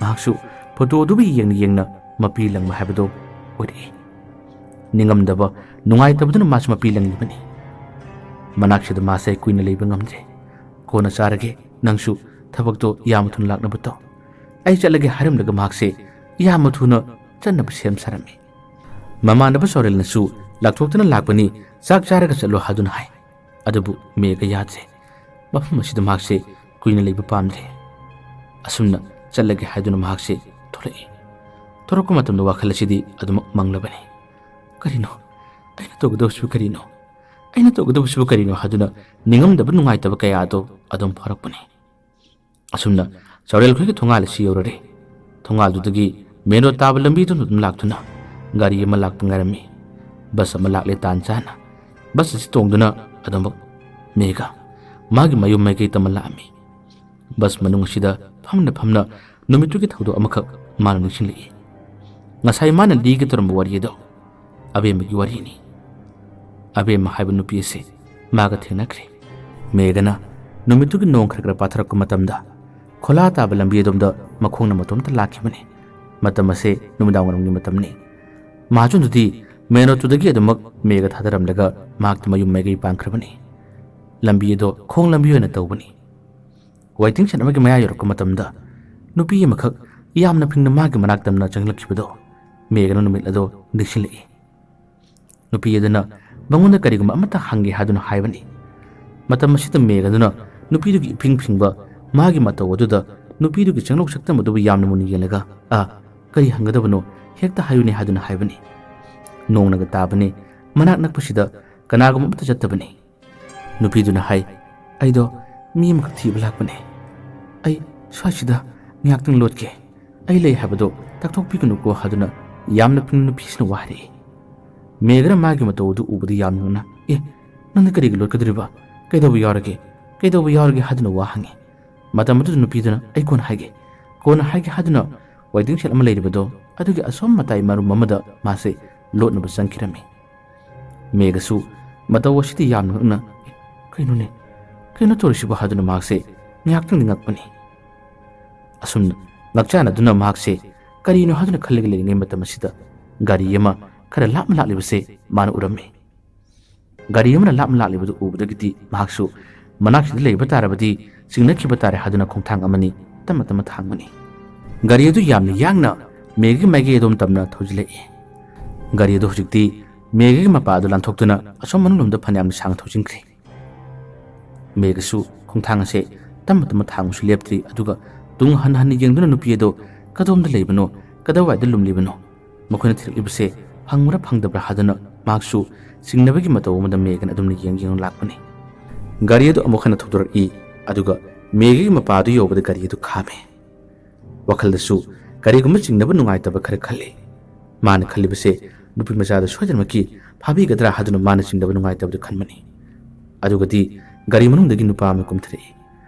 ꯃꯍꯥꯛꯁꯨ ꯐꯣꯇꯣꯗꯨꯕꯨ ꯌꯦꯡꯅ ꯌꯦꯡꯅ ꯃꯄꯤ ꯂꯪꯕ ꯍꯥꯏꯕꯗꯨ ꯑꯣꯏꯔꯛꯏ꯫ ꯅꯤꯡꯉꯝꯗꯕ, ꯅꯨꯡꯉꯥꯏꯇꯕꯗꯨꯅ ꯃꯥꯁꯨ ꯃꯄꯤ ꯂꯪꯂꯤꯕꯅꯤ꯫ ꯃꯅꯥꯛꯁꯤꯗ ꯃꯥꯁꯦ ꯀꯨꯏꯅ ꯂꯩꯕ ꯉꯝꯗ꯭ꯔꯦ꯫ "ꯀꯣꯟꯅ ꯆꯥꯔꯒꯦ, ꯅꯪꯁꯨ ꯊꯕꯛꯇꯣ ꯌꯥꯝ ꯊꯨꯅ ꯂꯥꯛꯅꯕ ꯇꯧ꯫ ꯑꯩ ꯆꯠꯂꯒꯦ" ꯍꯥꯏꯔꯝꯂꯒ ꯃꯍꯥꯛꯁꯦ ꯌꯥꯝꯅ ꯊꯨꯅ ꯆꯠꯅꯕ ꯁꯦꯝ ꯁꯥꯔꯝꯃꯤ꯫ ꯃꯃꯥꯟꯅꯕ ꯆꯥꯎꯔꯦꯜꯅꯁꯨ ꯂꯥꯛꯊꯣꯛꯇꯨꯅ ꯂꯥꯛꯄꯅꯤ, "ꯆꯥꯛ ꯆꯥꯔꯒ ꯆꯠꯂꯣ" ꯍꯥꯏꯗꯨꯅ ꯍꯥꯏ꯫ ꯑꯗꯨꯕꯨ ꯃꯦꯒ ꯌꯥꯗ꯭ꯔꯦ꯫ ꯃꯐꯝ ꯑꯁꯤꯗ ꯃꯍꯥꯛꯁꯦ ꯀꯨꯏꯅ ꯂꯩꯕ ꯄꯥꯝꯗ꯭ꯔꯦ꯫ ꯑꯁꯨꯝꯅ ꯆꯠꯂꯒꯦ ꯍꯥꯏꯗꯨꯅ ꯃꯍꯥꯛꯁꯦ ꯊꯣꯛꯂꯛꯏ꯫ ꯊꯣꯔꯛꯄ ꯃꯇꯝꯗ ꯋꯥꯈꯜ ꯑꯁꯤꯗꯤ ꯑꯗꯨꯃꯛ ꯃꯪꯂꯕꯅꯤ꯫ "ꯀꯔꯤꯅꯣ? ꯑꯩꯅ ꯇꯧꯒꯗꯕꯁꯤꯕꯨ ꯀꯔꯤꯅꯣ? ꯑꯩꯅ ꯇꯧꯒꯗꯕꯁꯤꯕꯨ ꯀꯔꯤꯅꯣ?" ꯍꯥꯏꯗꯨꯅ ꯅꯤꯡꯉꯝꯗꯕ ꯅꯨꯡꯉꯥꯏꯇꯕ ꯀꯌꯥ ꯑꯗꯨ ꯑꯗꯨꯝ ꯐꯥꯎꯔꯛꯄꯅꯤ꯫ ꯑꯁꯨꯝꯅ ꯆꯥꯎꯔꯦꯜ ꯈꯣꯏꯒꯤ ꯊꯣꯡꯒꯥꯜ ꯑꯁꯤ ꯌꯧꯔꯔꯦ꯫ ꯊꯣꯡꯒꯥꯜꯗꯨꯗꯒꯤ ꯃꯦꯟ ꯔꯣꯗ ꯇꯥꯕ ꯂꯝꯕꯤꯗꯨꯅ ꯑꯗꯨꯝ ꯂꯥꯛꯇꯨꯅ ꯒꯥꯔꯤ ꯑꯃ ꯂꯥꯛꯄ ꯉꯥꯏꯔꯝꯃꯤ꯫ ꯕꯁ ꯑꯃ ꯂꯥꯛꯂꯦ ꯇꯥꯟ ꯆꯥꯅ꯫ ꯕꯁ ꯑꯁꯤ ꯇꯣꯡꯗꯨꯅ ꯑꯗꯨꯃꯛ ꯃꯦꯒ ꯃꯥꯒꯤ ꯃꯌꯨꯝ ꯃꯥꯏꯀꯩ ꯇꯝꯃ ꯂꯥꯛꯑꯝꯃꯤ꯫ ꯕꯁ ꯃꯅꯨꯡ ꯑꯁꯤꯗ ꯐꯝꯅ ꯐꯝꯅ ꯅꯨꯃꯤꯠꯇꯨꯒꯤ ꯊꯧꯗꯣꯛ ꯑꯃꯈꯛ ꯃꯥꯅ ꯅꯤꯡꯁꯤꯡꯂꯛꯏ꯫ ꯉꯁꯥꯏ ꯃꯥꯅ ꯂꯤꯒꯦ ꯇꯧꯔꯝꯕ ꯋꯥꯔꯤ ꯑꯗꯣ ꯑꯕꯦꯝꯃꯒꯤ ꯋꯥꯔꯤꯅꯤ꯫ ꯑꯕꯦꯝꯃ ꯍꯥꯏꯕ ꯅꯨꯄꯤ ꯑꯁꯤ ꯃꯥꯒ ꯊꯦꯡꯅꯈ꯭ꯔꯦ꯫ ꯃꯦꯘꯅ ꯅꯨꯃꯤꯠꯇꯨꯒꯤ ꯅꯣꯡ ꯈꯔ ꯈꯔ ꯄꯥꯊꯔꯛꯄ ꯃꯇꯝꯗ ꯈꯣꯂꯥ ꯇꯥꯕ ꯂꯝꯕꯤ ꯑꯗꯣꯝꯗ ꯃꯈꯣꯡꯅ ꯃꯇꯣꯝꯇ ꯂꯥꯛꯈꯤꯕꯅꯤ꯫ ꯃꯇꯝ ꯑꯁꯦ ꯅꯨꯃꯤꯗꯥꯡ ꯋꯥꯏꯔꯝꯒꯤ ꯃꯇꯝꯅꯤ꯫ ꯃꯍꯥꯖꯣꯟꯗꯨꯗꯤ ꯃꯦꯟ ꯔꯣꯗꯇꯨꯗꯒꯤ ꯑꯗꯨꯃꯛ ꯃꯦꯘ ꯊꯥꯗꯔꯝꯂꯒ ꯃꯍꯥꯛꯇꯤ ꯃꯌꯨꯝ ꯃꯥꯏꯀꯩ ꯄꯥꯡꯈ꯭ꯔꯕꯅꯤ꯫ ꯂꯝꯕꯤ ꯑꯗꯣ ꯈꯣꯡ ꯂꯝꯕꯤ ꯑꯣꯏꯅ ꯇꯧꯕꯅꯤ꯫ ꯋꯦꯇꯤꯡ ꯁꯦꯠ ꯑꯃꯒꯤ ꯃꯌꯥ ꯌꯧꯔꯛꯄ ꯃꯇꯝꯗ ꯅꯨꯄꯤ ꯑꯃꯈꯛ ꯌꯥꯝꯅ ꯐꯤꯡꯅ ꯃꯥꯒꯤ ꯃꯅꯥꯛ ꯇꯝꯅ ꯆꯪꯂꯛꯈꯤꯕꯗꯣ ꯃꯦꯘꯅ ꯅꯨꯃꯤꯠ ꯑꯗꯣ ꯅꯤꯡꯁꯤꯡꯂꯛꯏ꯫ ꯅꯨꯄꯤ ꯑꯗꯨꯅ ꯃꯉꯣꯟꯗ ꯀꯔꯤꯒꯨꯝꯕ ꯑꯃꯠꯇ ꯍꯪꯒꯦ ꯍꯥꯏꯗꯨꯅ ꯍꯥꯏꯕꯅꯤ꯫ ꯃꯇꯝ ꯑꯁꯤꯗ ꯃꯦꯘꯗꯨꯅ ꯅꯨꯄꯤꯗꯨꯒꯤ ꯏꯐꯤꯡ ꯐꯤꯡꯕ ꯃꯥꯒꯤ ꯃꯇꯧ ꯑꯗꯨꯗ ꯅꯨꯄꯤꯗꯨꯒꯤ ꯆꯪꯂꯧ ꯁꯛꯇꯝ ꯑꯗꯨꯕꯨ ꯌꯥꯝꯅ ꯃꯨꯟꯅ ꯌꯦꯡꯂꯒ, "ꯑ, ꯀꯔꯤ ꯍꯪꯒꯗꯕꯅꯣ? ꯍꯦꯛꯇ ꯍꯥꯏꯌꯨꯅꯦ" ꯍꯥꯏꯗꯨꯅ ꯍꯥꯏꯕꯅꯤ꯫ ꯅꯣꯡꯅꯒ ꯇꯥꯕꯅꯤ꯫ ꯃꯅꯥꯛ ꯅꯛꯄꯁꯤꯗ ꯀꯅꯥꯒꯨꯝꯕ ꯑꯃꯠꯇ ꯆꯠꯇꯕꯅꯤ꯫ ꯅꯨꯄꯤꯗꯨꯅ ꯍꯥꯏ, "ꯑꯩꯗꯣ ꯃꯤ ꯑꯃꯈꯛ ꯊꯤꯕ ꯂꯥꯛꯄꯅꯦ꯫ ꯑꯩ ꯁ꯭ꯋꯥꯏꯁꯤꯗ ꯉꯥꯏꯍꯥꯛꯇꯪ ꯂꯣꯠꯀꯦ꯫ ꯑꯩ ꯂꯩ ꯍꯥꯏꯕꯗꯣ ꯇꯥꯛꯊꯣꯛꯄꯤꯒꯅꯨꯀꯣ" ꯍꯥꯏꯗꯨꯅ ꯌꯥꯝꯅ ꯐꯤꯡꯅ ꯅꯨꯄꯤꯁꯤꯅ ꯋꯥ ꯍꯥꯏꯔꯛꯏ꯫ ꯃꯦꯘꯅ ꯃꯥꯒꯤ ꯃꯇꯧ ꯑꯗꯨ ꯎꯕꯗ ꯌꯥꯝꯅ ꯉꯛꯅ, "ꯑꯦ, ꯅꯪꯗꯤ ꯀꯔꯤꯒꯤ ꯂꯣꯠꯀꯗꯧꯔꯤꯕ? ꯀꯩꯗꯧꯕ ꯌꯥꯎꯔꯒꯦ? ꯀꯩꯗꯧꯕ ꯌꯥꯎꯔꯒꯦ?" ꯍꯥꯏꯗꯨꯅ ꯋꯥ ꯍꯪꯉꯤ꯫ ꯃꯇꯝ ꯑꯗꯨꯗ ꯅꯨꯄꯤꯗꯨꯅ, "ꯑꯩ ꯀꯣꯟꯅ ꯍꯥꯏꯒꯦ, ꯀꯣꯟꯅ ꯍꯥꯏꯒꯦ" ꯍꯥꯏꯗꯨꯅ ꯋꯦꯇꯤꯡ ꯁꯦꯠ ꯑꯃ ꯂꯩꯔꯤꯕꯗꯣ ꯑꯗꯨꯒꯤ ꯑꯁꯣꯝ ꯃꯇꯥꯏ ꯃꯔꯨꯝ ꯑꯃꯗ ꯃꯥꯁꯦ ꯂꯣꯠꯅꯕ ꯆꯪꯈꯤꯔꯝꯃꯤ꯫ ꯃꯦꯘꯁꯨ ꯃꯇꯧ ꯑꯁꯤꯗ ꯌꯥꯝꯅ ꯉꯛꯅ, "ꯑꯦ, ꯀꯩꯅꯣꯅꯦ? ꯀꯩꯅꯣ ꯇꯧꯔꯤꯁꯤꯕꯣ?" ꯍꯥꯏꯗꯨꯅ ꯃꯍꯥꯛꯁꯦ ꯉꯥꯏꯍꯥꯛꯇꯪꯗꯤ ꯉꯛꯄꯅꯤ꯫ ꯑꯁꯨꯝꯅ ꯉꯛꯆꯥꯟꯅꯗꯨꯅ ꯃꯍꯥꯛꯁꯦ ꯀꯔꯤꯅꯣ ꯍꯥꯏꯗꯨꯅ ꯈꯜꯂꯒ ꯂꯩꯔꯤꯉꯩ ꯃꯇꯝ ꯑꯁꯤꯗ ꯒꯥꯔꯤ ꯑꯃ ꯈꯔ ꯂꯥꯞꯅ ꯂꯥꯛꯂꯤꯕꯁꯦ ꯃꯥꯅ ꯎꯔꯝꯃꯤ꯫ ꯒꯥꯔꯤ ꯑꯃꯅ ꯂꯥꯞꯅ ꯂꯥꯛꯂꯤꯕꯗꯨ ꯎꯕꯗꯒꯤꯗꯤ ꯃꯍꯥꯛꯁꯨ ꯃꯅꯥꯛꯁꯤꯗ ꯂꯩꯕ ꯇꯥꯔꯕꯗꯤ ꯆꯤꯡꯅꯈꯤꯕ ꯇꯥꯔꯦ ꯍꯥꯏꯗꯨꯅ ꯈꯣꯡꯊꯥꯡ ꯑꯃꯅꯤ ꯇꯞꯅ ꯇꯞꯅ ꯊꯥꯡꯕꯅꯤ꯫ ꯒꯥꯔꯤ ꯑꯗꯨ ꯌꯥꯝꯅ ꯌꯥꯡꯅ ꯃꯦꯘꯒꯤ ꯃꯥꯏꯀꯩ ꯑꯗꯣꯝ ꯇꯝꯅ ꯊꯧꯖꯤꯜꯂꯛꯏ꯫ ꯒꯥꯔꯤ ꯑꯗꯨ ꯍꯧꯖꯤꯛꯇꯤ ꯃꯦꯘꯒꯤ ꯃꯄꯥ ꯑꯗꯨ ꯂꯥꯟꯊꯣꯛꯇꯨꯅ ꯑꯁꯣꯝ ꯃꯅꯨꯡꯂꯣꯝꯗ ꯐꯅꯌꯥꯝꯅ ꯁꯥꯡꯅ ꯊꯧꯖꯤꯟꯈ꯭ꯔꯦ꯫ ꯃꯦꯘꯁꯨ ꯈꯣꯡꯊꯥꯡ ꯑꯁꯦ ꯇꯞꯅ ꯇꯞꯅ ꯊꯥꯡꯕꯁꯨ ꯂꯦꯞꯇ꯭ꯔꯤ, ꯑꯗꯨꯒ ꯇꯨꯡ ꯍꯟꯅ ꯍꯟꯅ ꯌꯦꯡꯗꯨꯅ ꯅꯨꯄꯤ ꯑꯗꯨ ꯀꯗꯣꯝꯗ ꯂꯩꯕꯅꯣ, ꯀꯗꯥꯏꯋꯥꯏꯗ ꯂꯨꯝꯂꯤꯕꯅꯣ, ꯃꯈꯣꯏꯅ ꯊꯤꯔꯛꯂꯤꯕꯁꯦ ꯐꯪꯕ꯭ꯔꯥ ꯐꯪꯗꯕ꯭ꯔꯥ ꯍꯥꯏꯗꯨꯅ ꯃꯍꯥꯛꯁꯨ ꯆꯤꯡꯅꯕꯒꯤ ꯃꯇꯧ ꯑꯃꯗ ꯃꯦꯘꯅ ꯑꯗꯨꯝꯅ ꯌꯦꯡ ꯌꯦꯡꯗꯨꯅ ꯂꯥꯛꯄꯅꯤ꯫ ꯒꯥꯔꯤ ꯑꯗꯨ ꯑꯃꯨꯛ ꯍꯟꯅ ꯊꯧꯗꯣꯔꯛꯏ, ꯑꯗꯨꯒ ꯃꯦꯘꯒꯤ ꯃꯄꯥ ꯑꯗꯨ ꯌꯧꯕꯗ ꯒꯥꯔꯤ ꯑꯗꯨ ꯈꯥꯝꯃꯤ꯫ ꯋꯥꯈꯜꯗꯁꯨ ꯀꯔꯤꯒꯨꯝꯕ ꯆꯤꯡꯅꯕ ꯅꯨꯡꯉꯥꯏꯇꯕ ꯈꯔ ꯈꯜꯂꯤ꯫ ꯃꯥꯅ ꯈꯜꯂꯤꯕꯁꯦ ꯅꯨꯄꯤ ꯃꯆꯥꯗꯨ ꯁꯣꯏꯗꯅꯃꯛꯀꯤ ꯐꯥꯕꯤꯒꯗ꯭ꯔꯥ ꯍꯥꯏꯗꯨꯅ ꯃꯥꯅ ꯆꯤꯡꯅꯕ ꯅꯨꯡꯉꯥꯏꯇꯕꯗꯨ ꯈꯟꯕꯅꯤ꯫ ꯑꯗꯨꯒꯗꯤ ꯒꯥꯔꯤ ꯃꯅꯨꯡꯗꯒꯤ ꯅꯨꯄꯥ ꯑꯃ ꯀꯨꯝꯊꯔꯛꯏ꯫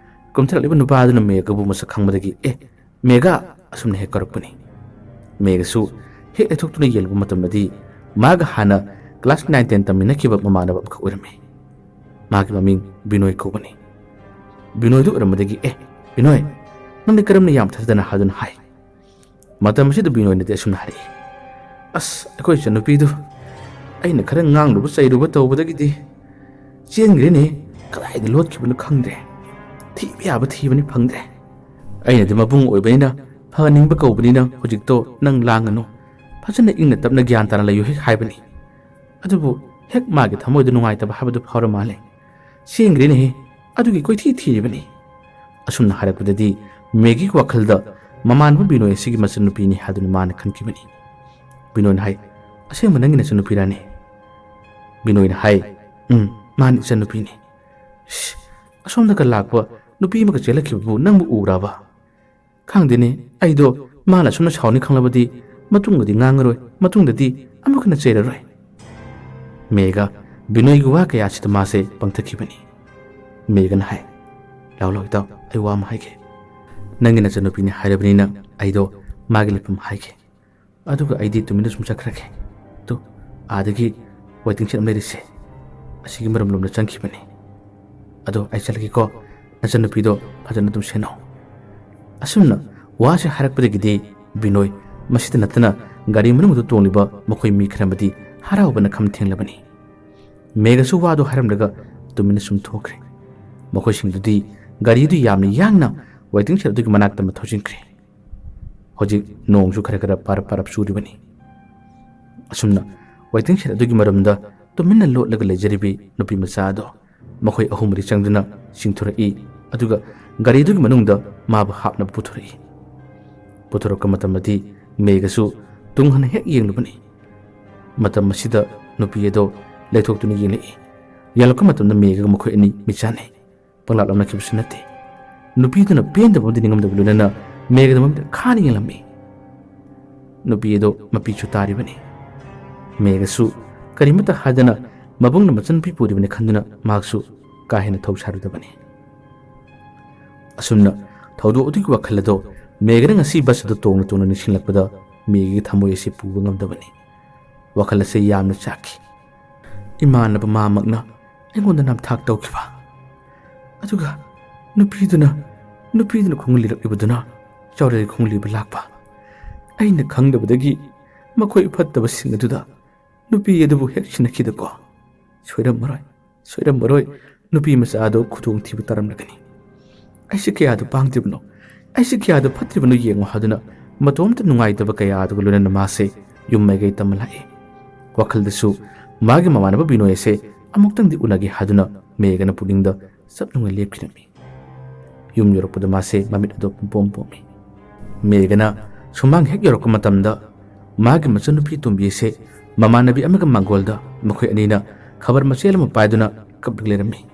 ꯀꯨꯝꯊꯔꯛꯂꯤꯕ ꯅꯨꯄꯥ ꯑꯗꯨꯅ ꯃꯦꯘꯕꯨ ꯃꯁꯛ ꯈꯪꯕꯗꯒꯤ, "ꯑꯦ, ꯃꯦꯘ!" ꯑꯁꯨꯝꯅ ꯍꯦꯛ ꯀꯧꯔꯛꯄꯅꯤ꯫ ꯃꯦꯘꯁꯨ ꯍꯦꯛ ꯂꯩꯊꯣꯛꯇꯨꯅ ꯌꯦꯡꯂꯨꯕ ꯃꯇꯝꯗꯗꯤ ꯃꯥꯒ ꯍꯥꯟꯅ ꯀ꯭ꯂꯥꯁ ꯅꯥꯏꯟ ꯇꯦꯟ ꯇꯝꯃꯤꯟꯅꯈꯤꯕ ꯃꯃꯥꯟꯅꯕ ꯑꯃꯈꯛ ꯑꯣꯏꯔꯝꯃꯤ꯫ ꯃꯥꯒꯤ ꯃꯃꯤꯡ ꯕꯤꯅꯣꯏ ꯀꯧꯕꯅꯤ꯫ ꯕꯤꯅꯣꯏꯗꯨ ꯎꯔꯝꯕꯗꯒꯤ, "ꯑꯦ, ꯕꯤꯅꯣꯏ, ꯅꯪꯗꯤ ꯀꯔꯝꯅ ꯌꯥꯝ ꯊꯥꯖꯗꯅ?" ꯍꯥꯏꯗꯨꯅ ꯍꯥꯏ꯫ ꯃꯇꯝ ꯑꯁꯤꯗ ꯕꯤꯅꯣꯏꯅꯗꯤ ꯑꯁꯨꯝꯅ ꯍꯥꯏꯔꯛꯏ, "ꯑꯁ, ꯑꯩꯈꯣꯏ ꯏꯆꯟꯅꯨꯄꯤꯗꯨ ꯑꯩꯅ ꯈꯔ ꯉꯥꯡꯂꯨꯕ ꯆꯩꯔꯨꯕ ꯇꯧꯕꯗꯒꯤꯗꯤ ꯆꯦꯟꯈ꯭ꯔꯦꯅꯦ꯫ ꯀꯗꯥꯏꯗ ꯂꯣꯠꯈꯤꯕꯅꯣ ꯈꯪꯗ꯭ꯔꯦ꯫ ꯊꯤꯕ ꯌꯥꯕ ꯊꯤꯕꯅꯤ, ꯐꯪꯗ꯭ꯔꯦ꯫ ꯑꯩꯅꯗꯤ ꯃꯕꯨꯡ ꯑꯣꯏꯕꯅꯤꯅ ꯐꯍꯟꯅꯤꯡꯕ ꯀꯧꯕꯅꯤꯅ ꯍꯧꯖꯤꯛꯇꯣ ꯅꯪ ꯂꯥꯡꯒꯅꯨ꯫ ꯐꯖꯅ ꯏꯪꯅ ꯇꯞꯅ ꯒ꯭ꯌꯥꯟ ꯇꯥꯅ ꯂꯩꯌꯨ ꯍꯦꯛ ꯍꯥꯏꯕꯅꯤ꯫ ꯑꯗꯨꯕꯨ ꯍꯦꯛ ꯃꯥꯒꯤ ꯊꯃꯣꯏꯗ ꯅꯨꯡꯉꯥꯏꯇꯕ ꯍꯥꯏꯕꯗꯨ ꯐꯥꯎꯔ ꯃꯥꯜꯂꯦ꯫ ꯆꯦꯟꯈ꯭ꯔꯦꯅꯦꯍꯦ꯫ ꯑꯗꯨꯒꯤ ꯀꯣꯏꯊꯤ ꯊꯤꯔꯤꯕꯅꯤ꯫" ꯑꯁꯨꯝꯅ ꯍꯥꯏꯔꯛꯄꯗꯗꯤ ꯃꯦꯒꯤꯒꯤ ꯋꯥꯈꯜꯗ ꯃꯃꯥꯟꯅꯕ ꯕꯤꯅꯣꯏ ꯑꯁꯤꯒꯤ ꯃꯆꯟꯅꯨꯄꯤꯅꯤ ꯍꯥꯏꯗꯨꯅ ꯃꯥꯅ ꯈꯟꯈꯤꯕꯅꯤ꯫ ꯕꯤꯅꯣꯏꯅ ꯍꯥꯏ, "ꯑꯁꯦꯡꯕ ꯅꯪꯒꯤ ꯅꯆꯟꯅꯨꯄꯤꯔꯥꯅꯦ?" ꯕꯤꯅꯣꯏꯅ ꯍꯥꯏ, "ꯎꯝ, ꯃꯥꯅ ꯏꯆꯟꯅꯨꯄꯤꯅꯤ꯫" "ꯏꯁ, ꯑꯁꯣꯝꯗꯒ ꯂꯥꯛꯄ ꯅꯨꯄꯤ ꯑꯃꯒ ꯆꯦꯜꯂꯛꯈꯤꯕꯕꯨ ꯅꯪꯕꯨ ꯎꯔꯕ?" "ꯈꯪꯗꯦꯅꯦ, ꯑꯩꯗꯣ ꯃꯥꯅ ꯑꯁꯨꯝꯅ ꯁꯥꯎꯅꯤ ꯈꯪꯂꯕꯗꯤ ꯃꯇꯨꯡꯗꯗꯤ ꯉꯥꯡꯉꯔꯣꯏ, ꯃꯇꯨꯡꯗꯗꯤ ꯑꯃꯨꯛ ꯍꯟꯅ ꯆꯩꯔꯔꯣꯏ꯫" ꯃꯦꯒ ꯕꯤꯅꯣꯏꯒꯤ ꯋꯥ ꯀꯌꯥꯁꯤꯗ ꯃꯥꯁꯦ ꯄꯪꯊꯈꯤꯕꯅꯤ꯫ ꯃꯦꯒꯅ ꯍꯥꯏ, "ꯂꯥꯎ ꯂꯥꯎ ꯏꯇꯥꯎ, ꯑꯩ ꯋꯥ ꯑꯃ ꯍꯥꯏꯒꯦ꯫ ꯅꯪꯒꯤ ꯅꯆꯟꯅꯨꯄꯤꯅꯤ ꯍꯥꯏꯔꯕꯅꯤꯅ ꯑꯩꯗꯣ ꯃꯥꯒꯤ ꯂꯩꯐꯝ ꯍꯥꯏꯒꯦ꯫ ꯑꯗꯨꯒ ꯑꯩꯗꯤ ꯇꯨꯃꯤꯟꯅ ꯁꯨꯝ ꯆꯠꯈ꯭ꯔꯒꯦ꯫ ꯇꯨ, ꯑꯥꯗꯒꯤ ꯋꯦꯇꯤꯡ ꯁꯦꯠ ꯑꯃ ꯂꯩꯔꯤꯁꯦ, ꯑꯁꯤꯒꯤ ꯃꯔꯨꯝ ꯂꯣꯝꯗ ꯆꯪꯈꯤꯕꯅꯤ꯫ ꯑꯗꯣ ꯑꯩ ꯆꯠꯂꯒꯦꯀꯣ, ꯅꯆꯟꯅꯨꯄꯤꯗꯣ ꯐꯖꯅ ꯑꯗꯨꯝ ꯁꯦꯟꯅꯧ꯫" ꯑꯁꯨꯝꯅ ꯋꯥꯁꯦ ꯍꯥꯏꯔꯛꯄꯗꯒꯤꯗꯤ ꯕꯤꯅꯣꯏ, ꯃꯁꯤꯗ ꯅꯠꯇꯅ ꯒꯥꯔꯤ ꯃꯅꯨꯡꯗ ꯇꯣꯡꯂꯤꯕ ꯃꯈꯣꯏ ꯃꯤ ꯈꯔꯃꯗꯤ ꯍꯔꯥꯎꯕꯅ ꯈꯝ ꯊꯦꯡꯂꯕꯅꯤ꯫ ꯃꯦꯒꯁꯨ ꯋꯥꯗꯨ ꯍꯥꯏꯔꯝꯂꯒ ꯇꯨꯃꯤꯟꯅ ꯁꯨꯝ ꯊꯣꯛꯈ꯭ꯔꯦ꯫ ꯃꯈꯣꯏꯁꯤꯡꯗꯨꯗꯤ ꯒꯥꯔꯤꯗꯨ ꯌꯥꯝꯅ ꯌꯥꯡꯅ ꯋꯦꯇꯤꯡ ꯁꯦꯠ ꯑꯗꯨꯒꯤ ꯃꯅꯥꯛꯇ ꯑꯃ ꯊꯧꯖꯤꯟꯈ꯭ꯔꯦ꯫ ꯍꯧꯖꯤꯛ ꯅꯣꯡꯁꯨ ꯈꯔ ꯈꯔ ꯄꯥꯔꯞ ꯄꯥꯔꯞ ꯆꯨꯔꯤꯕꯅꯤ꯫ ꯑꯁꯨꯝꯅ ꯋꯦꯇꯤꯡ ꯁꯦꯠ ꯑꯗꯨꯒꯤ ꯃꯔꯨꯝꯗ ꯇꯨꯃꯤꯟꯅ ꯂꯣꯠꯂꯒ ꯂꯩꯖꯔꯤꯕꯤ ꯅꯨꯄꯤ ꯃꯆꯥ ꯑꯗꯣ ꯃꯈꯣꯏ ꯑꯍꯨꯝ ꯃꯔꯤ ꯆꯪꯗꯨꯅ ꯆꯤꯡꯊꯣꯔꯛꯏ꯫ ꯑꯗꯨꯒ ꯒꯥꯔꯤꯗꯨꯒꯤ ꯃꯅꯨꯡꯗ ꯃꯥꯕꯨ ꯍꯥꯞꯅꯕ ꯄꯨꯊꯣꯔꯛꯏ꯫ ꯄꯨꯊꯣꯔꯛꯄ ꯃꯇꯝꯗꯗꯤ ꯃꯦꯒꯁꯨ ꯇꯨꯡ ꯍꯟꯅ ꯍꯦꯛ ꯌꯦꯡꯂꯨꯕꯅꯤ꯫ ꯃꯇꯝ ꯑꯁꯤꯗ ꯅꯨꯄꯤ ꯑꯗꯣ ꯂꯩꯊꯣꯛꯇꯨꯅ ꯌꯦꯡꯂꯛꯏ꯫ ꯌꯦꯡꯂꯛꯄ ꯃꯇꯝꯗ ꯃꯦꯒꯒ ꯃꯈꯣꯏ ꯑꯅꯤ ꯃꯤꯠ ꯆꯥꯟꯅꯩ꯫ ꯄꯪꯂꯥꯞ ꯂꯥꯞꯅꯈꯤꯕꯁꯨ ꯅꯠꯇꯦ꯫ ꯅꯨꯄꯤꯗꯨꯅ ꯄꯦꯟꯗꯕ ꯑꯃꯗꯤ ꯅꯤꯡꯉꯝꯗꯕ ꯂꯣꯏꯅꯅ ꯃꯦꯒꯗ ꯃꯃꯤꯠ ꯈꯥꯅ ꯌꯦꯡꯂꯝꯃꯤ꯫ ꯅꯨꯄꯤ ꯑꯗꯣ ꯃꯄꯤꯁꯨ ꯇꯥꯔꯤꯕꯅꯤ꯫ ꯃꯦꯒꯁꯨ ꯀꯔꯤꯃꯠꯇ ꯍꯥꯏꯗꯅ ꯃꯕꯨꯡꯅ ꯃꯆꯟꯅꯨꯄꯤ ꯄꯨꯔꯤꯕꯅꯤ ꯈꯟꯗꯨꯅ ꯃꯍꯥꯛꯁꯨ ꯀꯥ ꯍꯦꯟꯅ ꯊꯧ ꯁꯥꯔꯨꯗꯕꯅꯤ꯫ ꯑꯁꯨꯝꯅ ꯊꯧꯗꯣꯛ ꯑꯗꯨꯒꯤ ꯋꯥꯈꯜ ꯑꯗꯣ ꯃꯦꯒꯅ ꯉꯁꯤ ꯕꯁ ꯑꯗꯨ ꯇꯣꯡꯅ ꯇꯣꯡꯅ ꯅꯤꯡꯁꯤꯡꯂꯛꯄꯗ ꯃꯦꯒꯒꯤ ꯊꯃꯣꯏ ꯑꯁꯤ ꯄꯨꯕ ꯉꯝꯗꯕꯅꯤ꯫ ꯋꯥꯈꯜ ꯑꯁꯤ ꯌꯥꯝꯅ ꯆꯥꯛꯈꯤ꯫ ꯏꯃꯥꯟꯅꯕ ꯃꯥꯃꯛꯅ ꯑꯩꯉꯣꯟꯗ ꯅꯝꯊꯥꯛ ꯇꯧꯈꯤꯕ꯫ ꯑꯗꯨꯒ ꯅꯨꯄꯤꯗꯨꯅ, ꯅꯨꯄꯤꯗꯨꯅ ꯈꯣꯡꯂꯤꯔꯛꯂꯤꯕꯗꯨꯅ ꯆꯥꯎꯔꯦꯜ ꯈꯣꯡꯂꯤꯕ ꯂꯥꯛꯄ꯫ ꯑꯩꯅ ꯈꯪꯗꯕꯗꯒꯤ ꯃꯈꯣꯏ ꯐꯠꯇꯕꯁꯤꯡ ꯑꯗꯨꯗ ꯅꯨꯄꯤ ꯑꯗꯨꯕꯨ ꯍꯦꯛ ꯁꯤꯟꯅꯈꯤꯗꯀꯣ꯫ ꯁꯣꯏꯔꯝꯃꯔꯣꯏ, ꯁꯣꯏꯔꯝꯃꯔꯣꯏ, ꯅꯨꯄꯤ ꯃꯆꯥ ꯑꯗꯨ ꯈꯨꯗꯣꯡꯊꯤꯕ ꯇꯥꯔꯝꯂꯒꯅꯤ꯫ ꯑꯩꯁꯦ ꯀꯌꯥꯗ ꯄꯥꯡꯗ꯭ꯔꯤꯕꯅꯣ, ꯑꯩꯁꯦ ꯀꯌꯥꯗ ꯐꯠꯇ꯭ꯔꯤꯕꯅꯣ ꯌꯦꯡꯉꯣ ꯍꯥꯏꯗꯨꯅ ꯃꯇꯣꯝꯇ ꯅꯨꯡꯉꯥꯏꯇꯕ ꯀꯌꯥ ꯑꯗꯨꯒ ꯂꯣꯏꯅꯅ ꯃꯥꯁꯦ ꯌꯨꯝ ꯃꯥꯏꯀꯩ ꯇꯝꯃ ꯂꯥꯛꯏ꯫ ꯋꯥꯈꯜꯗꯁꯨ ꯃꯥꯒꯤ ꯃꯃꯥꯟꯅꯕ ꯕꯤꯅꯣꯏ ꯑꯁꯦ ꯑꯃꯨꯛꯇꯪꯗꯤ ꯎꯅꯒꯦ ꯍꯥꯏꯗꯨꯅ ꯃꯦꯒꯅ ꯄꯨꯛꯅꯤꯡꯗ ꯆꯞ ꯅꯨꯡꯉꯥꯏ ꯂꯦꯞꯈꯤꯔꯝꯃꯤ꯫ ꯌꯨꯝ ꯌꯧꯔꯛꯄꯗ ꯃꯥꯁꯦ ꯃꯃꯤꯠ ꯑꯗꯨ ꯄꯨꯝꯄꯣꯝ ꯄꯣꯝꯃꯤ꯫ ꯃꯦꯒꯅ ꯁꯨꯃꯥꯡ ꯍꯦꯛ ꯌꯧꯔꯛꯄ ꯃꯇꯝꯗ ꯃꯥꯒꯤ ꯃꯆꯟꯅꯨꯄꯤ ꯇꯣꯝꯕꯤ ꯑꯁꯦ ꯃꯃꯥꯟꯅꯕꯤ ꯑꯃꯒ ꯃꯥꯡꯒꯣꯜꯗ ꯃꯈꯣꯏ ꯑꯅꯤꯅ ꯈꯕꯔ ꯃꯆꯦꯠ ꯑꯃ ꯄꯥꯏꯗꯨꯅ ꯀꯞꯂꯒ ꯂꯩꯔꯝꯃꯤ꯫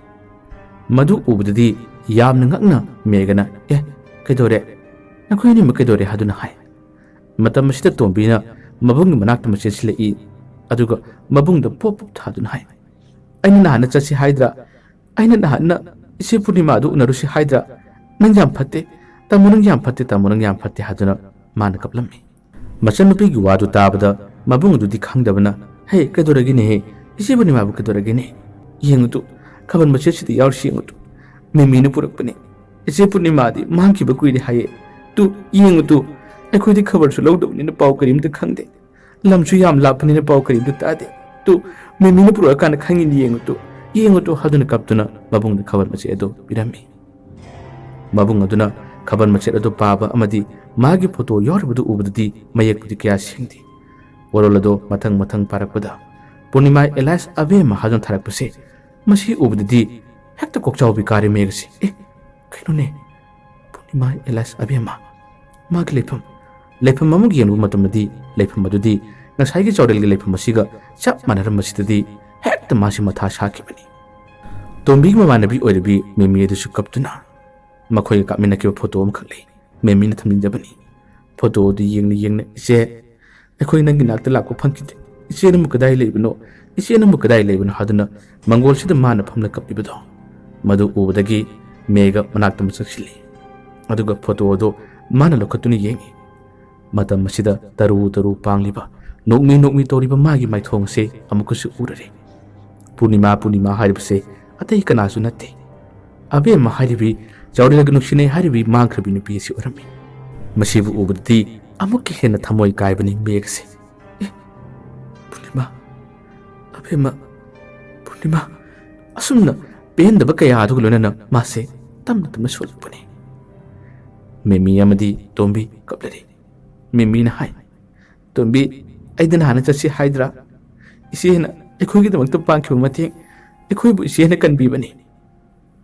ꯃꯗꯨ ꯎꯕꯗꯗꯤ ꯌꯥꯝꯅ ꯉꯛꯅ ꯃꯦꯒꯅ, "ꯑꯦ, ꯀꯩꯗꯧꯔꯦ? ꯅꯈꯣꯏ ꯑꯅꯤꯃꯛ ꯀꯩꯗꯧꯔꯦ?" ꯍꯥꯏꯗꯨꯅ ꯍꯥꯏ꯫ ꯃꯇꯝ ꯑꯁꯤꯗ ꯇꯣꯝꯕꯤꯅ ꯃꯕꯨꯡꯒꯤ ꯃꯅꯥꯛꯇ ꯑꯃ ꯆꯦꯟꯁꯤꯜꯂꯛꯏ, ꯑꯗꯨꯒ ꯃꯕꯨꯡꯗ ꯄꯣꯞ ꯄꯣꯞ ꯊꯥꯗꯨꯅ ꯍꯥꯏ, "ꯑꯩꯅ ꯅꯍꯥꯟꯅ ꯆꯠꯁꯤ ꯍꯥꯏꯗ꯭ꯔꯥ? ꯑꯩꯅ ꯅꯍꯥꯟꯅ ꯏꯆꯦ ꯄꯨꯔꯅꯤꯃꯥꯗꯨ ꯎꯅꯔꯨꯁꯤ ꯍꯥꯏꯗ꯭ꯔꯥ? ꯅꯪ ꯌꯥꯝ ꯐꯠꯇꯦ, ꯇꯥꯃꯣ ꯅꯪ ꯌꯥꯝ ꯐꯠꯇꯦ, ꯇꯥꯃꯣ ꯅꯪ ꯌꯥꯝ ꯐꯠꯇꯦ" ꯍꯥꯏꯗꯨꯅ ꯃꯥꯅ ꯀꯞꯂꯝꯃꯤ꯫ ꯃꯆꯟꯅꯨꯄꯤꯒꯤ ꯋꯥꯗꯨ ꯇꯥꯕꯗ ꯃꯕꯨꯡ ꯑꯗꯨꯗꯤ ꯈꯪꯗꯕꯅ, "ꯍꯦ, ꯀꯩꯗꯧꯔꯒꯦꯅꯦꯍꯦ? ꯏꯆꯦ ꯄꯨꯔꯅꯤꯃꯥꯕꯨ ꯀꯩꯗꯧꯔꯒꯦꯅꯦ? ꯌꯦꯡꯉꯨ ꯇꯨ, ꯈꯕꯔ ꯃꯆꯦꯠꯁꯤꯗ ꯌꯥꯎꯔꯤꯁꯤ ꯌꯦꯡꯉꯨ ꯇꯨ꯫ ꯃꯦꯃꯤꯅ ꯄꯨꯔꯛꯄꯅꯦ꯫ ꯏꯆꯦ ꯄꯨꯔꯅꯤꯃꯥꯗꯤ ꯃꯥꯡꯈꯤꯕ ꯀꯨꯏꯔꯦ ꯍꯥꯏꯌꯦ꯫ ꯇꯨ, ꯌꯦꯡꯉꯨ ꯇꯨ, ꯑꯩꯈꯣꯏꯗꯤ ꯈꯕꯔꯁꯨ ꯂꯧꯗꯕꯅꯤꯅ ꯄꯥꯎ ꯀꯔꯤꯝꯇ ꯈꯪꯗꯦ꯫ ꯂꯝꯁꯨ ꯌꯥꯝ ꯂꯥꯞꯄꯅꯤꯅ ꯄꯥꯎ ꯀꯔꯤꯝꯇ ꯇꯥꯗꯦ꯫ ꯇꯨ, ꯃꯦꯃꯤꯅ ꯄꯨꯔꯛꯑꯀꯥꯟꯗ ꯈꯪꯉꯤꯅꯤ, ꯌꯦꯡꯉꯨ ꯇꯨ, ꯌꯦꯡꯉꯨ ꯇꯨ" ꯍꯥꯏꯗꯨꯅ ꯀꯞꯇꯨꯅ ꯃꯕꯨꯡꯗ ꯈꯕꯔ ꯃꯆꯦꯠ ꯑꯗꯨ ꯄꯤꯔꯝꯃꯤ꯫ ꯃꯕꯨꯡ ꯑꯗꯨꯅ ꯈꯕꯔ ꯃꯆꯦꯠ ꯑꯗꯨ ꯄꯥꯕ ꯑꯃꯗꯤ ꯃꯥꯒꯤ ꯐꯣꯇꯣ ꯌꯥꯎꯔꯤꯕꯗꯨ ꯎꯕꯗꯗꯤ ꯃꯌꯦꯛꯄꯨꯗꯤ ꯀꯌꯥ ꯁꯦꯡꯗꯦ꯫ ꯋꯥꯔꯣꯜ ꯑꯗꯨ ꯃꯊꯪ ꯃꯊꯪ ꯄꯥꯔꯛꯄꯗ ꯄꯨꯔꯅꯤꯃꯥ ꯑꯦꯂꯥꯏꯁ ꯑꯕꯦꯝꯃ ꯍꯥꯏꯗꯨꯅ ꯊꯥꯔꯛꯄꯁꯦ, ꯃꯁꯤ ꯎꯕꯗꯗꯤ ꯍꯦꯛꯇ ꯀꯣꯛꯆꯥꯎꯕꯤ ꯀꯥꯔꯦ ꯃꯦꯒꯁꯦ꯫ "ꯑꯦ, ꯀꯩꯅꯣꯅꯦ? ꯄꯨꯔꯅꯤꯃꯥ ꯑꯦꯂꯥꯏꯁ ꯑꯕꯦꯝꯃ? ꯃꯥꯒꯤ ꯂꯩꯐꯝ, ꯂꯩꯐꯝ ꯑꯃꯒꯤ ꯌꯦꯡꯂꯨꯕ ꯃꯇꯝꯗꯗꯤ ꯂꯩꯐꯝ ꯑꯗꯨꯗꯤ ꯉꯁꯥꯏꯒꯤ ꯆꯥꯎꯔꯦꯜꯒꯤ ꯂꯩꯐꯝ ꯑꯁꯤꯒ ꯆꯞ ꯃꯥꯟꯅꯔꯝꯕꯁꯤꯗꯗꯤ ꯍꯦꯛꯇ ꯃꯥꯁꯤ ꯃꯊꯥ ꯁꯥꯈꯤꯕꯅꯤ"꯫ ꯇꯣꯝꯕꯤꯒꯤ ꯃꯃꯥꯟꯅꯕꯤ ꯑꯣꯏꯔꯤꯕꯤ ꯃꯦꯃꯤ ꯑꯗꯨꯁꯨ ꯀꯞꯇꯨꯅ ꯃꯈꯣꯏꯒ ꯀꯥꯞꯃꯤꯟꯅꯈꯤꯕ ꯐꯣꯇꯣ ꯑꯃꯈꯛ ꯂꯩ꯫ ꯃꯦꯃꯤꯅ ꯊꯝꯖꯤꯟꯖꯕꯅꯤ꯫ ꯐꯣꯇꯣ ꯑꯗꯨ ꯌꯦꯡꯅ ꯌꯦꯡꯅ, "ꯏꯆꯦ, ꯑꯩꯈꯣꯏ ꯅꯪꯒꯤ ꯅꯥꯛꯇ ꯂꯥꯛꯄ ꯐꯪꯈꯤꯗꯦ꯫ ꯏꯆꯦ ꯅꯪꯕꯨ ꯀꯗꯥꯏ ꯂꯩꯕꯅꯣ? ꯏꯆꯦ ꯅꯪꯕꯨ ꯀꯗꯥꯏ ꯂꯩꯕꯅꯣ?" ꯍꯥꯏꯗꯨꯅ ꯃꯪꯒꯣꯜꯁꯤꯗ ꯃꯥꯅ ꯐꯝꯂ ꯀꯞꯄꯤꯕꯗꯣ, ꯃꯗꯨ ꯎꯕꯗꯒꯤ ꯃꯦꯒ ꯃꯅꯥꯛꯇ ꯑꯃ ꯆꯪꯁꯤꯜꯂꯤ꯫ ꯑꯗꯨꯒ ꯐꯣꯇꯣ ꯑꯗꯨ ꯃꯥꯅ ꯂꯧꯈꯠꯇꯨꯅ ꯌꯦꯡꯉꯤ꯫ ꯃꯇꯝ ꯑꯁꯤꯗ ꯇꯔꯨ ꯇꯔꯨ ꯄꯥꯡꯂꯤꯕ, ꯅꯣꯛꯃꯤ ꯅꯣꯛꯃꯤ ꯇꯧꯔꯤꯕ ꯃꯥꯒꯤ ꯃꯥꯏꯊꯣꯡ ꯑꯁꯤ ꯑꯃꯨꯛꯀꯁꯨ ꯎꯔꯔꯦ꯫ ꯄꯨꯔꯅꯤꯃꯥ, ꯄꯨꯔꯅꯤꯃꯥ ꯍꯥꯏꯔꯤꯕꯁꯦ ꯑꯇꯩ ꯀꯅꯥꯁꯨ ꯅꯠꯇꯦ꯫ ꯑꯕꯦꯝꯃ ꯍꯥꯏꯔꯤꯕꯤ, ꯆꯥꯎꯔꯦꯜꯒ ꯅꯨꯡꯁꯤꯅꯩ ꯍꯥꯏꯔꯤꯕꯤ ꯃꯥꯡꯈ꯭ꯔꯕꯤ ꯅꯨꯄꯤ ꯑꯁꯤ ꯑꯣꯏꯔꯝꯃꯤ꯫ ꯃꯁꯤꯕꯨ ꯎꯕꯗꯗꯤ ꯑꯃꯨꯛꯀ ꯍꯦꯟꯅ ꯊꯃꯣꯏ ꯀꯥꯏꯕꯅꯤ ꯃꯦꯘꯁꯦ꯫ "ꯑꯦ, ꯄꯨꯔꯅꯤꯃꯥ, ꯑꯕꯦꯝꯃ, ꯄꯨꯔꯅꯤꯃꯥ!" ꯑꯁꯨꯝꯅ ꯄꯦꯟꯗꯕ ꯀꯌꯥ ꯑꯗꯨꯒ ꯂꯣꯏꯅꯅ ꯃꯥꯁꯦ ꯇꯞꯅ ꯇꯞꯅ ꯁꯣꯜꯂꯛꯄꯅꯤ꯫ ꯃꯦꯃꯤ ꯑꯃꯗꯤ ꯇꯣꯝꯕꯤ ꯀꯞꯂꯔꯤ꯫ ꯃꯦꯃꯤꯅ ꯍꯥꯏ, "ꯇꯣꯝꯕꯤ, ꯑꯩꯗꯤ ꯅꯍꯥꯟꯅ ꯆꯠꯁꯤ ꯍꯥꯏꯗ꯭ꯔꯥ? ꯏꯆꯦꯅ ꯑꯩꯈꯣꯏꯒꯤꯗꯃꯛꯇ ꯄꯥꯡꯈꯤꯕ ꯃꯇꯦꯡ ꯑꯩꯈꯣꯏꯕꯨ ꯏꯆꯦꯅ ꯀꯟꯕꯤꯕꯅꯤ꯫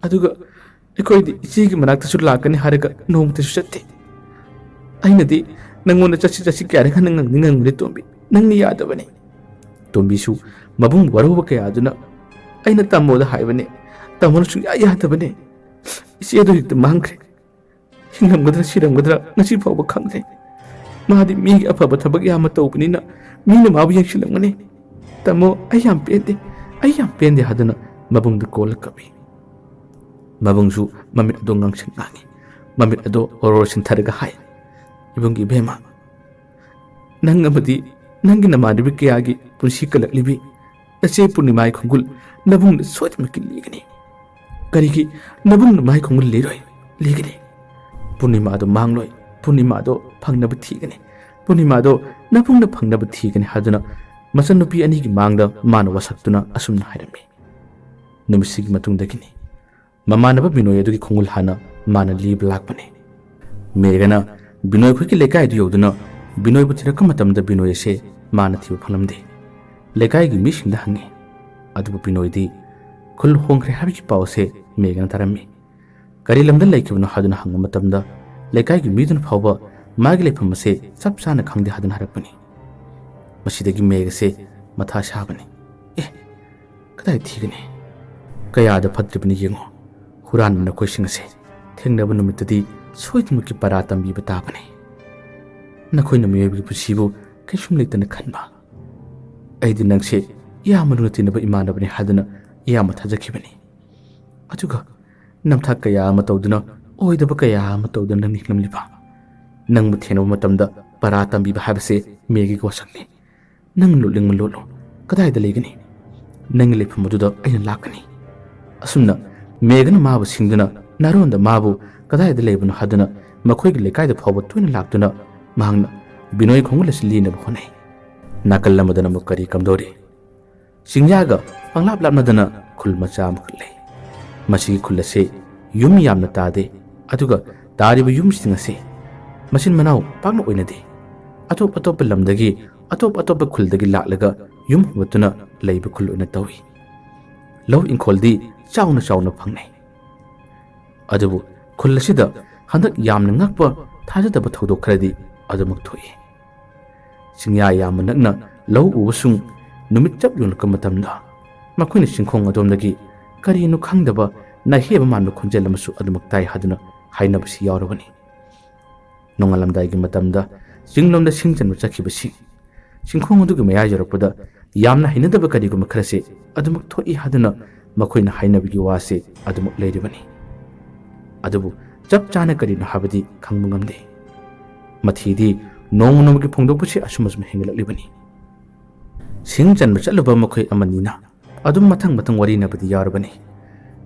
ꯑꯗꯨꯒ ꯑꯩꯈꯣꯏꯗꯤ ꯏꯆꯦꯒꯤ ꯃꯅꯥꯛꯇꯁꯨ ꯂꯥꯛꯀꯅꯤ ꯍꯥꯏꯔꯒ ꯅꯣꯡꯃꯇꯁꯨ ꯆꯠꯇꯦ꯫ ꯑꯩꯅꯗꯤ ꯅꯪꯉꯣꯟꯗ ꯆꯠꯁꯤ ꯆꯠꯁꯤ ꯀꯌꯥꯔꯛ ꯍꯟꯅ ꯉꯪꯗꯤ ꯉꯪꯕꯅꯤ ꯇꯣꯝꯕꯤ, ꯅꯪꯅ ꯌꯥꯗꯕꯅꯤ꯫" ꯇꯣꯝꯕꯤꯁꯨ ꯃꯕꯨꯡ ꯋꯥꯔꯧꯕ ꯀꯌꯥ ꯑꯗꯨꯅ, "ꯑꯩꯅ ꯇꯥꯃꯣꯗ ꯍꯥꯏꯕꯅꯦ, ꯇꯥꯃꯣꯅ ꯁꯨꯡꯌꯥ ꯌꯥꯗꯕꯅꯦ꯫ ꯏꯆꯦꯗꯣ ꯍꯦꯛꯇ ꯃꯥꯡꯈ꯭ꯔꯦ꯫ ꯍꯤꯡꯂꯝꯒꯗ꯭ꯔꯥ ꯁꯤꯔꯝꯒꯗ꯭ꯔꯥ ꯉꯁꯤ ꯐꯥꯎꯕ ꯈꯪꯗ꯭ꯔꯦ꯫ ꯃꯥꯗꯤ ꯃꯤꯒꯤ ꯑꯐꯕ ꯊꯕꯛ ꯌꯥꯝꯅ ꯇꯧꯕꯅꯤꯅ ꯃꯤꯅ ꯃꯥꯕꯨ ꯌꯦꯡꯁꯤꯜꯂꯝꯒꯅꯤ꯫ ꯇꯥꯃꯣ, ꯑꯩ ꯌꯥꯝ ꯄꯦꯟꯗꯦ, ꯑꯩ ꯌꯥꯝ ꯄꯦꯟꯗꯦ" ꯍꯥꯏꯗꯨꯅ ꯃꯕꯨꯡꯗ ꯀꯣꯜꯂ ꯀꯞꯄꯤ꯫ ꯃꯕꯨꯡꯁꯨ ꯃꯃꯤꯠ ꯑꯗꯣ ꯉꯥꯡꯁꯪ ꯉꯥꯡꯉꯤ꯫ ꯃꯃꯤꯠ ꯑꯗꯣ ꯍꯣꯔꯣꯔ ꯁꯤꯟꯊꯔꯒ ꯍꯥꯏ, "ꯏꯕꯨꯡꯒꯤ ꯏꯕꯦꯝꯃ, ꯅꯪ ꯑꯃꯗꯤ ꯅꯪꯒꯤ ꯅꯃꯥꯟꯅꯕꯤ ꯀꯌꯥꯒꯤ ꯄꯨꯟꯁꯤ ꯀꯜꯂꯛꯂꯤꯕꯤ ꯅꯆꯦ ꯄꯨꯔꯅꯤꯃꯥꯒꯤ ꯈꯣꯡꯒꯨꯜ ꯅꯕꯨꯡꯅ ꯁꯣꯏꯗꯅꯃꯛꯀꯤ ꯂꯤꯒꯅꯤ꯫ ꯀꯔꯤꯒꯤ ꯅꯕꯨꯡꯅ ꯃꯥꯒꯤ ꯈꯣꯡꯒꯨꯜ ꯂꯤꯔꯣꯏ? ꯂꯤꯒꯅꯤ꯫ ꯄꯨꯔꯅꯤꯃꯥꯗꯣ ꯃꯥꯡꯂꯣꯏ꯫ ꯄꯨꯔꯅꯤꯃꯥꯗꯣ ꯐꯪꯅꯕ ꯊꯤꯒꯅꯤ꯫ ꯄꯨꯔꯅꯤꯃꯥꯗꯣ ꯅꯕꯨꯡꯅ ꯐꯪꯅꯕ ꯊꯤꯒꯅꯤ" ꯍꯥꯏꯗꯨꯅ ꯃꯆꯟꯅꯨꯄꯤ ꯑꯅꯤꯒꯤ ꯃꯥꯡꯗ ꯃꯥꯅ ꯋꯥꯁꯛꯇꯨꯅ ꯑꯁꯨꯝꯅ ꯍꯥꯏꯔꯝꯃꯤ꯫ ꯅꯨꯃꯤꯠꯁꯤꯒꯤ ꯃꯇꯨꯡꯗꯒꯤꯅꯤ꯫ ꯃꯃꯥꯟꯅꯕ ꯕꯤꯅꯣꯏ ꯑꯗꯨꯒꯤ ꯈꯣꯡꯒꯨꯜ ꯍꯥꯟꯅ ꯃꯥꯅ ꯂꯤꯕ ꯂꯥꯛꯄꯅꯤ꯫ ꯃꯦꯘꯅ ꯕꯤꯅꯣꯏ ꯈꯣꯏꯒꯤ ꯂꯩꯀꯥꯏꯗꯨ ꯌꯧꯗꯨꯅ ꯕꯤꯅꯣꯏꯕꯨ ꯊꯤꯔꯛꯄ ꯃꯇꯝꯗ ꯕꯤꯅꯣꯏ ꯑꯁꯦ ꯃꯥꯅ ꯊꯤꯕ ꯐꯪꯂꯝꯗꯦ꯫ ꯂꯩꯀꯥꯏꯒꯤ ꯃꯤꯁꯤꯡꯗ ꯍꯪꯉꯤ꯫ ꯑꯗꯨꯕꯨ ꯕꯤꯅꯣꯏꯗꯤ ꯈꯨꯜ ꯍꯣꯡꯈ꯭ꯔꯦ ꯍꯥꯏꯕꯒꯤ ꯄꯥꯎ ꯑꯁꯦ ꯃꯦꯘꯅ ꯇꯥꯔꯝꯃꯤ꯫ ꯀꯔꯤ ꯂꯝꯗ ꯂꯩꯈꯤꯕꯅꯣ ꯍꯥꯏꯗꯨꯅ ꯍꯪꯕ ꯃꯇꯝꯗ ꯂꯩꯀꯥꯏꯒꯤ ꯃꯤꯗꯨꯅ ꯐꯥꯎꯕ ꯃꯥꯒꯤ ꯂꯩꯐꯝ ꯑꯁꯦ ꯆꯞ ꯆꯥꯅ ꯈꯪꯗꯦ ꯍꯥꯏꯗꯨꯅ ꯍꯥꯏꯔꯛꯄꯅꯤ꯫ ꯃꯁꯤꯗꯒꯤ ꯃꯦꯘ ꯑꯁꯦ ꯃꯊꯥ ꯁꯥꯕꯅꯤ꯫ "ꯑꯦ, ꯀꯗꯥꯏ ꯊꯤꯒꯅꯤ? ꯀꯌꯥꯗ ꯐꯠꯇ꯭ꯔꯤꯕꯅꯤ ꯌꯦꯡꯉꯨ꯫ ꯍꯨꯔꯥꯟꯕ ꯅꯈꯣꯏꯁꯤꯡ ꯑꯁꯦ ꯊꯦꯡꯅꯕ ꯅꯨꯃꯤꯠꯇꯗꯤ ꯁꯣꯏꯗꯅꯃꯛꯀꯤ ꯄꯔꯥ ꯇꯝꯕꯤꯕ ꯇꯥꯕꯅꯤ꯫ ꯅꯈꯣꯏꯅ ꯃꯤꯑꯣꯏꯕꯒꯤ ꯄꯨꯟꯁꯤꯕꯨ ꯀꯩꯁꯨꯝ ꯂꯩꯇꯅ ꯈꯟꯕ꯫ ꯑꯩꯗꯤ ꯅꯪꯁꯦ ꯏꯌꯥꯝꯕ ꯂꯨꯅ ꯇꯤꯟꯅꯕ ꯏꯃꯥꯟꯅꯕꯅꯤ ꯍꯥꯏꯗꯨꯅ ꯏꯌꯥꯝꯕ ꯊꯥꯖꯈꯤꯕꯅꯤ꯫ ꯑꯗꯨꯒ ꯅꯝꯊꯥꯛ ꯀꯌꯥ ꯑꯃ ꯇꯧꯗꯨꯅ ꯑꯣꯏꯗꯕ ꯀꯌꯥ ꯑꯃ ꯇꯧꯗꯨꯅ ꯅꯪ ꯅꯤꯡꯂꯝꯂꯤꯕ꯫ ꯅꯪꯕꯨ ꯊꯦꯡꯅꯕ ꯃꯇꯝꯗ ꯄꯔꯥ ꯇꯝꯕꯤꯕ ꯍꯥꯏꯕꯁꯦ ꯃꯦꯘꯒꯤ ꯋꯥꯁꯛꯅꯤ꯫ ꯅꯪ ꯂꯣꯠꯅꯤꯡꯕ ꯂꯣꯠꯂꯨ꯫ ꯀꯗꯥꯏꯗ ꯂꯩꯒꯅꯤ? ꯅꯪꯒꯤ ꯂꯩꯐꯝ ꯑꯗꯨꯗ ꯑꯩꯅ ꯂꯥꯛꯀꯅꯤ꯫ ꯑꯁꯨꯝꯅ ꯃꯦꯘꯅ ꯃꯥꯕꯨ ꯁꯤꯡꯗꯨꯅ ꯅꯥꯔꯣꯟꯗ ꯃꯥꯕꯨ ꯀꯗꯥꯏꯗ ꯂꯩꯕꯅꯣ ꯍꯥꯏꯗꯨꯅ ꯃꯈꯣꯏꯒꯤ ꯂꯩꯀꯥꯏꯗ ꯐꯥꯎꯕ ꯇꯣꯏꯅ ꯂꯥꯛꯇꯨꯅ ꯃꯍꯥꯛꯅ ꯕꯤꯅꯣꯏ ꯈꯣꯡꯒꯨꯜ ꯑꯁꯤ ꯂꯤꯅꯕ ꯍꯣꯠꯅꯩ꯫ ꯅꯥꯀꯜ ꯑꯃꯗꯅ ꯑꯃꯨꯛ ꯀꯔꯤ ꯀꯝꯗꯧꯔꯤ? ꯆꯤꯡꯌꯥꯒ ꯄꯪꯂꯥꯞ ꯂꯥꯞꯅꯗꯅ ꯈꯨꯜ ꯃꯆꯥ ꯑꯃꯈꯛ ꯂꯩ꯫ ꯃꯁꯤꯒꯤ ꯈꯨꯜ ꯑꯁꯤ ꯌꯨꯝ ꯌꯥꯝꯅ ꯇꯥꯗꯦ, ꯑꯗꯨꯒ ꯇꯥꯔꯤꯕ ꯌꯨꯝꯁꯤꯡ ꯑꯁꯤ ꯃꯆꯤꯟ ꯃꯅꯥꯎ ꯄꯥꯛꯅ ꯑꯣꯏꯅꯗꯦ꯫ ꯑꯇꯣꯞ ꯑꯇꯣꯞꯄ ꯂꯝꯗꯒꯤ, ꯑꯇꯣꯞ ꯑꯇꯣꯞꯄ ꯈꯨꯜꯗꯒꯤ ꯂꯥꯛꯂꯒ ꯌꯨꯝ ꯍꯣꯡꯒꯠꯇꯨꯅ ꯂꯩꯕ ꯈꯨꯜ ꯑꯣꯏꯅ ꯇꯧꯏ꯫ ꯂꯧ ꯏꯪꯈꯣꯜꯗꯤ ꯆꯥꯎꯅ ꯆꯥꯎꯅ ꯐꯪꯅꯩ꯫ ꯑꯗꯨꯕꯨ ꯈꯨꯜ ꯑꯁꯤꯗ ꯍꯟꯗꯛ ꯌꯥꯝꯅ ꯉꯛꯄ, ꯊꯥꯖꯗꯕ ꯊꯧꯗꯣꯛ ꯈꯔꯗꯤ ꯑꯗꯨꯃꯛ ꯊꯣꯛꯏ꯫ ꯆꯤꯡꯌꯥ ꯌꯥꯝꯅ ꯅꯛꯅ ꯂꯧ ꯎꯕꯁꯤꯡ ꯅꯨꯃꯤꯠ ꯆꯞ ꯌꯨꯡꯂꯛꯄ ꯃꯇꯝꯗ ꯃꯈꯣꯏꯅ ꯆꯤꯡꯈꯣꯡ ꯑꯗꯣꯝꯗꯒꯤ ꯀꯔꯤꯅꯣ ꯈꯪꯗꯕ ꯅꯥꯍꯦꯕ ꯃꯥꯟꯕ ꯈꯣꯟꯖꯦꯜ ꯑꯃꯁꯨ ꯑꯗꯨꯃꯛ ꯇꯥꯏ ꯍꯥꯏꯗꯨꯅ ꯍꯥꯏꯅꯕꯁꯤ ꯌꯥꯎꯔꯕꯅꯤ꯫ ꯅꯣꯡꯉꯥꯜꯂꯝꯗꯥꯏꯒꯤ ꯃꯇꯝꯗ ꯆꯤꯡꯂꯣꯝꯗ ꯁꯤꯡ ꯆꯟꯕ ꯆꯠꯈꯤꯕꯁꯤ ꯆꯤꯡꯈꯣꯡ ꯑꯗꯨꯒꯤ ꯃꯌꯥ ꯌꯧꯔꯛꯄꯗ ꯌꯥꯝꯅ ꯍꯩꯅꯗꯕ ꯀꯔꯤꯒꯨꯝꯕ ꯈꯔꯁꯦ ꯑꯗꯨꯃꯛ ꯊꯣꯛꯏ ꯍꯥꯏꯗꯨꯅ ꯃꯈꯣꯏꯅ ꯍꯥꯏꯅꯕꯒꯤ ꯋꯥꯁꯦ ꯑꯗꯨꯃꯛ ꯂꯩꯔꯤꯕꯅꯤ꯫ ꯑꯗꯨꯕꯨ ꯆꯞ ꯆꯥꯅ ꯀꯔꯤꯅꯣ ꯍꯥꯏꯕꯗꯤ ꯈꯪꯕ ꯉꯝꯗꯦ꯫ ꯃꯊꯤꯗꯤ ꯅꯣꯡꯃ ꯅꯣꯡꯃꯒꯤ ꯐꯣꯡꯗꯣꯛꯄꯁꯤ ꯑꯁꯨꯝ ꯑꯁꯨꯝ ꯍꯦꯟꯒꯠꯂꯛꯂꯤꯕꯅꯤ꯫ ꯁꯤꯡ ꯆꯟꯕ ꯆꯠꯂꯨꯕ ꯃꯈꯣꯏ ꯑꯃꯅꯤꯅ ꯑꯗꯨꯝ ꯃꯊꯪ ꯃꯊꯪ ꯋꯥꯔꯤꯅꯕꯗꯤ ꯌꯥꯎꯔꯕꯅꯤ꯫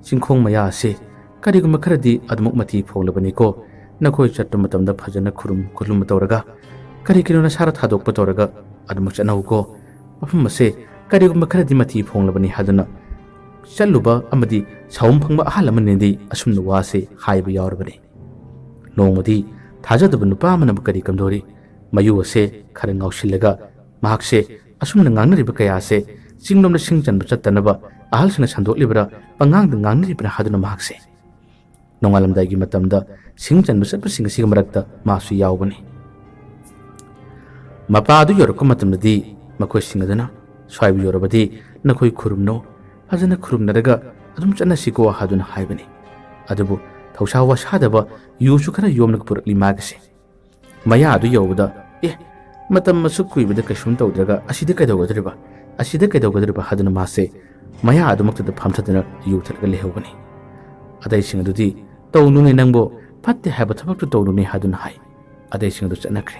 ꯆꯤꯡꯈꯣꯡ ꯃꯌꯥ ꯑꯁꯤ ꯀꯔꯤꯒꯨꯝꯕ ꯈꯔꯗꯤ ꯑꯗꯨꯃꯛ ꯃꯊꯤ ꯐꯣꯡꯂꯕꯅꯤꯀꯣ꯫ ꯅꯈꯣꯏ ꯆꯠꯄ ꯃꯇꯝꯗ ꯐꯖꯅ ꯈꯨꯔꯨꯝ ꯈꯨꯔꯨꯝꯕ ꯇꯧꯔꯒ, ꯀꯔꯤ ꯀꯔꯤꯅꯣ ꯅꯁꯥꯗ ꯊꯥꯗꯣꯛꯄ ꯇꯧꯔꯒ ꯑꯗꯨꯃꯛ ꯆꯠꯅꯧꯀꯣ꯫ ꯃꯐꯝ ꯑꯁꯦ ꯀꯔꯤꯒꯨꯝꯕ ꯈꯔꯗꯤ ꯃꯊꯤ ꯐꯣꯡꯂꯕꯅꯤ ꯍꯥꯏꯗꯨꯅ ꯆꯠꯂꯨꯕ ꯑꯃꯗꯤ ꯁꯥꯎꯝ ꯐꯪꯕ ꯑꯍꯜ ꯑꯃꯅꯗꯤ ꯑꯁꯨꯝꯅ ꯋꯥꯁꯦ ꯍꯥꯏꯕ ꯌꯥꯎꯔꯕꯅꯤ꯫ ꯅꯣꯡꯃꯗꯤ ꯊꯥꯖꯗꯕ ꯅꯨꯄꯥ ꯑꯃꯅ ꯀꯔꯤ ꯀꯝꯗꯧꯔꯤ? ꯃꯌꯨ ꯑꯁꯦ ꯈꯔ ꯉꯥꯎꯁꯤꯜꯂꯒ ꯃꯍꯥꯛꯁꯦ ꯑꯁꯨꯝꯅ ꯉꯥꯡꯅꯔꯤꯕ ꯀꯌꯥꯁꯦ ꯆꯤꯡꯂꯣꯝꯗ ꯁꯤꯡ ꯆꯟꯕ ꯆꯠꯇꯅꯕ ꯑꯍꯜꯁꯤꯡꯅ ꯁꯟꯗꯣꯛꯂꯤꯕ꯭ꯔꯥ, ꯄꯉꯥꯡꯗ ꯉꯥꯡꯅꯔꯤꯕ꯭ꯔꯥ ꯍꯥꯏꯗꯨꯅ ꯃꯍꯥꯛꯁꯦ ꯅꯣꯡꯉꯥꯜꯂꯝꯗꯥꯏꯒꯤ ꯃꯇꯝꯗ ꯁꯤꯡ ꯆꯟꯕ ꯆꯠꯄꯁꯤꯡ ꯑꯁꯤꯒꯤ ꯃꯔꯛꯇ ꯃꯥꯁꯨ ꯌꯥꯎꯕꯅꯤ꯫ ꯃꯄꯥ ꯑꯗꯨ ꯌꯧꯔꯛꯄ ꯃꯇꯝꯗꯗꯤ ꯃꯈꯣꯏꯁꯤꯡ ꯑꯗꯨꯅ, "ꯁ꯭ꯋꯥꯏꯕꯨ ꯌꯧꯔꯕꯗꯤ ꯅꯈꯣꯏ ꯈꯨꯔꯨꯝꯅꯧ, ꯐꯖꯅ ꯈꯨꯔꯨꯝꯅꯔꯒ ꯑꯗꯨꯝ ꯆꯠꯅꯁꯤꯀꯣ" ꯍꯥꯏꯗꯨꯅ ꯍꯥꯏꯕꯅꯤ꯫ ꯑꯗꯨꯕꯨ ꯊꯧꯁꯥ ꯋꯥꯁꯥꯗꯕ ꯌꯨꯁꯨ ꯈꯔ ꯌꯣꯝꯂꯒ ꯄꯨꯔꯛꯂꯤ ꯃꯥꯒꯤꯁꯦ꯫ ꯃꯌꯥ ꯑꯗꯨ ꯌꯧꯕꯗ, "ꯑꯦ, ꯃꯇꯝ ꯑꯁꯨꯛ ꯀꯨꯏꯕꯗ ꯀꯩꯁꯨꯝ ꯇꯧꯗ꯭ꯔꯒ ꯑꯁꯤꯗ ꯀꯩꯗꯧꯒꯗꯧꯔꯤꯕ? ꯑꯁꯤꯗ ꯀꯩꯗꯧꯒꯗꯧꯔꯤꯕ?" ꯍꯥꯏꯗꯨꯅ ꯃꯥꯁꯦ ꯃꯌꯥ ꯑꯗꯨꯃꯛꯇꯗ ꯐꯝꯊꯗꯅ ꯌꯨ ꯊꯛꯂꯒ ꯂꯩꯍꯧꯕꯅꯤ꯫ ꯑꯇꯩꯁꯤꯡ ꯑꯗꯨꯗꯤ, "ꯇꯧꯅꯨꯅꯦ ꯅꯪꯕꯨ, ꯐꯠꯇꯦ ꯍꯥꯏꯕ ꯊꯕꯛꯇꯨ ꯇꯧꯅꯨꯅꯦ" ꯍꯥꯏꯗꯨꯅ ꯍꯥꯏ꯫ ꯑꯇꯩꯁꯤꯡ ꯑꯗꯨ ꯆꯠꯅꯈ꯭ꯔꯦ꯫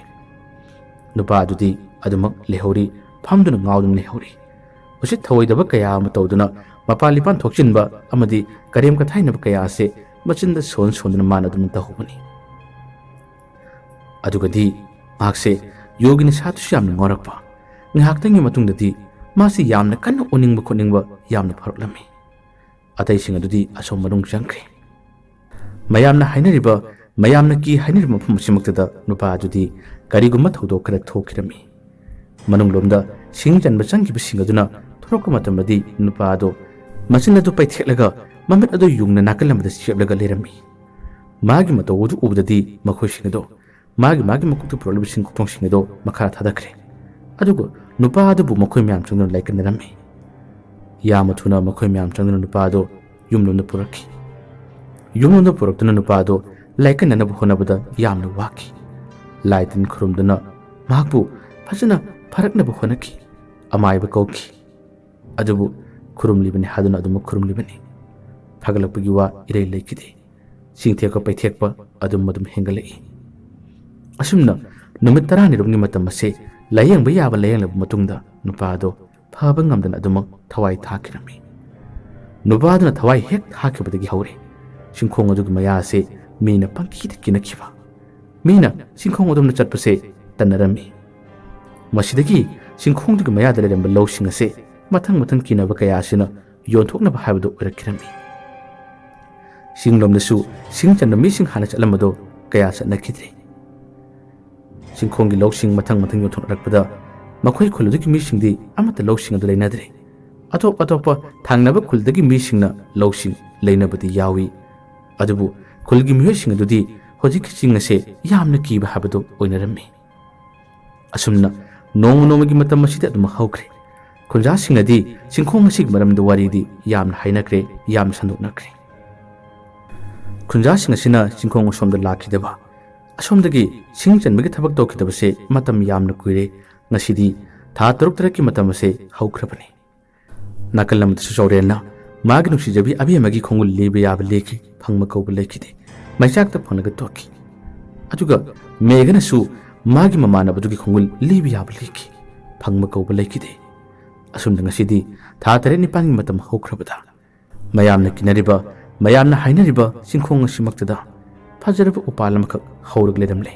ꯅꯨꯄꯥ ꯑꯗꯨꯗꯤ ꯑꯗꯨꯃꯛ ꯂꯩꯍꯧꯔꯤ, ꯐꯝꯗꯨꯅ ꯉꯥꯎꯗꯨꯅ ꯂꯩꯍꯧꯔꯤ꯫ ꯎꯁꯤꯠ ꯊꯑꯣꯏꯗꯕ ꯀꯌꯥ ꯑꯃ ꯇꯧꯗꯨꯅ, ꯃꯄꯥꯟ ꯂꯤꯄꯥꯟ ꯊꯣꯛꯆꯤꯟꯕ ꯑꯃꯗꯤ ꯀꯔꯦꯝ ꯀꯊꯥꯏꯅꯕ ꯀꯌꯥ ꯑꯁꯦ ꯃꯆꯤꯟꯗ ꯁꯣꯟ ꯁꯣꯟꯗꯨꯅ ꯃꯥꯅ ꯑꯗꯨꯝ ꯇꯧꯍꯧꯕꯅꯤ꯫ ꯑꯗꯨꯒꯗꯤ ꯃꯍꯥꯛꯁꯦ ꯌꯨꯒꯤ ꯅꯤꯁꯥꯗꯨꯁꯨ ꯌꯥꯝꯅ ꯉꯥꯎꯔꯛꯄ꯫ ꯉꯥꯏꯍꯥꯛꯇꯪꯒꯤ ꯃꯇꯨꯡꯗꯗꯤ ꯃꯥꯁꯤ ꯌꯥꯝꯅ ꯀꯟꯅ ꯑꯣꯅꯤꯡꯕ ꯈꯣꯠꯅꯤꯡꯕ ꯌꯥꯝꯅ ꯐꯥꯎꯔꯛꯂꯝꯃꯤ꯫ ꯑꯇꯩꯁꯤꯡ ꯑꯗꯨꯗꯤ ꯑꯁꯣꯝ ꯃꯅꯨꯡ ꯆꯪꯈ꯭ꯔꯦ꯫ ꯃꯌꯥꯝꯅ ꯍꯥꯏꯅꯔꯤꯕ, ꯃꯌꯥꯝꯅ ꯀꯤ ꯍꯥꯏꯅꯔꯤꯕ ꯃꯐꯝ ꯑꯁꯤꯃꯛꯇꯗ ꯅꯨꯄꯥ ꯑꯗꯨꯗꯤ ꯀꯔꯤꯒꯨꯝꯕ ꯊꯧꯗꯣꯛ ꯈꯔ ꯊꯣꯛꯈꯤꯔꯝꯃꯤ꯫ ꯃꯅꯨꯡꯂꯣꯝꯗ ꯁꯤꯡ ꯆꯟꯕ ꯆꯪꯈꯤꯕꯁꯤꯡ ꯑꯗꯨꯅ ꯊꯣꯔꯛꯄ ꯃꯇꯝꯗꯗꯤ ꯅꯨꯄꯥ ꯑꯗꯨ ꯃꯆꯤꯟ ꯑꯗꯨ ꯄꯩꯊꯦꯛꯂꯒ ꯃꯃꯤꯠ ꯑꯗꯨ ꯌꯨꯡꯅ ꯅꯥꯀꯜ ꯑꯃꯗ ꯆꯦꯞꯂꯒ ꯂꯩꯔꯝꯃꯤ꯫ ꯃꯥꯒꯤ ꯃꯇꯧ ꯑꯗꯨ ꯎꯕꯗꯗꯤ ꯃꯈꯣꯏꯁꯤꯡ ꯑꯗꯨ ꯃꯥꯒꯤ ꯃꯥꯒꯤ ꯃꯀꯣꯛꯇ ꯄꯨꯔꯛꯂꯤꯕ ꯁꯤꯡ ꯈꯣꯡꯁꯤꯡ ꯑꯗꯨ ꯃꯈꯥ ꯊꯥꯗꯈ꯭ꯔꯦ꯫ ꯑꯗꯨꯒ ꯅꯨꯄꯥ ꯑꯗꯨꯕꯨ ꯃꯈꯣꯏ ꯃꯌꯥꯝ ꯆꯪꯗꯨꯅ ꯂꯥꯏꯀꯠꯅꯔꯝꯃꯤ꯫ ꯌꯥꯝꯅ ꯊꯨꯅ ꯃꯈꯣꯏ ꯃꯌꯥꯝ ꯆꯪꯗꯨꯅ ꯅꯨꯄꯥ ꯑꯗꯨ ꯌꯨꯝꯂꯣꯝꯗ ꯄꯨꯔꯛꯈꯤ꯫ ꯌꯨꯝꯂꯣꯝꯗ ꯄꯨꯔꯛꯇꯨꯅ ꯅꯨꯄꯥ ꯑꯗꯨ ꯂꯥꯏꯀꯠꯅꯅꯕ ꯍꯣꯠꯅꯕꯗ ꯌꯥꯝꯅ ꯋꯥꯈꯤ꯫ ꯂꯥꯏ ꯇꯤꯟ ꯈꯨꯔꯨꯝꯗꯨꯅ ꯃꯍꯥꯛꯄꯨ ꯐꯖꯅ ꯐꯔꯛꯅꯕ ꯍꯣꯠꯅꯈꯤ꯫ ꯑꯃꯥꯏꯕ ꯀꯧꯈꯤ꯫ ꯑꯗꯨꯕꯨ ꯈꯨꯔꯨꯝꯂꯤꯕꯅꯤ ꯍꯥꯏꯗꯨꯅ ꯑꯗꯨꯃꯛ ꯈꯨꯔꯨꯝꯂꯤꯕꯅꯤ꯫ ꯐꯒꯠꯂꯛꯄꯒꯤ ꯋꯥ ꯏꯔꯩ ꯂꯩꯈꯤꯗꯦ꯫ ꯆꯤꯡꯊꯦꯛꯄ ꯄꯩꯊꯦꯛꯄ ꯑꯗꯨꯝ ꯑꯗꯨꯝ ꯍꯦꯟꯒꯠꯂꯛꯏ꯫ ꯑꯁꯨꯝꯅ ꯅꯨꯃꯤꯠ ꯇꯔꯥꯅꯤꯔꯣꯝꯒꯤ ꯃꯇꯝ ꯑꯁꯦ ꯂꯥꯌꯦꯡꯕ ꯌꯥꯕ ꯂꯥꯌꯦꯡꯂꯕ ꯃꯇꯨꯡꯗ ꯅꯨꯄꯥ ꯑꯗꯣ ꯐꯕ ꯉꯝꯗꯅ ꯑꯗꯨꯃꯛ ꯊꯋꯥꯏ ꯊꯥꯈꯤꯔꯝꯃꯤ꯫ ꯅꯨꯄꯥꯗꯨꯅ ꯊꯋꯥꯏ ꯍꯦꯛ ꯊꯥꯈꯤꯕꯗꯒꯤ ꯍꯧꯔꯦ ꯆꯤꯡꯈꯣꯡ ꯑꯗꯨꯒꯤ ꯃꯌꯥ ꯑꯁꯦ ꯃꯤꯅ ꯄꯪꯀꯤꯗ ꯀꯤꯅꯈꯤꯕ꯫ ꯃꯤꯅ ꯆꯤꯡꯈꯣꯡ ꯑꯗꯣꯝꯗ ꯆꯠꯄꯁꯦ ꯇꯟꯅꯔꯝꯃꯤ꯫ ꯃꯁꯤꯗꯒꯤ ꯆꯤꯡꯈꯣꯡꯗꯨꯒꯤ ꯃꯌꯥꯗ ꯂꯩꯔꯝꯕ ꯂꯧꯁꯤꯡ ꯑꯁꯦ ꯃꯊꯪ ꯃꯊꯪ ꯀꯤꯅꯕ ꯀꯌꯥ ꯑꯁꯤꯅ ꯌꯣꯟꯊꯣꯛꯅꯕ ꯍꯥꯏꯕꯗꯨ ꯑꯣꯏꯔꯛꯈꯤꯔꯝꯃꯤ꯫ ꯆꯤꯡꯂꯣꯝꯗꯁꯨ ꯁꯤꯡ ꯆꯟꯕ ꯃꯤꯁꯤꯡ ꯍꯥꯟꯅ ꯆꯠꯂꯝꯕꯗꯣ ꯀꯌꯥ ꯆꯠꯅꯈꯤꯗ꯭ꯔꯦ꯫ ꯆꯤꯡꯈꯣꯡꯒꯤ ꯂꯧꯁꯤꯡ ꯃꯊꯪ ꯃꯊꯪ ꯌꯣꯟꯊꯣꯛꯅꯔꯛꯄꯗ ꯃꯈꯣꯏ ꯈꯨꯜ ꯑꯗꯨꯒꯤ ꯃꯤꯁꯤꯡꯗꯤ ꯑꯃꯠꯇ ꯂꯧꯁꯤꯡ ꯑꯗꯨ ꯂꯩꯅꯗ꯭ꯔꯦ꯫ ꯑꯇꯣꯞ ꯑꯇꯣꯞꯄ ꯊꯪꯅꯕ ꯈꯨꯜꯗꯒꯤ ꯃꯤꯁꯤꯡꯅ ꯂꯧꯁꯤꯡ ꯂꯩꯅꯕꯗꯤ ꯌꯥꯎꯏ꯫ ꯑꯗꯨꯕꯨ ꯈꯨꯜꯒꯤ ꯃꯤꯑꯣꯏꯁꯤꯡ ꯑꯗꯨꯗꯤ ꯍꯧꯖꯤꯛꯀꯤ ꯆꯤꯡ ꯑꯁꯦ ꯌꯥꯝꯅ ꯀꯤꯕ ꯍꯥꯏꯕꯗꯨ ꯑꯣꯏꯅꯔꯝꯃꯤ꯫ ꯑꯁꯨꯝꯅ ꯅꯣꯡꯃ ꯅꯣꯡꯃꯒꯤ ꯃꯇꯝ ꯑꯁꯤꯗ ꯑꯗꯨꯃꯛ ꯍꯧꯈ꯭ꯔꯦ꯫ ꯈꯨꯟꯖꯥꯁꯤꯡꯅꯗꯤ ꯆꯤꯡꯈꯣꯡ ꯑꯁꯤꯒꯤ ꯃꯔꯝꯗ ꯋꯥꯔꯤꯗꯤ ꯌꯥꯝꯅ ꯍꯥꯏꯅꯈ꯭ꯔꯦ, ꯌꯥꯝꯅ ꯁꯟꯗꯣꯛꯅꯈ꯭ꯔꯦ꯫ ꯈꯨꯟꯖꯥꯁꯤꯡ ꯑꯁꯤꯅ ꯆꯤꯡꯈꯣꯡ ꯑꯁꯣꯝꯗ ꯂꯥꯛꯈꯤꯗꯕ, ꯑꯁꯣꯝꯗꯒꯤ ꯁꯤꯡ ꯆꯟꯕꯒꯤ ꯊꯕꯛ ꯇꯧꯈꯤꯗꯕꯁꯦ ꯃꯇꯝ ꯌꯥꯝꯅ ꯀꯨꯏꯔꯦ꯫ ꯉꯁꯤꯗꯤ ꯊꯥ ꯇꯔꯨꯛ ꯇꯔꯦꯠꯀꯤ ꯃꯇꯝ ꯑꯁꯦ ꯍꯧꯈ꯭ꯔꯕꯅꯤ꯫ ꯅꯥꯀꯜ ꯑꯃꯗꯁꯨ ꯆꯥꯎꯔꯦꯜꯅ ꯃꯥꯒꯤ ꯅꯨꯡꯁꯤꯖꯕꯤ ꯑꯕꯦꯝꯃꯒꯤ ꯈꯣꯡꯒꯨꯜ ꯂꯤꯕ ꯌꯥꯕ ꯂꯤꯈꯤ, ꯐꯪꯕ ꯀꯧꯕ ꯂꯩꯈꯤꯗꯦ꯫ ꯃꯩꯆꯥꯛꯇ ꯐꯪꯂꯒ ꯇꯣꯛꯈꯤ꯫ ꯑꯗꯨꯒ ꯃꯦꯘꯅꯁꯨ ꯃꯥꯒꯤ ꯃꯃꯥꯟꯅꯕꯗꯨꯒꯤ ꯈꯣꯡꯒꯨꯜ ꯂꯤꯕ ꯌꯥꯕ ꯂꯤꯈꯤ, ꯐꯪꯕ ꯀꯧꯕ ꯂꯩꯈꯤꯗꯦ꯫ ꯑꯁꯨꯝꯅ ꯉꯁꯤꯗꯤ ꯊꯥ ꯇꯔꯦꯠ ꯅꯤꯄꯥꯜꯒꯤ ꯃꯇꯝ ꯍꯧꯈ꯭ꯔꯕꯗ ꯃꯌꯥꯝꯅ ꯀꯤꯅꯔꯤꯕ, ꯃꯌꯥꯝꯅ ꯍꯥꯏꯅꯔꯤꯕ ꯆꯤꯡꯈꯣꯡ ꯑꯁꯤꯃꯛꯇꯗ ꯐꯖꯔꯕ ꯎꯄꯥꯜ ꯑꯃꯈꯛ ꯍꯧꯔꯒ ꯂꯩꯔꯝꯂꯦ꯫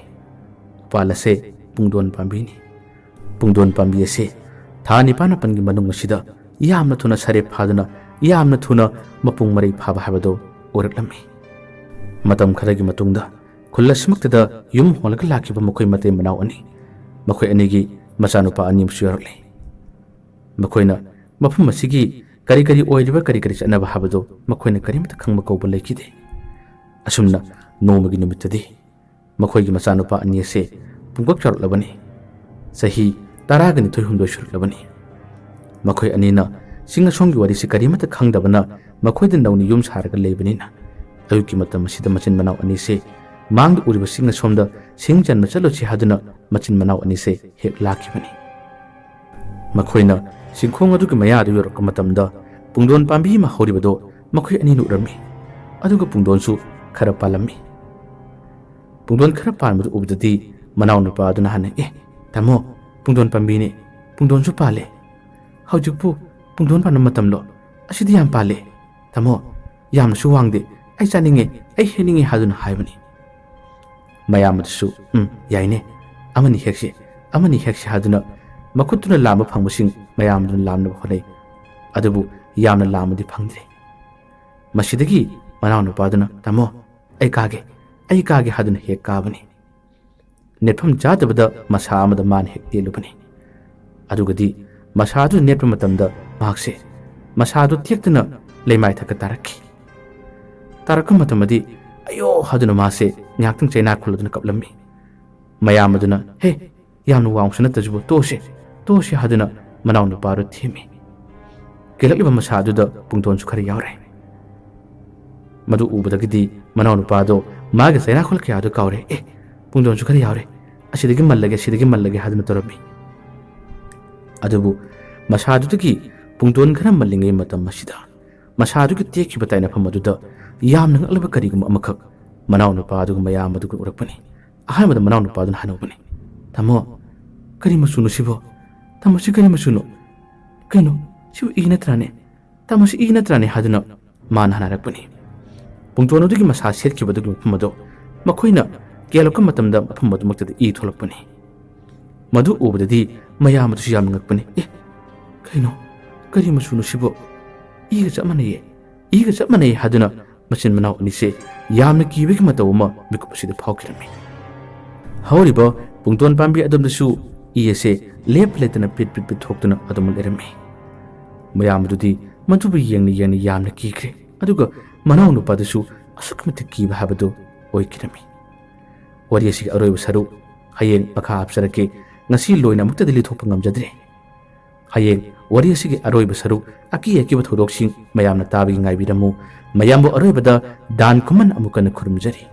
ꯎꯄꯥꯜ ꯑꯁꯦ ꯄꯨꯡꯗꯣꯟ ꯄꯥꯝꯕꯤꯅꯤ꯫ ꯄꯨꯡꯗꯣꯟ ꯄꯥꯝꯕꯤ ꯑꯁꯤ ꯊꯥ ꯅꯤꯄꯥꯜ ꯃꯥꯄꯜꯒꯤ ꯃꯅꯨꯡ ꯑꯁꯤꯗ ꯌꯥꯝꯅ ꯊꯨꯅ ꯁꯥꯔꯦꯞ ꯐꯥꯗꯨꯅ ꯌꯥꯝꯅ ꯊꯨꯅ ꯃꯄꯨꯡ ꯃꯔꯩ ꯐꯥꯕ ꯍꯥꯏꯕꯗꯨ ꯑꯣꯏꯔꯛꯂꯝꯃꯤ꯫ ꯃꯇꯝ ꯈꯔꯒꯤ ꯃꯇꯨꯡꯗ ꯈꯨꯜ ꯑꯁꯤꯃꯛꯇꯗ ꯌꯨꯝ ꯍꯣꯡꯂꯒ ꯂꯥꯛꯈꯤꯕ ꯃꯈꯣꯏ ꯃꯇꯩ ꯃꯅꯥꯎ ꯑꯅꯤ, ꯃꯈꯣꯏ ꯑꯅꯤꯒꯤ ꯃꯆꯥꯅꯨꯄꯥ ꯑꯅꯤ ꯑꯃꯁꯨ ꯌꯥꯎꯔꯛꯂꯤ꯫ ꯃꯈꯣꯏꯅ ꯃꯐꯝ ꯑꯁꯤꯒꯤ ꯀꯔꯤ ꯀꯔꯤ ꯑꯣꯏꯔꯤꯕ, ꯀꯔꯤ ꯀꯔꯤ ꯆꯠꯅꯕ ꯍꯥꯏꯕꯗꯨ ꯃꯈꯣꯏꯅ ꯀꯔꯤꯃꯠꯇ ꯈꯪꯕ ꯀꯧꯕ ꯂꯩꯈꯤꯗꯦ꯫ ꯑꯁꯨꯝꯅ ꯅꯣꯡꯃꯒꯤ ꯅꯨꯃꯤꯠꯇꯗꯤ ꯃꯈꯣꯏꯒꯤ ꯃꯆꯥꯅꯨꯄꯥ ꯑꯅꯤ ꯑꯁꯦ ꯄꯨꯡꯀꯛ ꯆꯥꯎꯔꯛꯂꯕꯅꯤ꯫ ꯆꯍꯤ ꯇꯔꯥꯒ ꯅꯤꯊꯣꯏ ꯍꯨꯝꯗꯣꯏ ꯁꯨꯔꯛꯂꯕꯅꯤ꯫ ꯃꯈꯣꯏ ꯑꯅꯤꯅ ꯆꯤꯡ ꯑꯁꯣꯝꯒꯤ ꯋꯥꯔꯤꯁꯤ ꯀꯔꯤꯃꯠꯇ ꯈꯪꯗꯕꯅ ꯃꯈꯣꯏꯗ ꯅꯧꯅ ꯌꯨꯝ ꯁꯥꯔꯒ ꯂꯩꯕꯅꯤꯅ ꯑꯌꯨꯛꯀꯤ ꯃꯇꯝ ꯑꯁꯤꯗ ꯃꯆꯤꯟ ꯃꯅꯥꯎ ꯑꯅꯤꯁꯦ ꯃꯥꯡꯗ ꯎꯔꯤꯕ ꯆꯤꯡ ꯑꯁꯣꯝꯗ ꯁꯤꯡ ꯆꯟꯕ ꯆꯠꯂꯨꯁꯤ ꯍꯥꯏꯗꯨꯅ ꯃꯆꯤꯟ ꯃꯅꯥꯎ ꯑꯅꯤꯁꯦ ꯍꯦꯛ ꯂꯥꯛꯈꯤꯕꯅꯤ꯫ ꯃꯈꯣꯏꯅ ꯆꯤꯡꯈꯣꯡ ꯑꯗꯨꯒꯤ ꯃꯌꯥꯗꯨ ꯌꯧꯔꯛꯄ ꯃꯇꯝꯗ ꯄꯨꯡꯗꯣꯟ ꯄꯥꯝꯕꯤ ꯑꯃ ꯍꯧꯔꯤꯕꯗꯨ ꯃꯈꯣꯏ ꯑꯅꯤꯅ ꯎꯔꯝꯃꯤ꯫ ꯑꯗꯨꯒ ꯄꯨꯡꯗꯣꯟꯁꯨ ꯈꯔ ꯄꯥꯜꯂꯝꯃꯤ꯫ ꯄꯨꯡꯗꯣꯟ ꯈꯔ ꯄꯥꯟꯕꯗꯨ ꯎꯕꯗꯗꯤ ꯃꯅꯥꯎꯅꯨꯄꯥ ꯑꯗꯨꯅ ꯍꯥꯟꯅ, "ꯑꯦ, ꯇꯥꯃꯣ, ꯄꯨꯡꯗꯣꯟ ꯄꯥꯝꯕꯤꯅꯦ, ꯄꯨꯡꯗꯣꯟꯁꯨ ꯄꯥꯜꯂꯦ꯫ ꯍꯧꯖꯤꯛꯄꯨ ꯄꯨꯡꯗꯣꯟ ꯄꯥꯟꯕ ꯃꯇꯝꯂꯣ? ꯑꯁꯤꯗꯤ ꯌꯥꯝ ꯄꯥꯜꯂꯦ꯫ ꯇꯥꯃꯣ, ꯌꯥꯝꯅꯁꯨ ꯋꯥꯡꯗꯦ, ꯑꯩ ꯆꯥꯅꯤꯡꯉꯦ, ꯑꯩ ꯍꯦꯛꯅꯤꯡꯉꯦ" ꯍꯥꯏꯗꯨꯅ ꯍꯥꯏꯕꯅꯤ꯫ ꯃꯌꯥꯝ ꯑꯗꯨꯁꯨ, "ꯎꯝ, ꯌꯥꯏꯅꯦ, ꯑꯃꯅꯤ ꯍꯦꯛꯁꯤ, ꯑꯃꯅꯤ ꯍꯦꯛꯁꯤ" ꯍꯥꯏꯗꯨꯅ ꯃꯈꯨꯠꯇꯨꯅ ꯂꯥꯝꯕ ꯐꯪꯕꯁꯤꯡ ꯃꯌꯥꯝ ꯑꯗꯨꯅ ꯂꯥꯝꯅꯕ ꯍꯣꯠꯅꯩ꯫ ꯑꯗꯨꯕꯨ ꯌꯥꯝꯅ ꯂꯥꯝꯕꯗꯤ ꯐꯪꯗ꯭ꯔꯦ꯫ ꯃꯁꯤꯗꯒꯤ ꯃꯅꯥꯎꯅꯨꯄꯥꯗꯨꯅ, "ꯇꯥꯃꯣ, ꯑꯩ ꯀꯥꯒꯦ, ꯑꯩ ꯀꯥꯒꯦ" ꯍꯥꯏꯗꯨꯅ ꯍꯦꯛ ꯀꯥꯕꯅꯤ꯫ ꯅꯦꯠꯐꯝ ꯆꯥꯗꯕꯗ ꯃꯁꯥ ꯑꯃꯗ ꯃꯥꯅ ꯍꯦꯛ ꯅꯦꯠꯂꯨꯕꯅꯤ꯫ ꯑꯗꯨꯒꯗꯤ ꯃꯁꯥ ꯑꯗꯨ ꯅꯦꯠꯄ ꯃꯇꯝꯗ ꯃꯍꯥꯛꯁꯦ ꯃꯁꯥ ꯑꯗꯨ ꯇꯦꯛꯇꯨꯅ ꯂꯩꯃꯥꯏ ꯊꯛꯇ ꯇꯥꯔꯛꯈꯤ꯫ ꯇꯥꯔꯛꯄ ꯃꯇꯝꯗꯤ "ꯑꯌꯣ" ꯍꯥꯏꯗꯨꯅ ꯃꯥꯁꯦ ꯉꯥꯏꯍꯥꯛꯇꯪ ꯆꯩꯅꯥ ꯈꯨꯜꯂꯗꯨꯅ ꯀꯞꯂꯝꯃꯤ꯫ ꯃꯌꯥꯝ ꯑꯗꯨꯅ, "ꯍꯦ, ꯌꯥꯝꯅ ꯋꯥꯡꯕꯁꯨ ꯅꯠꯇꯁꯤꯕꯨ, ꯇꯣꯛꯑꯁꯦ, ꯇꯣꯛꯑꯁꯦ" ꯍꯥꯏꯗꯨꯅ ꯃꯅꯥꯎꯅꯨꯄꯥꯗꯨ ꯊꯦꯝꯃꯤ꯫ ꯀꯦꯜꯂꯛꯂꯤꯕ ꯃꯁꯥ ꯑꯗꯨꯗ ꯄꯨꯡꯗꯣꯟꯁꯨ ꯈꯔ ꯌꯥꯎꯔꯦ꯫ ꯃꯗꯨ ꯎꯕꯗꯒꯤꯗꯤ ꯃꯅꯥꯎꯅꯨꯄꯥꯗꯣ ꯃꯥꯒꯤ ꯆꯩꯅꯥꯈꯣꯜ ꯀꯌꯥꯗꯨ ꯀꯥꯎꯔꯦ꯫ "ꯑꯦ, ꯄꯨꯡꯗꯣꯟꯁꯨ ꯈꯔ ꯌꯥꯎꯔꯦ, ꯑꯁꯤꯗꯒꯤ ꯃꯜꯂꯒꯦ, ꯑꯁꯤꯗꯒꯤ ꯃꯜꯂꯒꯦ" ꯍꯥꯏꯗꯨꯅ ꯇꯧꯔꯝꯃꯤ꯫ ꯑꯗꯨꯕꯨ ꯃꯁꯥꯗꯨꯗꯒꯤ ꯄꯨꯡꯗꯣꯟ ꯈꯔ ꯃꯜꯂꯤꯉꯩ ꯃꯇꯝ ꯑꯁꯤꯗ ꯃꯁꯥꯗꯨꯒꯤ ꯇꯦꯛꯈꯤꯕ ꯇꯥꯏꯅꯐꯝ ꯑꯗꯨꯗ ꯌꯥꯝꯅ ꯉꯛꯂꯕ ꯀꯔꯤꯒꯨꯝꯕ ꯑꯃꯈꯛ ꯃꯅꯥꯎꯅꯨꯄꯥ ꯑꯗꯨꯒ ꯃꯌꯥꯝ ꯑꯗꯨꯒ ꯎꯔꯛꯄꯅꯤ꯫ ꯑꯍꯥꯟꯕꯗ ꯃꯅꯥꯎꯅꯨꯄꯥꯗꯨꯅ ꯍꯥꯏꯅꯧꯕꯅꯤ, "ꯇꯥꯃꯣ, ꯀꯔꯤ ꯃꯆꯨꯅꯣ ꯁꯤꯕꯣ? ꯇꯥꯃꯣ, ꯁꯤ ꯀꯔꯤ ꯃꯆꯨꯅꯣ?" "ꯀꯩꯅꯣ, ꯁꯤꯕꯨ ꯏ ꯅꯠꯇ꯭ꯔꯥꯅꯦ? ꯇꯥꯃꯣ, ꯁꯤ ꯏ ꯅꯠꯇ꯭ꯔꯥꯅꯦ?" ꯍꯥꯏꯗꯨꯅ ꯃꯥꯅ ꯍꯥꯏꯔꯛꯄꯅꯤ꯫ ꯄꯨꯡꯗꯣꯟ ꯑꯗꯨꯒꯤ ꯃꯁꯥ ꯁꯦꯠꯈꯤꯕꯗꯨꯒꯤ ꯃꯐꯝ ꯑꯗꯣ ꯃꯈꯣꯏꯅ ꯀꯦꯜꯂꯛꯄ ꯃꯇꯝꯗ ꯃꯐꯝ ꯑꯗꯨꯃꯛꯇꯗ ꯏ ꯊꯣꯛꯂꯛꯄꯅꯤ꯫ ꯃꯗꯨ ꯎꯕꯗꯗꯤ ꯃꯌꯥꯝ ꯑꯗꯨꯁꯨ ꯌꯥꯝꯅ ꯉꯛꯄꯅꯤ꯫ "ꯑꯦ, ꯀꯩꯅꯣ? ꯀꯔꯤ ꯃꯆꯨꯅꯣ ꯁꯤꯕꯨ? ꯏꯒ ꯆꯞ ꯃꯥꯟꯅꯩꯌꯦ, ꯏꯒ ꯆꯞ ꯃꯥꯟꯅꯩꯌꯦ" ꯍꯥꯏꯗꯨꯅ ꯃꯆꯤꯟ ꯃꯅꯥꯎ ꯑꯅꯤꯁꯦ ꯌꯥꯝꯅ ꯀꯤꯕꯒꯤ ꯃꯇꯧ ꯑꯃ ꯃꯤꯀꯨꯞ ꯑꯁꯤꯗ ꯐꯥꯎꯈꯤꯔꯝꯃꯤ꯫ ꯍꯧꯔꯤꯕ ꯄꯨꯡꯗꯣꯟ ꯄꯥꯝꯕꯤ ꯑꯗꯣꯝꯗꯁꯨ ꯏ ꯑꯁꯦ ꯂꯦꯞꯄ ꯂꯩꯇꯅ ꯄꯤꯠ ꯄꯤꯠ ꯄꯤꯠ ꯊꯣꯛꯇꯨꯅ ꯑꯗꯨꯃꯛ ꯂꯩꯔꯝꯃꯤ꯫ ꯃꯌꯥꯝ ꯑꯗꯨꯗꯤ ꯃꯗꯨꯕꯨ ꯌꯦꯡꯅ ꯌꯦꯡꯅ ꯌꯥꯝꯅ ꯀꯤꯈ꯭ꯔꯦ, ꯑꯗꯨꯒ ꯃꯅꯥꯎ ꯅꯨꯄꯥꯗꯨꯁꯨ ꯑꯁꯨꯛꯀꯤ ꯃꯇꯤꯛ ꯀꯤꯕ ꯍꯥꯏꯕꯗꯨ ꯑꯣꯏꯈꯤꯔꯝꯃꯤ꯫ ꯋꯥꯔꯤ ꯑꯁꯤꯒꯤ ꯑꯔꯣꯏꯕ ꯁꯔꯨꯛ ꯍꯌꯦꯡ ꯃꯈꯥ ꯍꯥꯞꯆꯔꯛꯀꯦ꯫ ꯉꯁꯤ ꯂꯣꯏꯅ ꯑꯃꯨꯛꯇꯗꯤ ꯂꯤꯊꯣꯛꯄ ꯉꯝꯖꯗ꯭ꯔꯦ꯫ ꯍꯌꯦꯡ ꯋꯥꯔꯤ ꯑꯁꯤꯒꯤ ꯑꯔꯣꯏꯕ ꯁꯔꯨꯛ, ꯑꯀꯤ ꯑꯀꯤꯕ ꯊꯧꯗꯣꯛꯁꯤꯡ ꯃꯌꯥꯝꯅ ꯇꯥꯕꯒꯤ ꯉꯥꯏꯕꯤꯔꯝꯃꯨ꯫ ꯃꯌꯥꯝꯕꯨ ꯑꯔꯣꯏꯕꯗ ꯗꯥꯟ ꯈꯨꯃꯟ ꯑꯃꯨꯛ ꯍꯟꯅ ꯈꯨꯔꯨꯝꯖꯔꯤ꯫